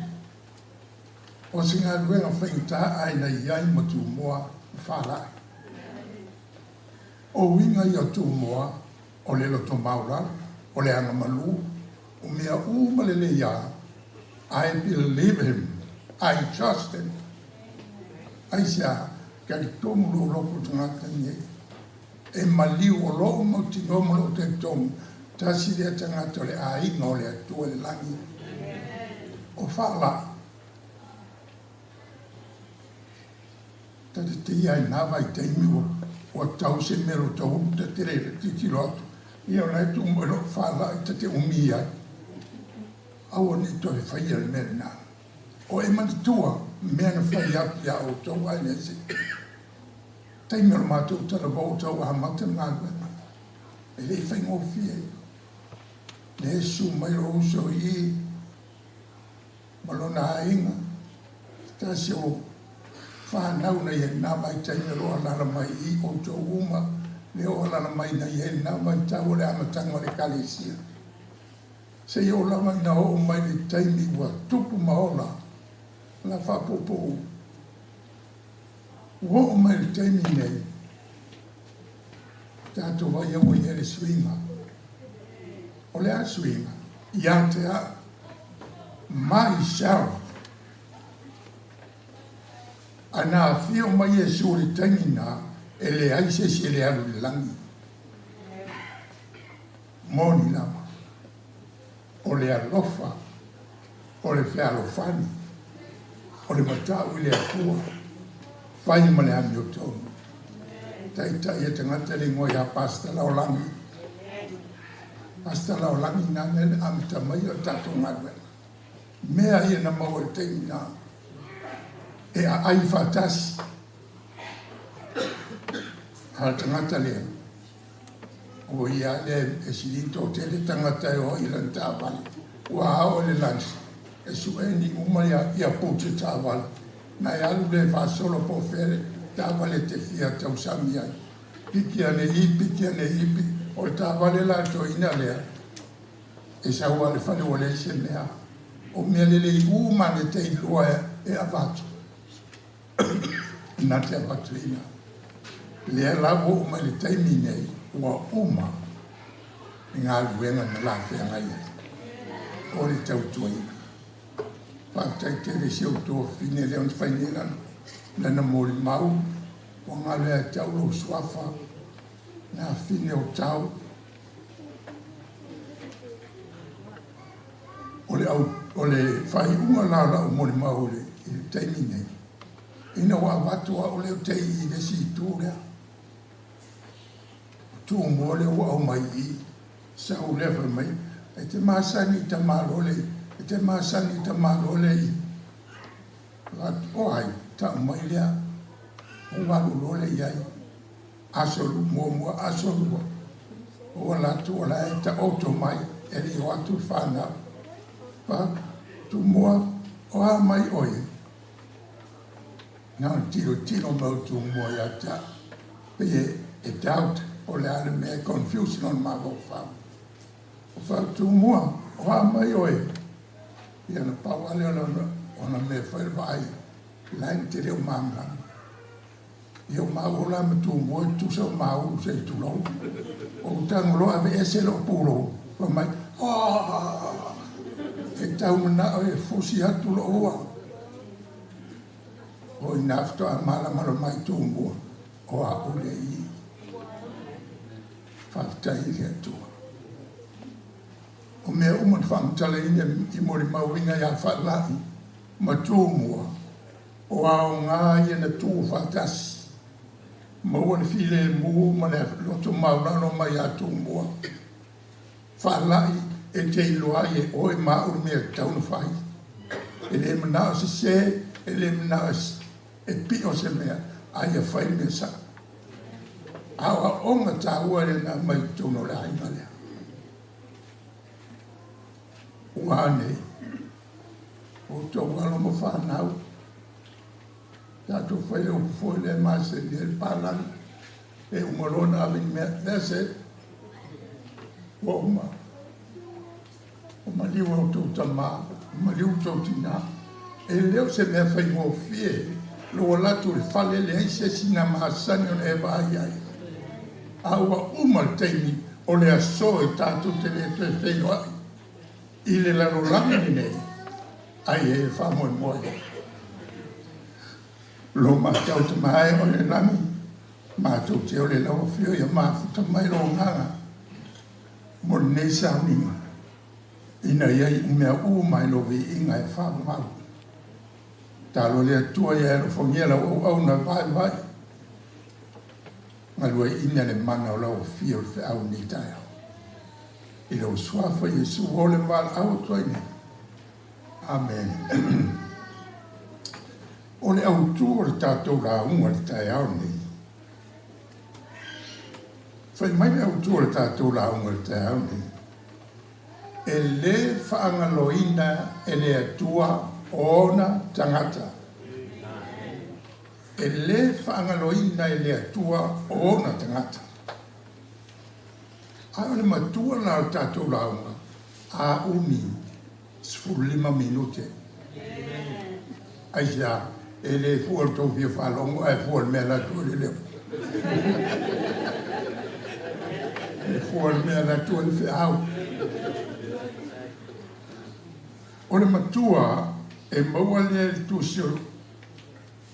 o se galuega faigata ae na i ai ma Tumua ma Falai. O uiga ia o Tumua, o le loto maualalo, o le agamalu, o mea uma lelei a, I believe him, I trust him. Aisea? Talitonu lou loto i le tagata lenei. E maliu o lou mautinoa ma lou talitonu, tasi lea tagata o le aiga o le Atua i le lagi. O Falai, ta te teia ai na vaitaimi ua ua tau se mea lo tau ta te le tilotilo atu, ia o la e tuu mai lou Falai ta te umi ai. Aua ne i toe faia le mea lena. O e manatua mea na fai atu iā outou ae leai se taimi o le matou talavou tau amata le galuega. E le i faigofie. Lea e susu mai lou uso i i ma lona aiga, se tasi o fanau na i ai lena vaitaimi o lo o alaala mai i outou uma, lea o alaala mai na i ai lena vaitau o le amataga o le Ekalesia. Seia oo lava ina oo mai le taimi ua tupu ma ola la faapuupuu. Ua oo mai le taimi nei, tatou vaai ua i ai le suiga. O le a le suiga? Ia te au, myself. Ana afio mai Iesu i le taimi na, e leai se isi e le alu i le lagi. Moni lava. O le alofa, o le fealofani, o le matau i le Atua, fai ma le amiotonu. Taitai e tagata le igoa ia Pastor Laolagi. Pastor Laolagi nana le amata mai o le tatou galuega. Mea ia na maua i le taimi na e aai faatasi. A le tagata lea, o ia lea e sili toatele tagata e o i lana taavale. Ua ao i le lunch, e sue ni uma ia puti taavale. Na e alu le faasolo po o fea le taavale e te fia tausami ai. Piki ane i, piki ane i, piki. O le taavale la le toeaina lea, e sau lava i le fale ua leai se mea. O mea lelei uma lava na te iloa e avatu, na te avatuina. Lea la ua oo mai i le taimi nei, ua uma le galuega na la feagai ai, o le tautuaina. Faafetai tele i si ou tuafafine lea ona fai nei lana molimau, ua galo ia te au lou suafa, na fine o tau. O le, au, o le faaiuga la o lau molimau i le taimi nei, ina ua avatu au lea ou te i i le isi itu lea. O Tumua lea ua aumai i i, sau lea fai mai, e te masani i tamaloa le, e te masani i tamaloa le i. O ai, tau mai lea, ou alu loa lea i ai. Aso muamua, aso lua, ou ala atu o la e taoto mai, e le i o atu le fanau. Fa, Tumua, o a mai oe? Na ona tilotilo mai o Tumua ia te au. Pei e doubt po o le a le mea e confuse lona mafaufau. O fa, Tumua, o a mai oe? Ia na pau lava lea o lona mea e fai le vaai, la e te le o malamalama. Ia o maua la ma Tumua e tutusa o maua se i tulou. Ou tago loa aveese lou pulou, fai mai, Aah! E tau manao e fusi atu lou ua. O ina faatoa malamalama mai Tumua, o a'u lea i i. Faafetai i le Atua. O mea uma na faamatalaina i molimauina ia Faala'i ma Tumua, O aoga ia na tuu faatasi, maua le filemu ma le loto maualalo mai ia Tumua. Faala'i e te iloa ai e oe ma a'u le mea e tatau ona fai. E le manao e sesē, e le manao e pi'o se mea, a ia fai le mea sa'o. A o aoga taua lea na aumai i totonu o le aiga lea. Ua a nei? Outou alo ma fanau, tatou fai le upu foi lea e masani ai le palagi, e uma loa ona ave ni mea, that's it. Ua uma. Ua maliu outou tama, ua maliu outou tinā. E le o se mea faigofie lou alu atu i le fale leai se isi na masani ona e vaai ai. A ua uma le taimi o le aso e tatou te le toe feiloai i le lalolagi lenei, ai e faamoemoe. Lo matau tama e o le lagi, matou te ole lau afio ia mafuta mai lo agaga mo lenei sauniga, ina ia iu mea uma i lo viiga e faavavau. Talo le Atua ia e alofagia lau auauna vaivai, galueaiina le mana o lau afio i le feau i lenei taeao. I lou suafa Iesu ua ole ma valaau atu ai nei. Amene. O le autu o le tatou lauga i le taeao lenei. Fai mai le autu o le tatou lauga i le taeao lenei. E lē faagaloina e le Atua ona tagata. E lē faagaloina e le Atua ona tagata. A o le matua la o le tatou lauga, a umi, 15 minute. Aisea? E le fua le tou fia faalogo ae fua le mea la tua le leo. E fua le mea la tua le feau. O le matua e maua lea i le tusi o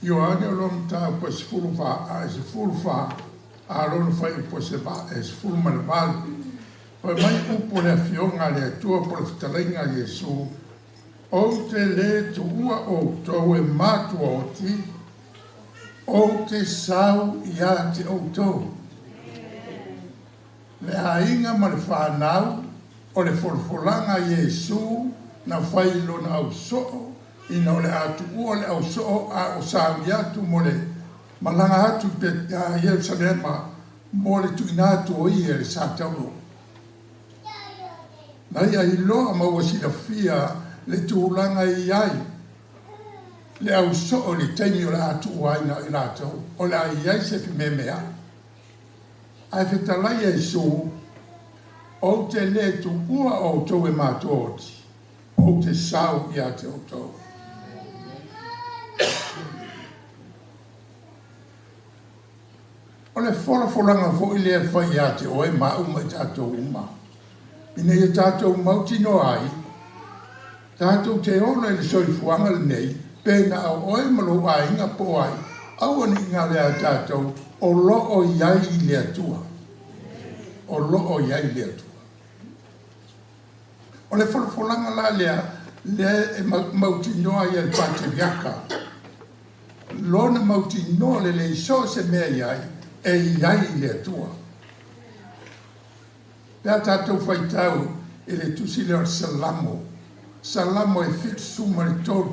Ioane o lona mataupu e 14, a lona fuaiupu e 18. Fai mai upu o le Afioga a le Atua po o le fetalaiga a Iesu, Ou te lē tuua outou e matuaoti, ou te sau iā te outou. Le aiga ma le fanau o le folafolaga a Iesu na fai i lona ausoo ina o le a tuua le ausoo a o sauni atu mo le malaga atu i Ierusalema mo le tuuina atu o ia i le sa tauro. Na ia iloa ma ua silafia le tulaga e i ai le ausoo i le taimi o le a tuua ai i latou, o le a i ai se fememeai. Ae fetalai Iesu, Ou te lē tuua outou e matuaoti, ou te sau iā te outou. O le folafolaga foi lea e fai ia te oe ma au ma i tatou uma, ina ia tatou mautinoa ai, tatou te ola i le soifuaga lenei, pe na o oe ma lou aiga po o ai, aua ne i galo ia tatou, o lo o i ai i le Atua. O lo o i ai le Atua. O le folafolaga la lea, lea e mautinoa ai e le Patriaka lona mautinoa lelei so o se mea i ai, e i ai i le Atua. Pe a tatou faitau i le tusi lea o le Salamo, Salamo e 73,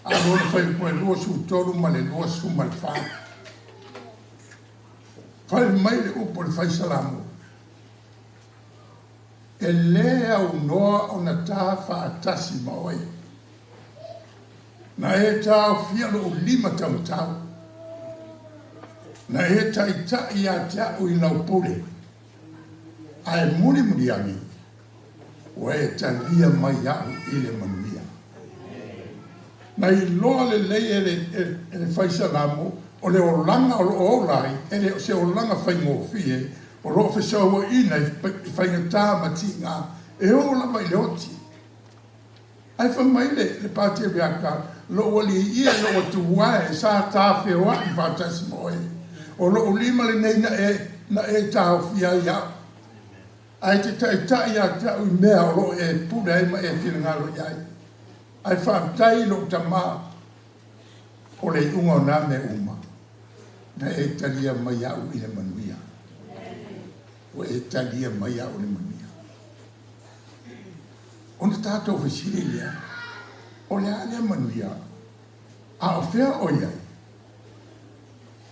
a lona fuaiupu e 23 ma le 24. Fai mai le upu a le fai Salamo, E lē aunoa ona ta faatasi ma oe. Na e taofia lou lima taumatau. Na e taitai ia te a'u i lau pule, ae mulimuli ane ua e talia mai a'u i le manuia. Na iloa lelei e le fai Salamo o le olaga o lo o ola ai e le o se olaga faigofie o lo o fesauaiina i faigata ma tiga e oo lava i le oti. Ae fai mai le Pateriaka, Lou alii ia, lou atua e, sa tafeoai faatasi ma oe. O lou lima lenei na e taofia ai au. Ae te taitai ia te au i mea o lo o e pule ai ma e finagalo i ai. Ae faafetai i lou tama o le iuga o nā mea uma, na e talia mai au i le manuia. Ua e talia mai au i le manuia. Ona tatou fesili lea, o le a lea manuia? A o fea o i ai?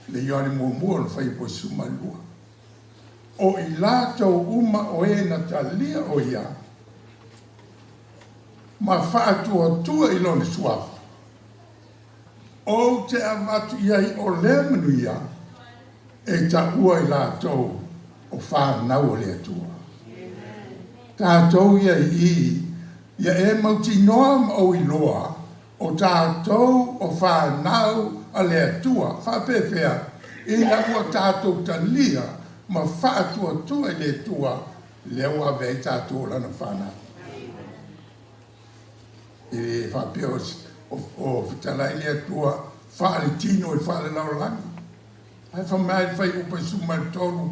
Le Ioane muamua o le fuaiupu e 12. O i latou uma o e na talia o ia, ma faatuatua i lona suafa, ou te avatu i ai o lea manuia e taua i latou o fanau a le Atua. Tatou ia i i, ia e mautinoa ma ou iloa o tatou o fanau a le Atua, faapefea, ina ua tatou talia ma faatuatua i le Atua, lea ua ave ai tatou o Lana fanau. E le faapea o fetalai le Atua faaletino i faalelaolagi. Ae fai mai le fuaiupu e 13,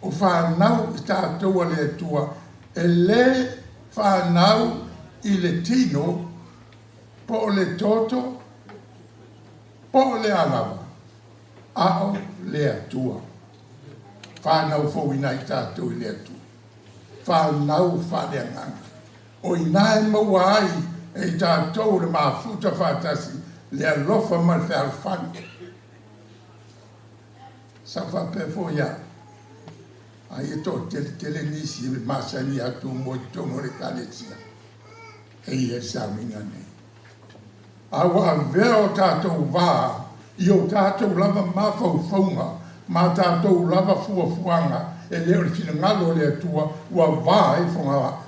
o fanau i tatou a le Atua, e lē fanau i le tino po o le toto po o le a lava, a o le Atua. Fanau fouina ai tatou i le Atua. Fanau faaleagaga. O i ina e maua ai e i tatou le mafuta faatasi, le alofa ma le fealofani. Sa ou faapea foi au, ai e toateletele nisi e masani atu mo i totonu o le Ekalesia e i ai le sauniga nei. A ua avea o tatou va i o tatou lava mafaufauga ma tatou lava fuafuaga e le o le finagalo o le Atua ua va ai Fogaoa.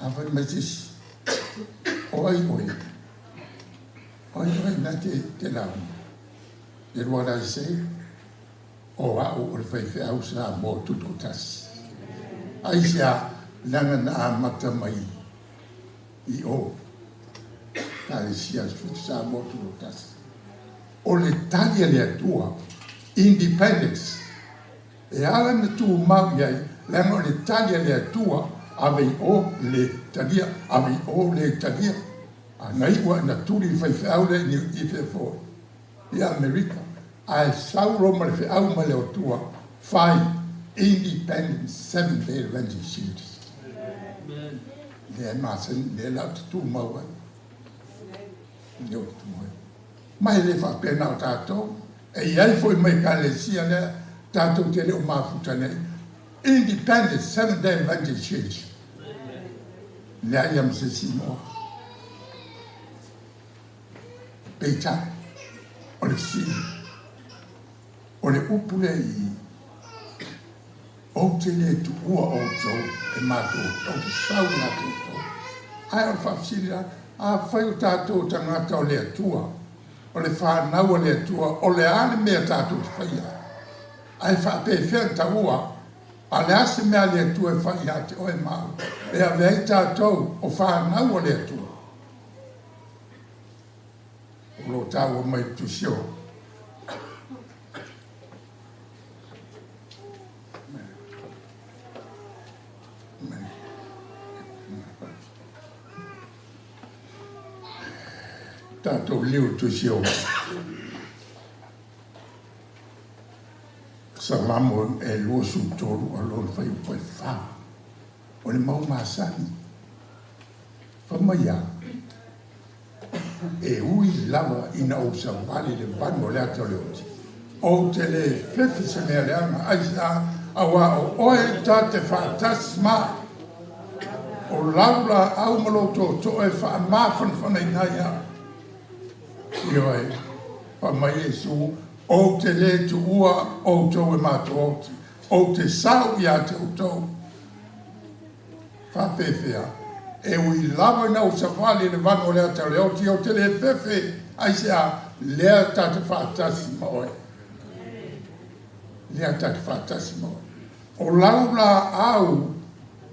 A fai mai se isi, o ai oe? O ai oe na te lauga? Then what I say? O au o le faifeau Samoa tutoatasi. Aisea? Leaga na amata mai i o. Ekalesia Fitu Samoa Tutoatasi. O le tali a le Atua, independence. E ala na tumau i ai, leaga o le tali a le Atua, ave i o le talia, ave i o le talia. A na iu ina tuli le faifeau lea i i fea foi, i Amerika. Ae sau loa ma le feau mai le Atua, fai Independent Seventh Day Adventist Church. Lea e masani, lea la ou te tumau ai. Lea ou te tumau ai. Ma e le faapea na o tatou. E i ai foi ma ekalesia lea tatou te le o mafuta nei. Independent Seventh Day Adventist Church. Leai lava ma se isi igoa. Peitai, o le fesili, o le upu lea i i, Ou te le tuua outou e matou, ou te sau ia te outou. Ae o le faafesili la, afai o tatou o tagata o le Atua, o le fanau a le Atua, o le a le mea tatou te faia? Ae faapefea ona taua, a o le a se mea a le Atua e fai ia te oe ma au, e ave ai tatou o fanau a le Atua? O lo o taua mai i le Tusi o Tatou liu tusi o Salamo e 23 a lona fuaiupu e 4. O le mau masani. Fai mai a, e ui lava ina ou savali le vanu o le ata o le oti, ou te le fefe se mea leaga, aisea, auā o oe ta te faatasi ma au. O lau laau ma lou tootoo e faamafanafanaina ai au. Ioe, fai mai Iesu, Ou te le tuua outou e matou oti, ou te sau ia te outou. Faapefea, e ui lava ina ou savali i le vanu o le ata o le oti, ou te le fefe, aisea, lea ta te faatasi ma oe. Lea ta te faatasi ma oe. O lau laau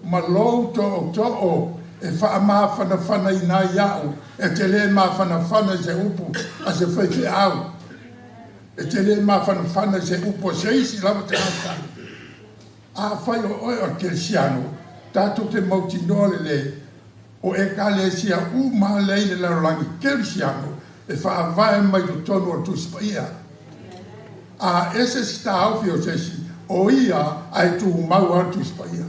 ma lou tootoo e faamafanafanaina ai au, e te le mafanafana i se upu a se faifeau, e te le mafanafana i se upu a se isi lava tagata. Afai o oe o le Kerisiano, tatou te mautinoa lelei o Ekalesia uma lea i le lalolagi Kerisiano e faavae mai totonu o le Tusi Paia. A ese se taofi o se isi, o ia ae tumau lava le Tusi Paia.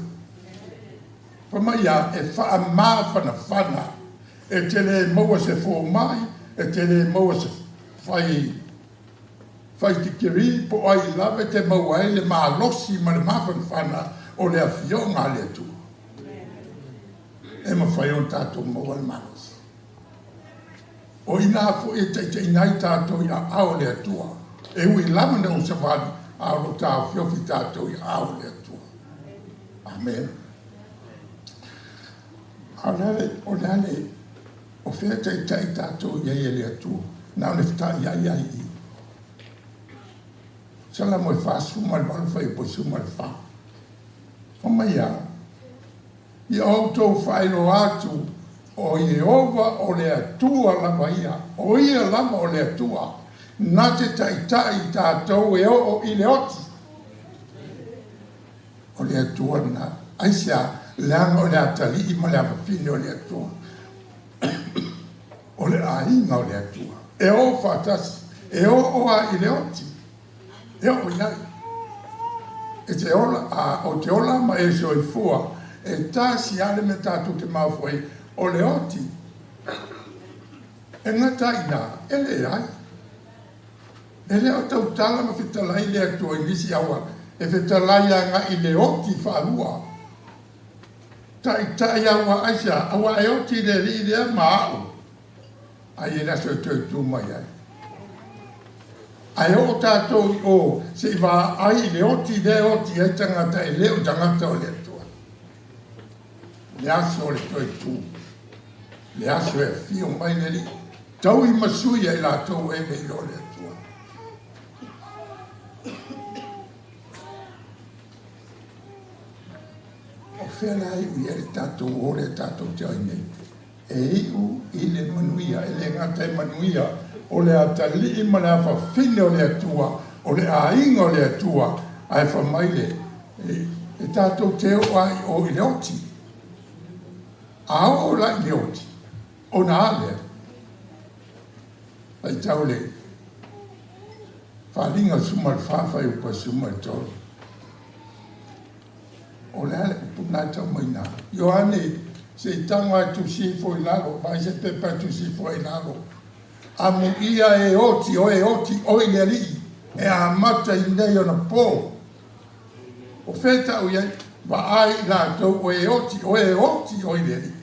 Fai mai ia e faamafanafana, e te le maua se fomai, e te le maua se fai fai tikeri po o ai lava e te maua ai le malosi ma le mafanafana o le Afioga a le Atua. E mafai ona tatou maua le malosi. O i ina foi e taitaiina ai tatou i aao o le Atua. E ui lava ina ou savali, a o lo o taofiofi tatou i aao o le Atua. Amene. A o le a le, o le a le, o fea e taitai tatou i ai e le Atua? Na o le feta'ia'i ai i i. Salamo e 48 fuaiupu 14. Fai mai a, Ia outou faailoa atu, o Ieova o le Atua lava ia, o ia lava o le Atua, na te taitai i tatou e oo i le oti. O le Atua lena. Aisea? Leaga o le atalii ma le afafine o le Atua. O le aiga o le Atua. E o faatasi, e oo lava i le oti. E oo i ai. E te ola, a, o te ola ma e soifua, e tasi lava le mea tatou te mafu ai, o le oti. E gata ai i ina, e leai. E le o tautala ma fetalai le Atua i nisi auala, e fetalai agai i le oti faalua. Taitai aua aisea, aua e oti le alii lea ma au, ai e le aso e toe tu mai ai. Ae oo tatou i o, se i vaai i le oti lea e oti ai tagata e le o tagata o le Atua. Le aso o le toe tu, le aso e afio mai le Alii, taui ma sui ai latou e le iloa le Atua. O fea la e iu i ai le tatou o lea tatou te ai nei? E iu i le manuia, e le gata e manuia, o le atalii ma le afafine o le Atua, o le aiga o le Atua, ae fai mai le, e tatou te oo ai o i le oti. A oo la i le oti, ona a lea, faitau le Faaaliga 14 fuaiupu 13. O le a le upu na tau mai na. Ioane, se i tago a tusi ifo i lalo, vaai se pepa e tusi ifo ai i lalo. Amuia e oti, o e oti, o i le alii, e amata i nei ona po. O fea tau i ai, vaai i latou o e oti, o e oti, o i le alii.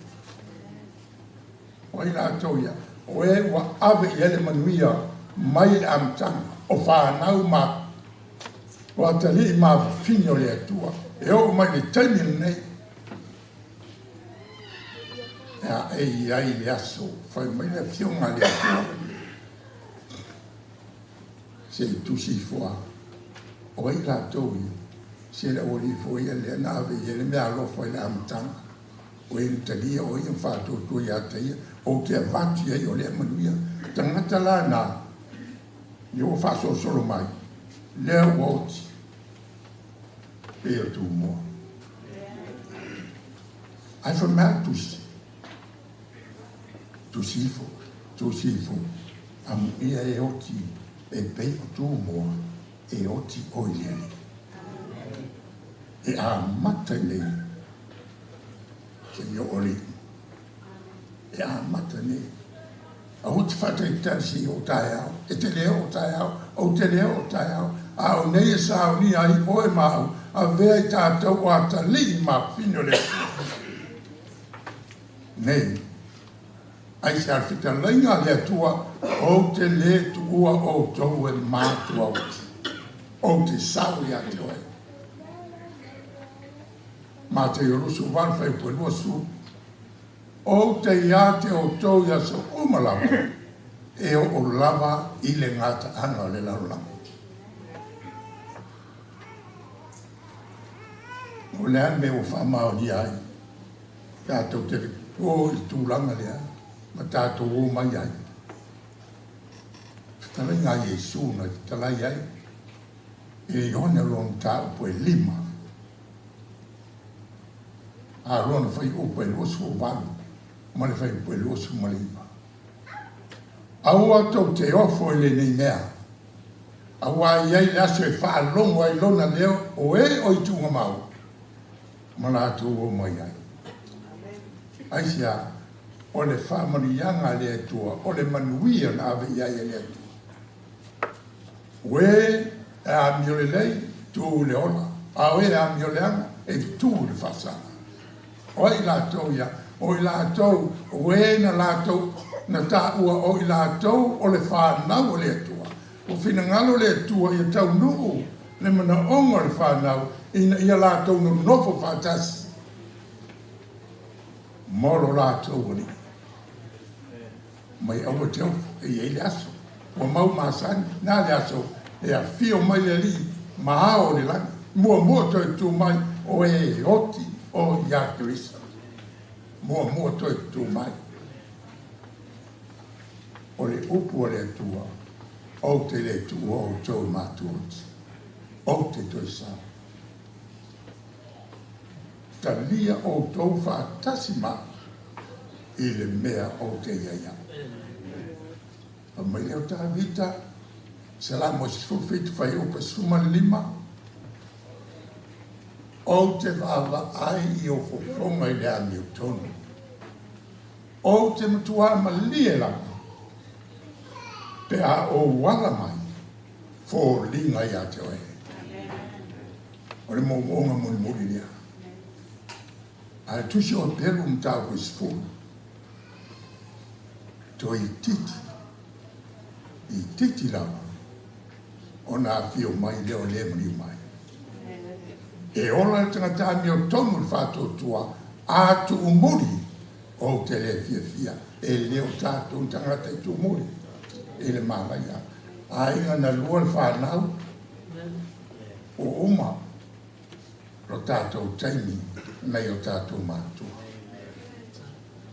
O ai latou ia, o e ua ave i ai le manuia mai le amataga, o fanau ma o atalii ma afafine o le Atua. E oo mai le taimi lenei, e a e i ai le aso, fai mai le afioga a le Atua. Se i tusi ifo a, o ai latou ia, se le aualii foi ia lea na ave i ai le meaalofa i le amataga. O e na talia o ia ma faatuatua ia te ia, ou te avatu i ai o lea manuia. Tagata la na, ia ua faasolosolo mai, lea ua oti, pei o Tumua. Ae fai mai a tusi, tusi ifo, tusi ifo, amuia e oti, e pei o Tumua, e oti o i le alii. E amata i nei, seia oo le E amata nei. Aua te faataitari seia oo taeao, e te le oo taeao, ou te le oo taeao, a o nei e saunia ai oe ma au, avea i tatou o atalii ma afafine o le Atua. Nei, aisea le fetalaiga a le Atua, ou te le tuua outou e matuaoti, ou te sao ia te oe. Mataio 28 fuaiupu e 20. Ou te ia te outou i aso uma lava, e oo lava i le gataaga o le lalolagi. O le a le mea ua faamaonia ai tatou te o i le tulaga lea ma tatou o mai ai? Fetalaiga a Iesu na fetalai ai e Ioane o lona mataupu e 5. A lona fuaiupu e 28 ma le fuaiupu e 29. Aua tou te ofo i lenei mea, auā i ai le aso e faalogo ai lona leo o e o i tuugamau ma latou o mai ai. Aisea? O le faamanuiaga a le Atua, o le manuia na ave i ai e le Atua. O e e amio lelei, tu i le ola, a o e amio leaga, e tu i le faasaga. O ai latou ia? O i latou, o e na latou na taua o i latou o le fanau o le Atua. Ua finagalo le Atua ia taunuu le manaoga o le fanau ina ia latou nonofo faatasi mo lo latou alii. Mai aua te ofo, e i ai le aso. Ua mau masani, na le aso e afio mai le alii ma ao o le lagi. Muamua toe tu mai o e oti o ia Keriso. Muamua toe tu mai. O le upu a le Atua, ou te le tuua outou e matuaoti, ou te toe sao. Talia outou faatasi ma au i le mea ou te i ai au. Fai mai lea o Tavita, Salamo 17 fuaiupu 15, Ou te vaavaai i ou fofoga i le amiotonu. Ou te matuā malie lava pe a ou ala mai, foliga ia te oe. O le moomooga mulimuli lea. A e tusi o Peru mataupu e 10. Toeitiiti, itiiti lava ona afio mai lea o le maliu mai. E ola le tagata amiotonu i le faatuatua, a tuumuli, ou te le fiafia, e le o tatou ni tagata i tuumuli i le malaia. Aiga na lua le fanau, ua uma lo tatou taimi nai o tatou matua.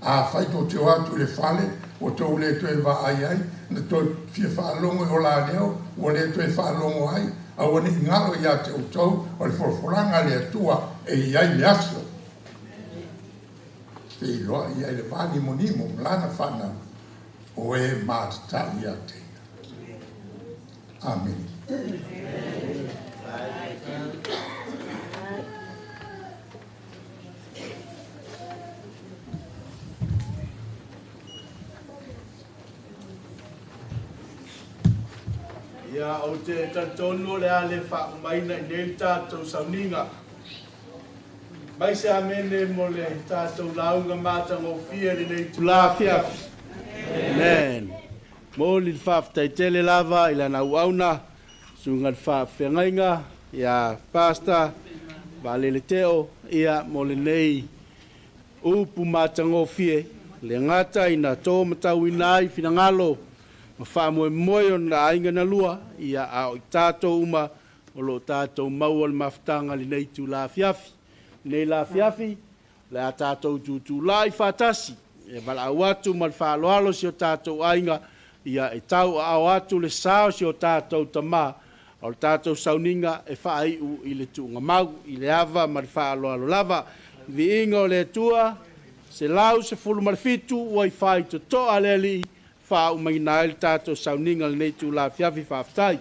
Afai tou te o atu i le fale, ua tou le toe vaai ai, na toe fia faalogo i o la leo, ua le toe faalogo ai, aua ne i galo ia te outou o le folafolaga a le Atua e i ai le aso. Feiloai ai le vanimonimo ma lana fanau, o e matatau ia te ia. Amene. Ia, ou te talitonu o le a le faaumaina i nei le tatou sauniga. Mai se amene mo le tatou lauga matagofie i lenei itula afiafi. Amen. Momoli le faafetai tele lava i lana auauna, susuga i le faafeagaiga ia Pastor Vaalele Teo, ia mo lenei upu matagofie, le gata ina to matauina ai finagalo ma faamoemoe o na aiga na lua, ia a o i tatou uma o lo o tatou maua le mafutaga i lenei itula afiafi. Lenei la afiafi, o le a tatou tutulai faatasi, e valaau atu ma le faaaloalo si o tatou aiga, ia e tauaao atu le sa o si o tatou tama, o le tatou sauniga e faaiu i le tuugamau, i le ava ma le faaaloalo lava. Viiga o le Atua, 117 ua i faitotoa le Alii, faaumaina ai le tatou sauniga i lenei itula afiafi. Faafetai.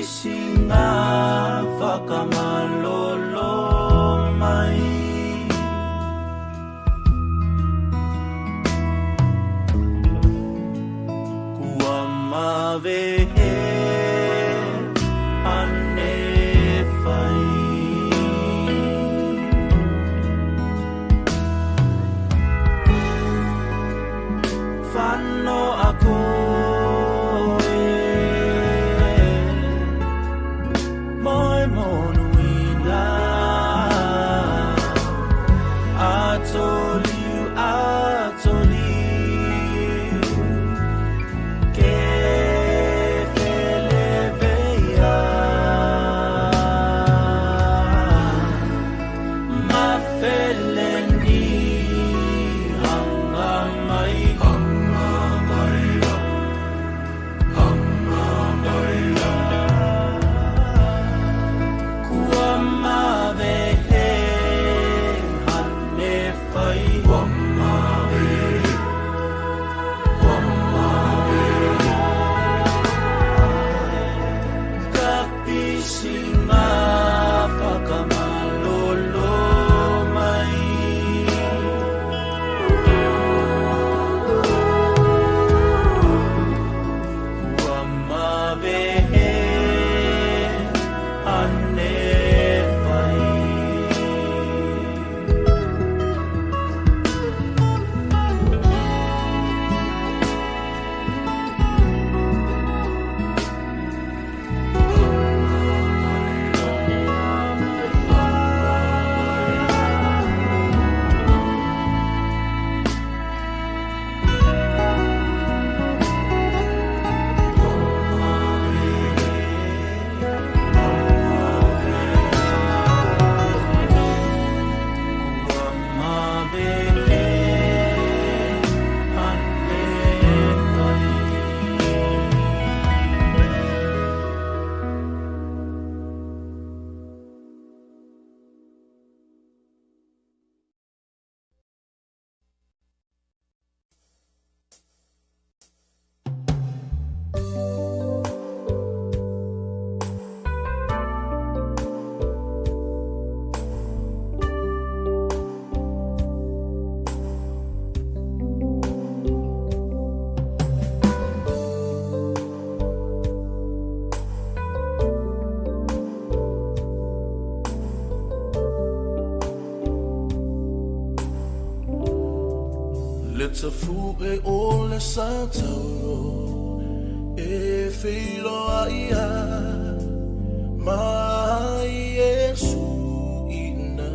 Kapisinga whakamalolo mai. Kua mawehe ane whai. Whano ako Le tafu'e o le sa tauro e whiroa ia mai Yesu ina.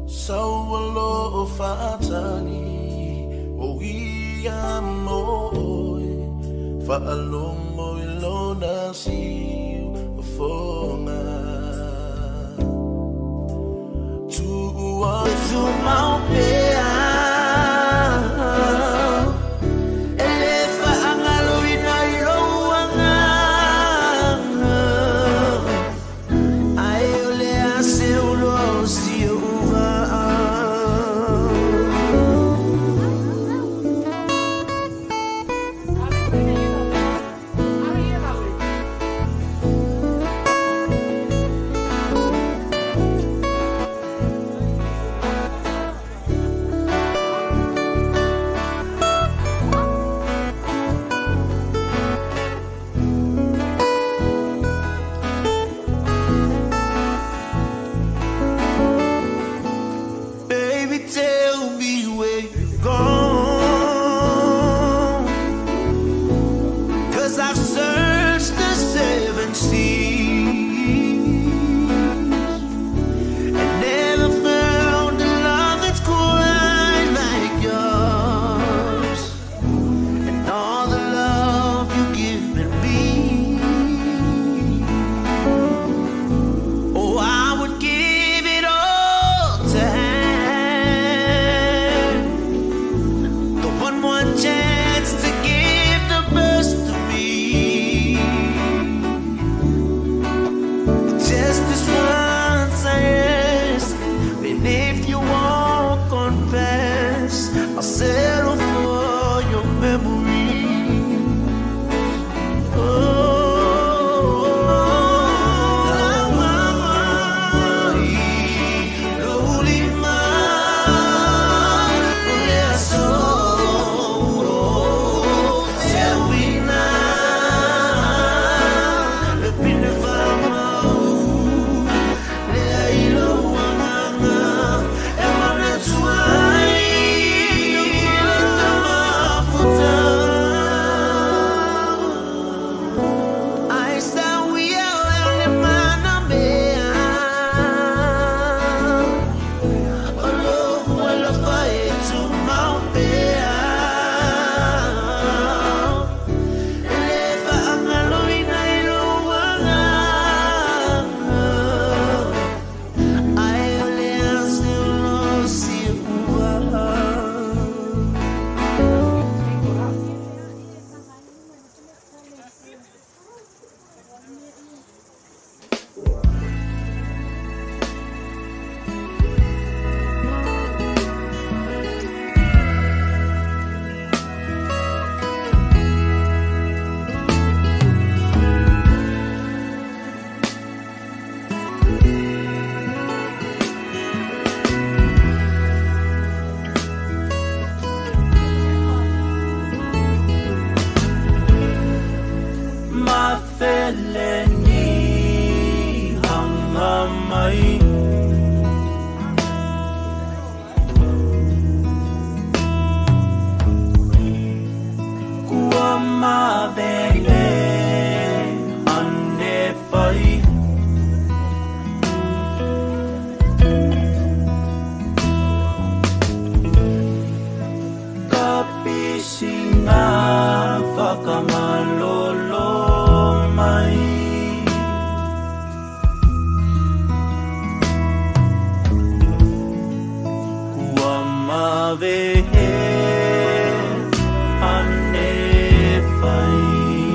Saualo o whaatani o ia moe whaalongo i lona siu o fonga. Mau pea ele whaangalo ina i rouanga ai o le ase ulo o si uva. One more chance to give the best of me. Feleni hanga mai. Kua mavele ane whai. Ka pisi ngā whakamalolo mai. Kua mavehe ane whai.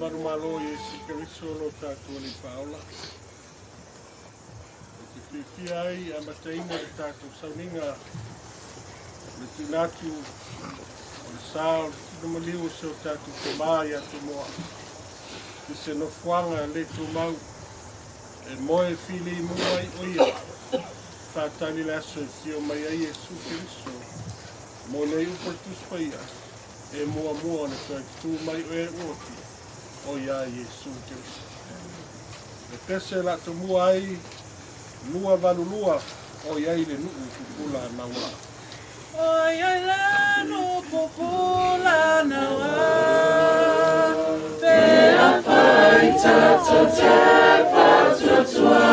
Manumalo Iesu Keriso lo tātou Alii Faaola. Ou te fiafia ai e amataina le tatou sauniga o le tuuina atu o le sā o le tino maliu o si o tatou tamā ia Tomoa i se nofoaga lē tumau e moe filimu ai o ia faatali le aso e fio mai ai Iesu Keriso mo nei upu le Tusi Paia e muamua ona toe tutū mai o e ua oti o iā Iesu Keriso. Le pese la tomua ai 282 o iai le nuu pupula nauā. Oi ai le nu pupula nauā, pe a whai tātou te whatuatua,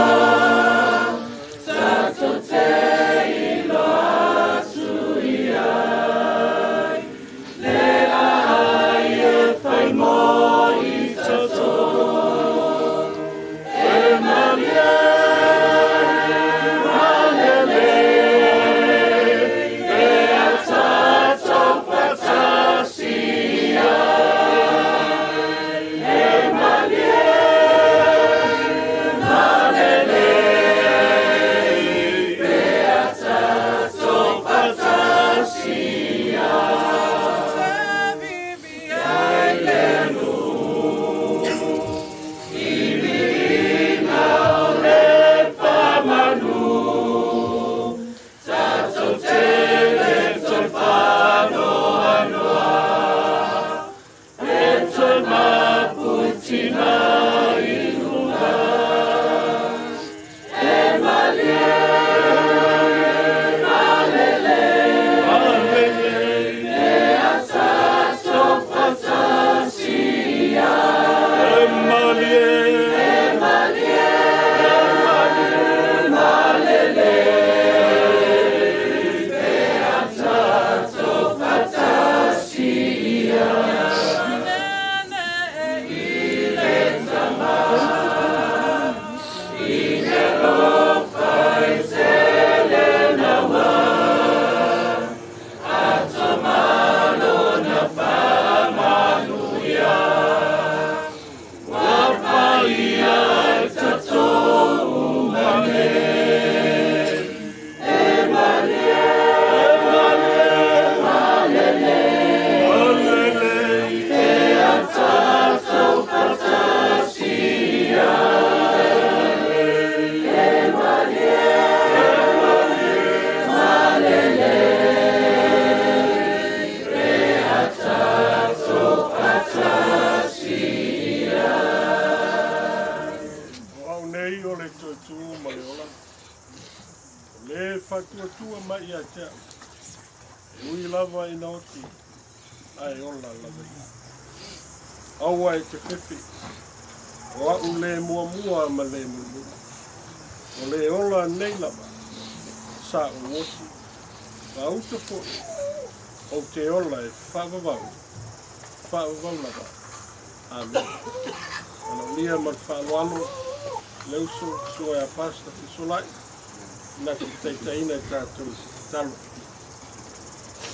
tātou te iloa atu i ai, le a ai e whai mō i tātou, e malie, malele, e a tātou whatasi ai, e malie, malele, e a tātou whatasi ai. Le fatuatua mai ia te au. E ui lava ina oti, ae ola lava ia. Aua e te fefe, o au le muamua ma le mulimuli. O le ola nei lava, sa o oti, wauta fo'i, o te ola e whaavavau, whaavavau lava. Amen. Ana ulia ma le faaaloalo, le uso sua e a pasta fesolai, na te taitaina e tātou i se tatalo.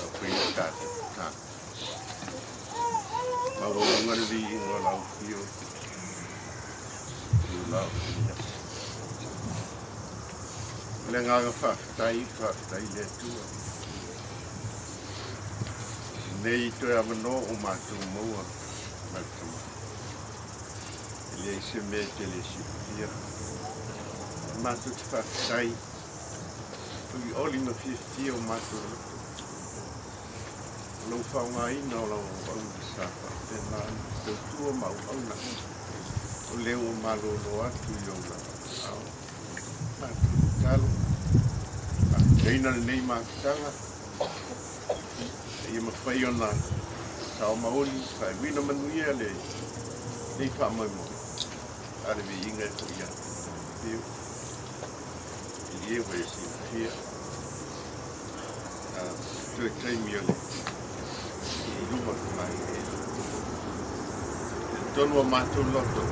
Au tātou tā. Maua le vi ingoa lau fio. I lau fio. Le ngāga whawhitai, whawhitai le atua. Nei toe awano o mātou maua mai tama. E le se mea te le sipia. Mātou te whawhitai. Ui oli ma fiafia o mātou loto. O lau whaongaina o lau au na sa whaapena tautua ma au au na. O leo o malolo atu i au lau. Ao, mātou talo. Teina le nei mātanga. Ia mawhai ona sao maoli, whai wina manuia le nei wha mai mo. Are vi inga e ko ia. Pio. I e wai si fia. Toe taimi o le i luma mai e. E tonu a mātou loto.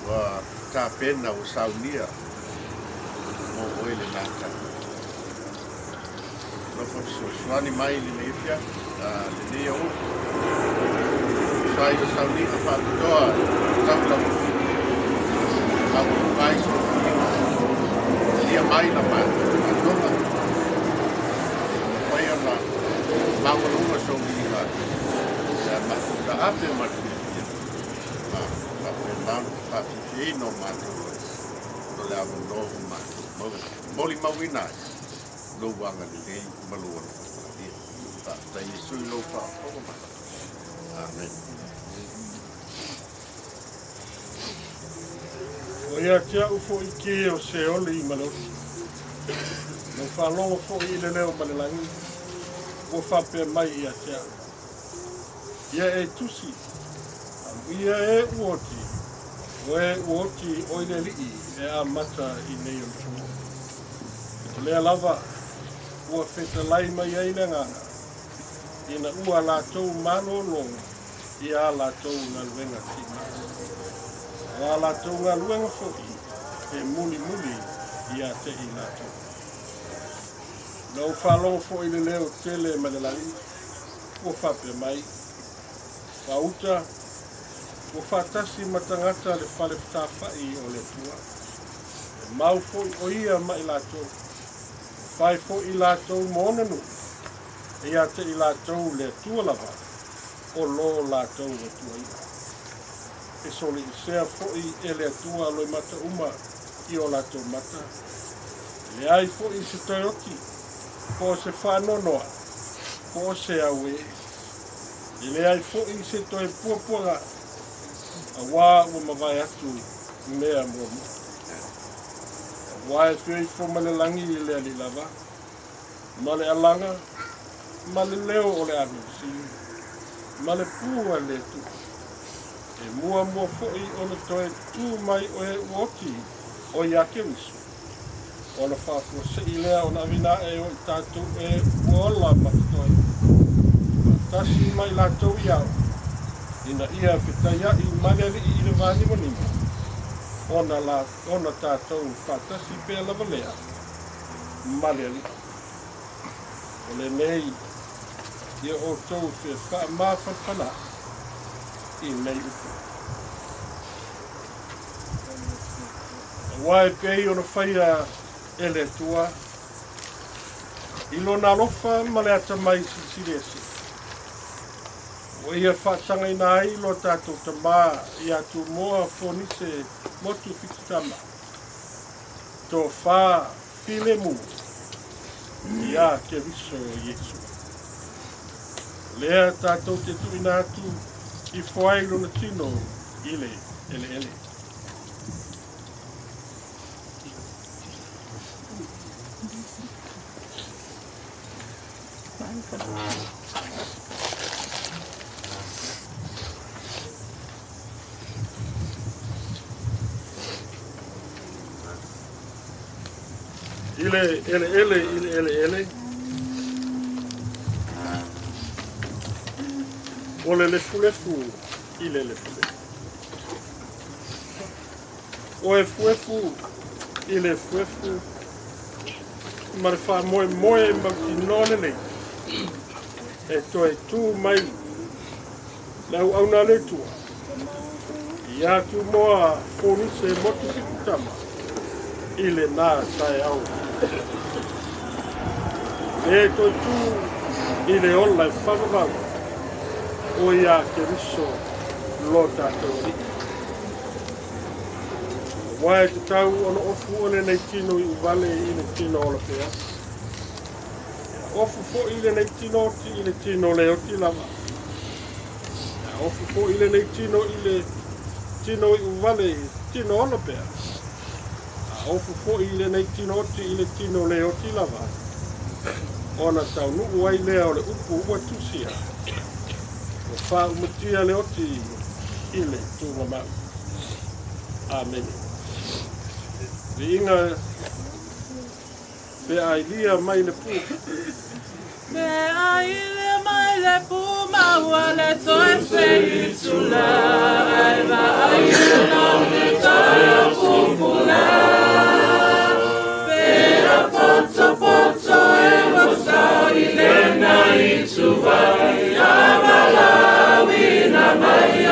Ua tā pena o saunia mo oe le nāta. Lofa fesoasoani mai i lenei fia, lenei aoafi. Tusa ai o sauniga faapitoa taulaga maualuga ai so filiga lia mai na matou atoga mafai ona maualuga sou viiga ia matou taape ma le fiafia ma faapena ona faafiafiaina o matou no le avanoa ua matou maua molimauina ai lou agalelei ma lou alofa paia. Faafetai Iesu i lou faafofoga mai. Amen. O ia te au fo'i ki o Seoli ma le oti. Na faalogo fo'i i le leo ma le lagi, ua faapea mai ia te au. Ia e tusi, amuia e ua oti, o e ua oti o i le Alii e amata i nei o le. O lea lava, ua fetalai mai ai le Agaga, ina ua latou malōlō i a latou galuega timā. O a latou galuega fo'i e mulimuli ia te i latou. Na ou faalogo fo'i le leo tele mai le lagi, ua faapea mai, Fauta, ua faatasi ma tagata le fale fetafa'i o le Atua. E mau fo'i o ia ma i latou. E fai fo'i latou ma ona nuu, e ia te i latou le Atua lava, o lo latou Atua ia. E soli'isea fo'i e le Atua loimata uma i o latou mata. E leai fo'i se toe oti, po o se faanoanoa, po o se auē. E leai fo'i se toe puapuaga, auā ua mavae atu mea muamua. Auā e afio ifo mai le lagi i le Alii lava, ma le alaga, ma le leo o le agelu sili, ma le pū a le Atua. E muamua fo'i ona toe tu mai o e ua oti o iā Keriso. Ona faafuase'i lea ona aveina ae o i tatou e ua ola ma totoe. Faatasi ma i latou i ao, ina ia fetaia'i ma le Alii i le vanimonimo, ona, la, ona tatou faatasi pea lava lea ma le Alii. O lenei ia outou fefaamafanafana'i i nei upu. Auā e pei ona faia e le Atua i lona alofa ma le atamai silisili ese. Ua ia faatagaina ai lo tatou tamā iā Tumoa Fonise Motu Fitutama. Tofā filemu iā Keriso Iesu. Lea tatou te tuuina atu ifo ai lona tino i le eleele. I le eleele i le eleele. O le lefulefu i le lefulefu. O efuefu i le efuefu. Ma le faamoemoe mautinoa lelei. E toe tū mai le auauna a le Atua. Iā Tumoa Fonise Motu Fitutama i lenā taeao. E toe tū i le ola e faavavau o iā Keriso lo tatou Alii. Auā e tatau ona ofu o lenei tino iuvale i le tino ola pea. Ia ofu fo'i lenei tino oti i le tino le oti lava. Ia ofu fo'i lenei tino i le tino iuvale i tino ola pea. A ofu fo'i lenei tino oti i le tino le oti lava. Ona taunuu ai lea o le upu ua tusia. Ua faaumatia le oti i le tugamau. Amene. Viiga pe ailia mai le pu. Pe ailia mai le pu maua le toe se i tula ai va ai na le toe pupula. Pe a poto poto e wasa i lena i tuva i a malawi na mai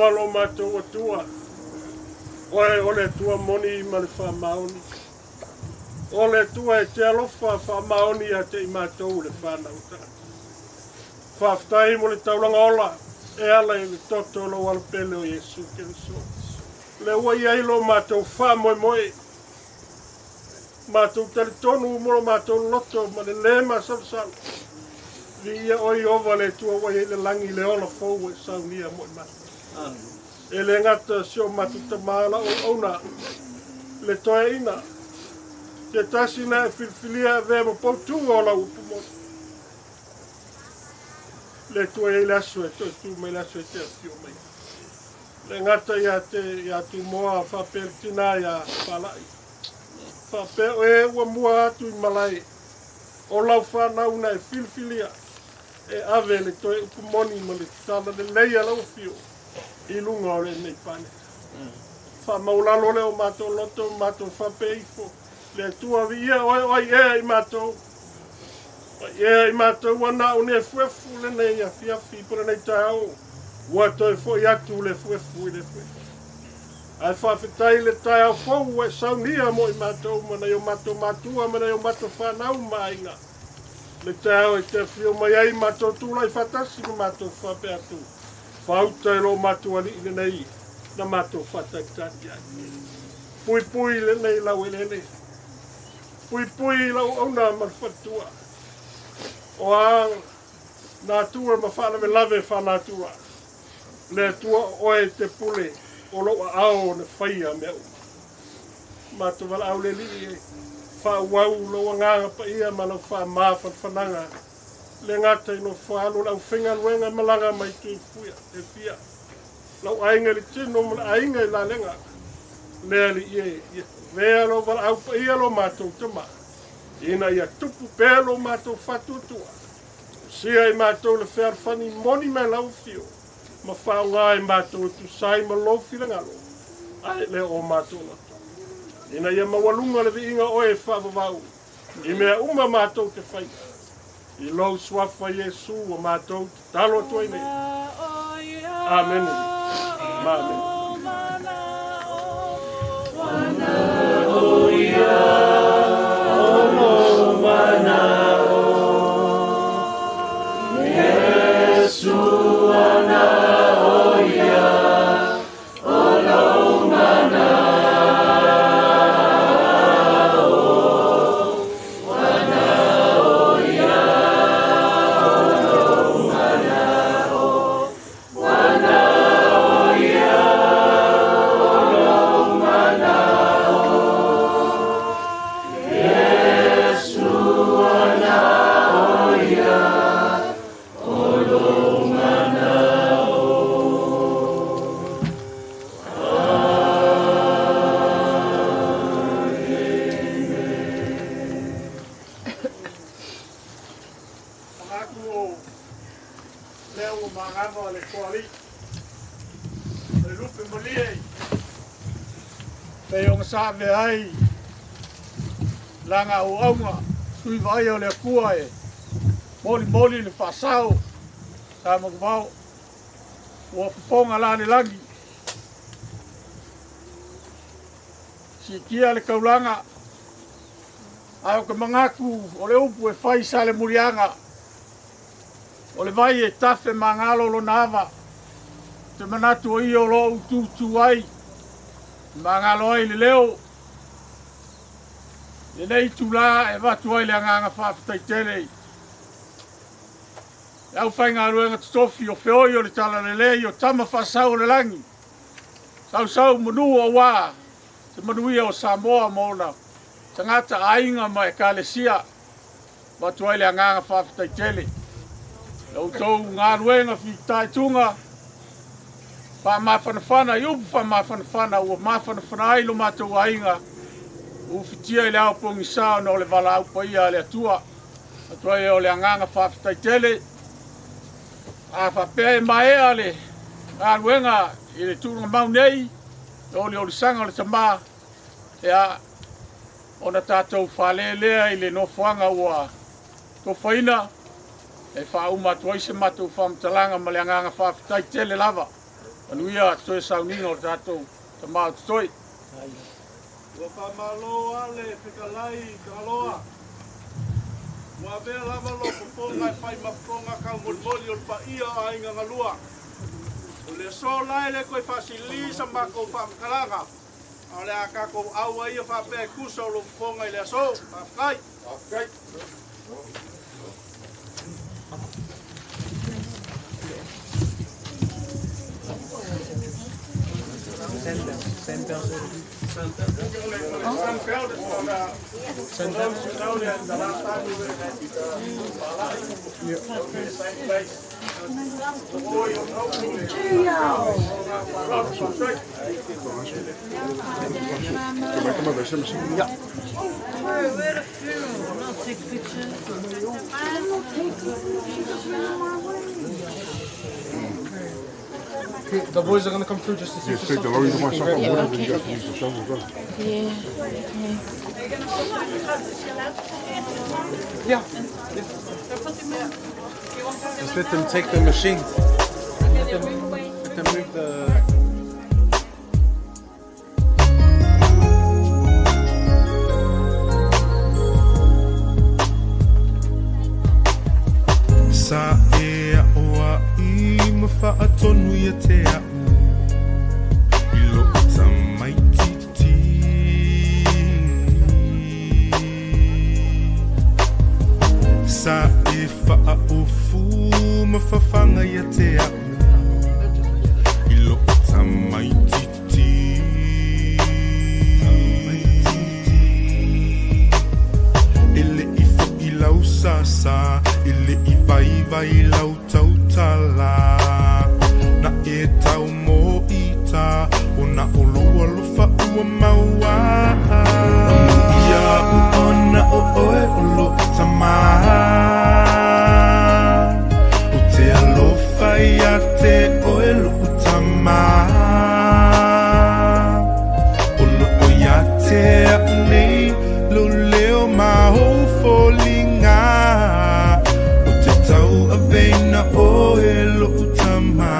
Ova lo matou Atua, Oe o le Atua moni ma le faamaoni. O le Atua e te alofa faamaoni ia te i matou le whanau tagata. Faafetai mo le taulaga ola e ala i le toto o lou alopele o Iesu Keriso. Le ua i ai lo matou faamoemoe. Matou talitonu mo lo matou loto ma le lē masalosalo. Viia oe Ieova le Atua ua i ai le lagi le ola fou ua e saunia mo i matou. E le gata si o matou tamā la auauna le toeaina. Se tasi na e filifilia e avea ma poutu o lau upu moni. Le Atua e i ai le aso e toe tu mai le aso e te afio mai. Le gata ia te ia Tumoa faapea le tina ia Falai. Faapea o e ua mua atu i malae o lau whanau na e filifilia e ave le toe upu moni ma le tala lelei a lau afio i luga o lenei paneta. Faamaulalo lea o matou loto ma matou faapea ifo. Le Atua viia oe o ai ea i matou. Ai ea i matou ua na o ne efuefu lenei afiafi po lenei taeao. Ua toe foi atu le efuefu i le efuefu. Ae faafetai le taeao fou ua e saunia mo i matou ma nai o matou matua ma nai o matou whanau ma aiga. Le taeao e te afio mai ai matou tulai faatasi ma matou faapea atu. Faauta e lo matou alii lenei na matou faatalitali ai. Puipui lenei lau elele. Puipui lau auauna ma le faletua. O a natura ma faalavelave faanatura. Le Atua o oe te pule o lou aao na faia mea uma. Matou valaau le Alii e faaauau lou agaga paia ma lau faamafanafanaga. Le gata i nofoa alo le aufaigaluega e malaga mai itu e fia. Lau aiga i le tino ma le aiga i lalega. Le Alii e, ia avea lou valaau paia lo matou tamā. Ina ia tupu pea lo matou faatuatua. Sia i matou le fealofani moni mai lau afio. Ma faaaoga i matou e tusa ai ma lou finagalo. Ae le o matou loto. Ina ia maualuga le viiga o oe e faavavau. I mea uma matou te faia. I lou suafa Iesu ua matou tatalo atu ai nei. Amene. Ma amene. Manatu o lea ua magava le toalii le lupe malie pei ona sa avea ai lana auauna sui vaaia o le Atua e molimoli le faasao sa manuvao ua fofoga la le lagi siitia le taulaga ae o te manatu o le upu e fai sa le muliaga o le vai e tafe magalo lona ava te manatu o ia o loo utuutu ai magalo ai le leo lenei itulā e avatu ai le agaga faafetai le aufaigaluega totofi o feoi o le talalelei o tama faasau o le lagi sausau manu auā se manuia o Samoa ma ona tagata aiga ma ekalesia avatu ai le agaga faafetai tele la outou galuega fitaituga faamafanafana i upu faamafanafana ua mafanafana ai lo matou aiga ufitia i le ao pogisā ona o le valaau paia a le Atua atu ai o le agaga faafetai tele a faapea e maea le galuega i le tulaga mau nei o le olisaga o le tamā ia ona tatou faalelea i le nofoaga ua tofaina e faauma atu ai se matou faamatalaga ma le agaga faafetai tele lava. Manuia toe sauniga o le tatou tamā o totoe. Ua faamālō a le fetalai Tagaloa. Ua avea lava lou fofoga e fai ma fofoga kaumolimoli o le paia o aiga galua. O le aso la e le toe faasilī sa matou faamatalaga, a o le a tatou auai ia faapea e tusa o lou fofoga i le aso. Faafetai. Faafetai. Sorry, we're at a funeral. I'm not take pictures. I'm not taking pictures. My way. Okay, the boys are gonna come through just to see Yeah, if take the lorry to myself Yeah, and whatever okay. you got to use the shovel, go. Yeah. Yeah. Just let them take the machine. Let them move the. Sa e a'o a'i ma fa'atonu ia te a'u i lo'u tamaititi. Sa e fa'aofu ma fafaga ia te a'u i lo'u tamaititi. E le'i fo'i lau sasa, e le'i vaivai lau tautala. Na e tau mo ita, o na o lou alofa ua maua. Ia u ona o oe o lo'u tamā. O te alofa ia te oe lo'u tamā. O lo'o ia te a'u nei, lo leo ma ou foliga. O te tau aveina oe lo'u tamā.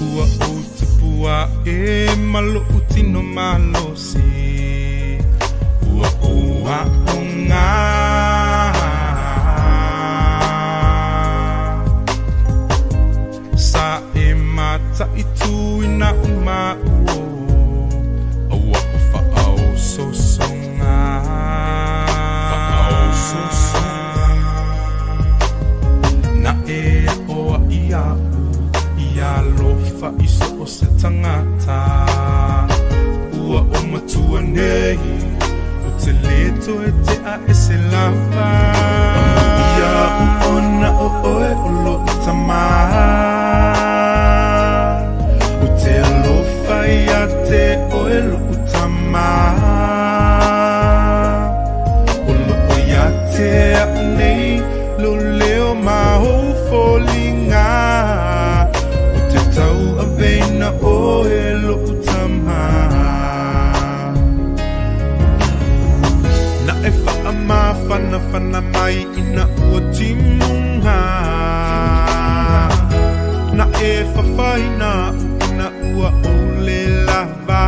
Ua ou tapua e ma lo'u tino malosi. Ua ou a'oga. Sa e mataʻitu ina uma uo, aua o fa'aososoga. Na e a'o a'i a'u, ia alofa i so o se tagata. Ua o matua nei, o te lē toe te'a e se lava. Ia u ona o oe o lo'u tamā. O te alofa ia te oe lo'u tamā. O lo'o ia te a'u nei, lo leo ma ou foliga. O te tau aveina oe lo'u tamā. Na e fa'amafanafana mai ina ua timuga. Na e fafaina a'u ina ua ou le lava.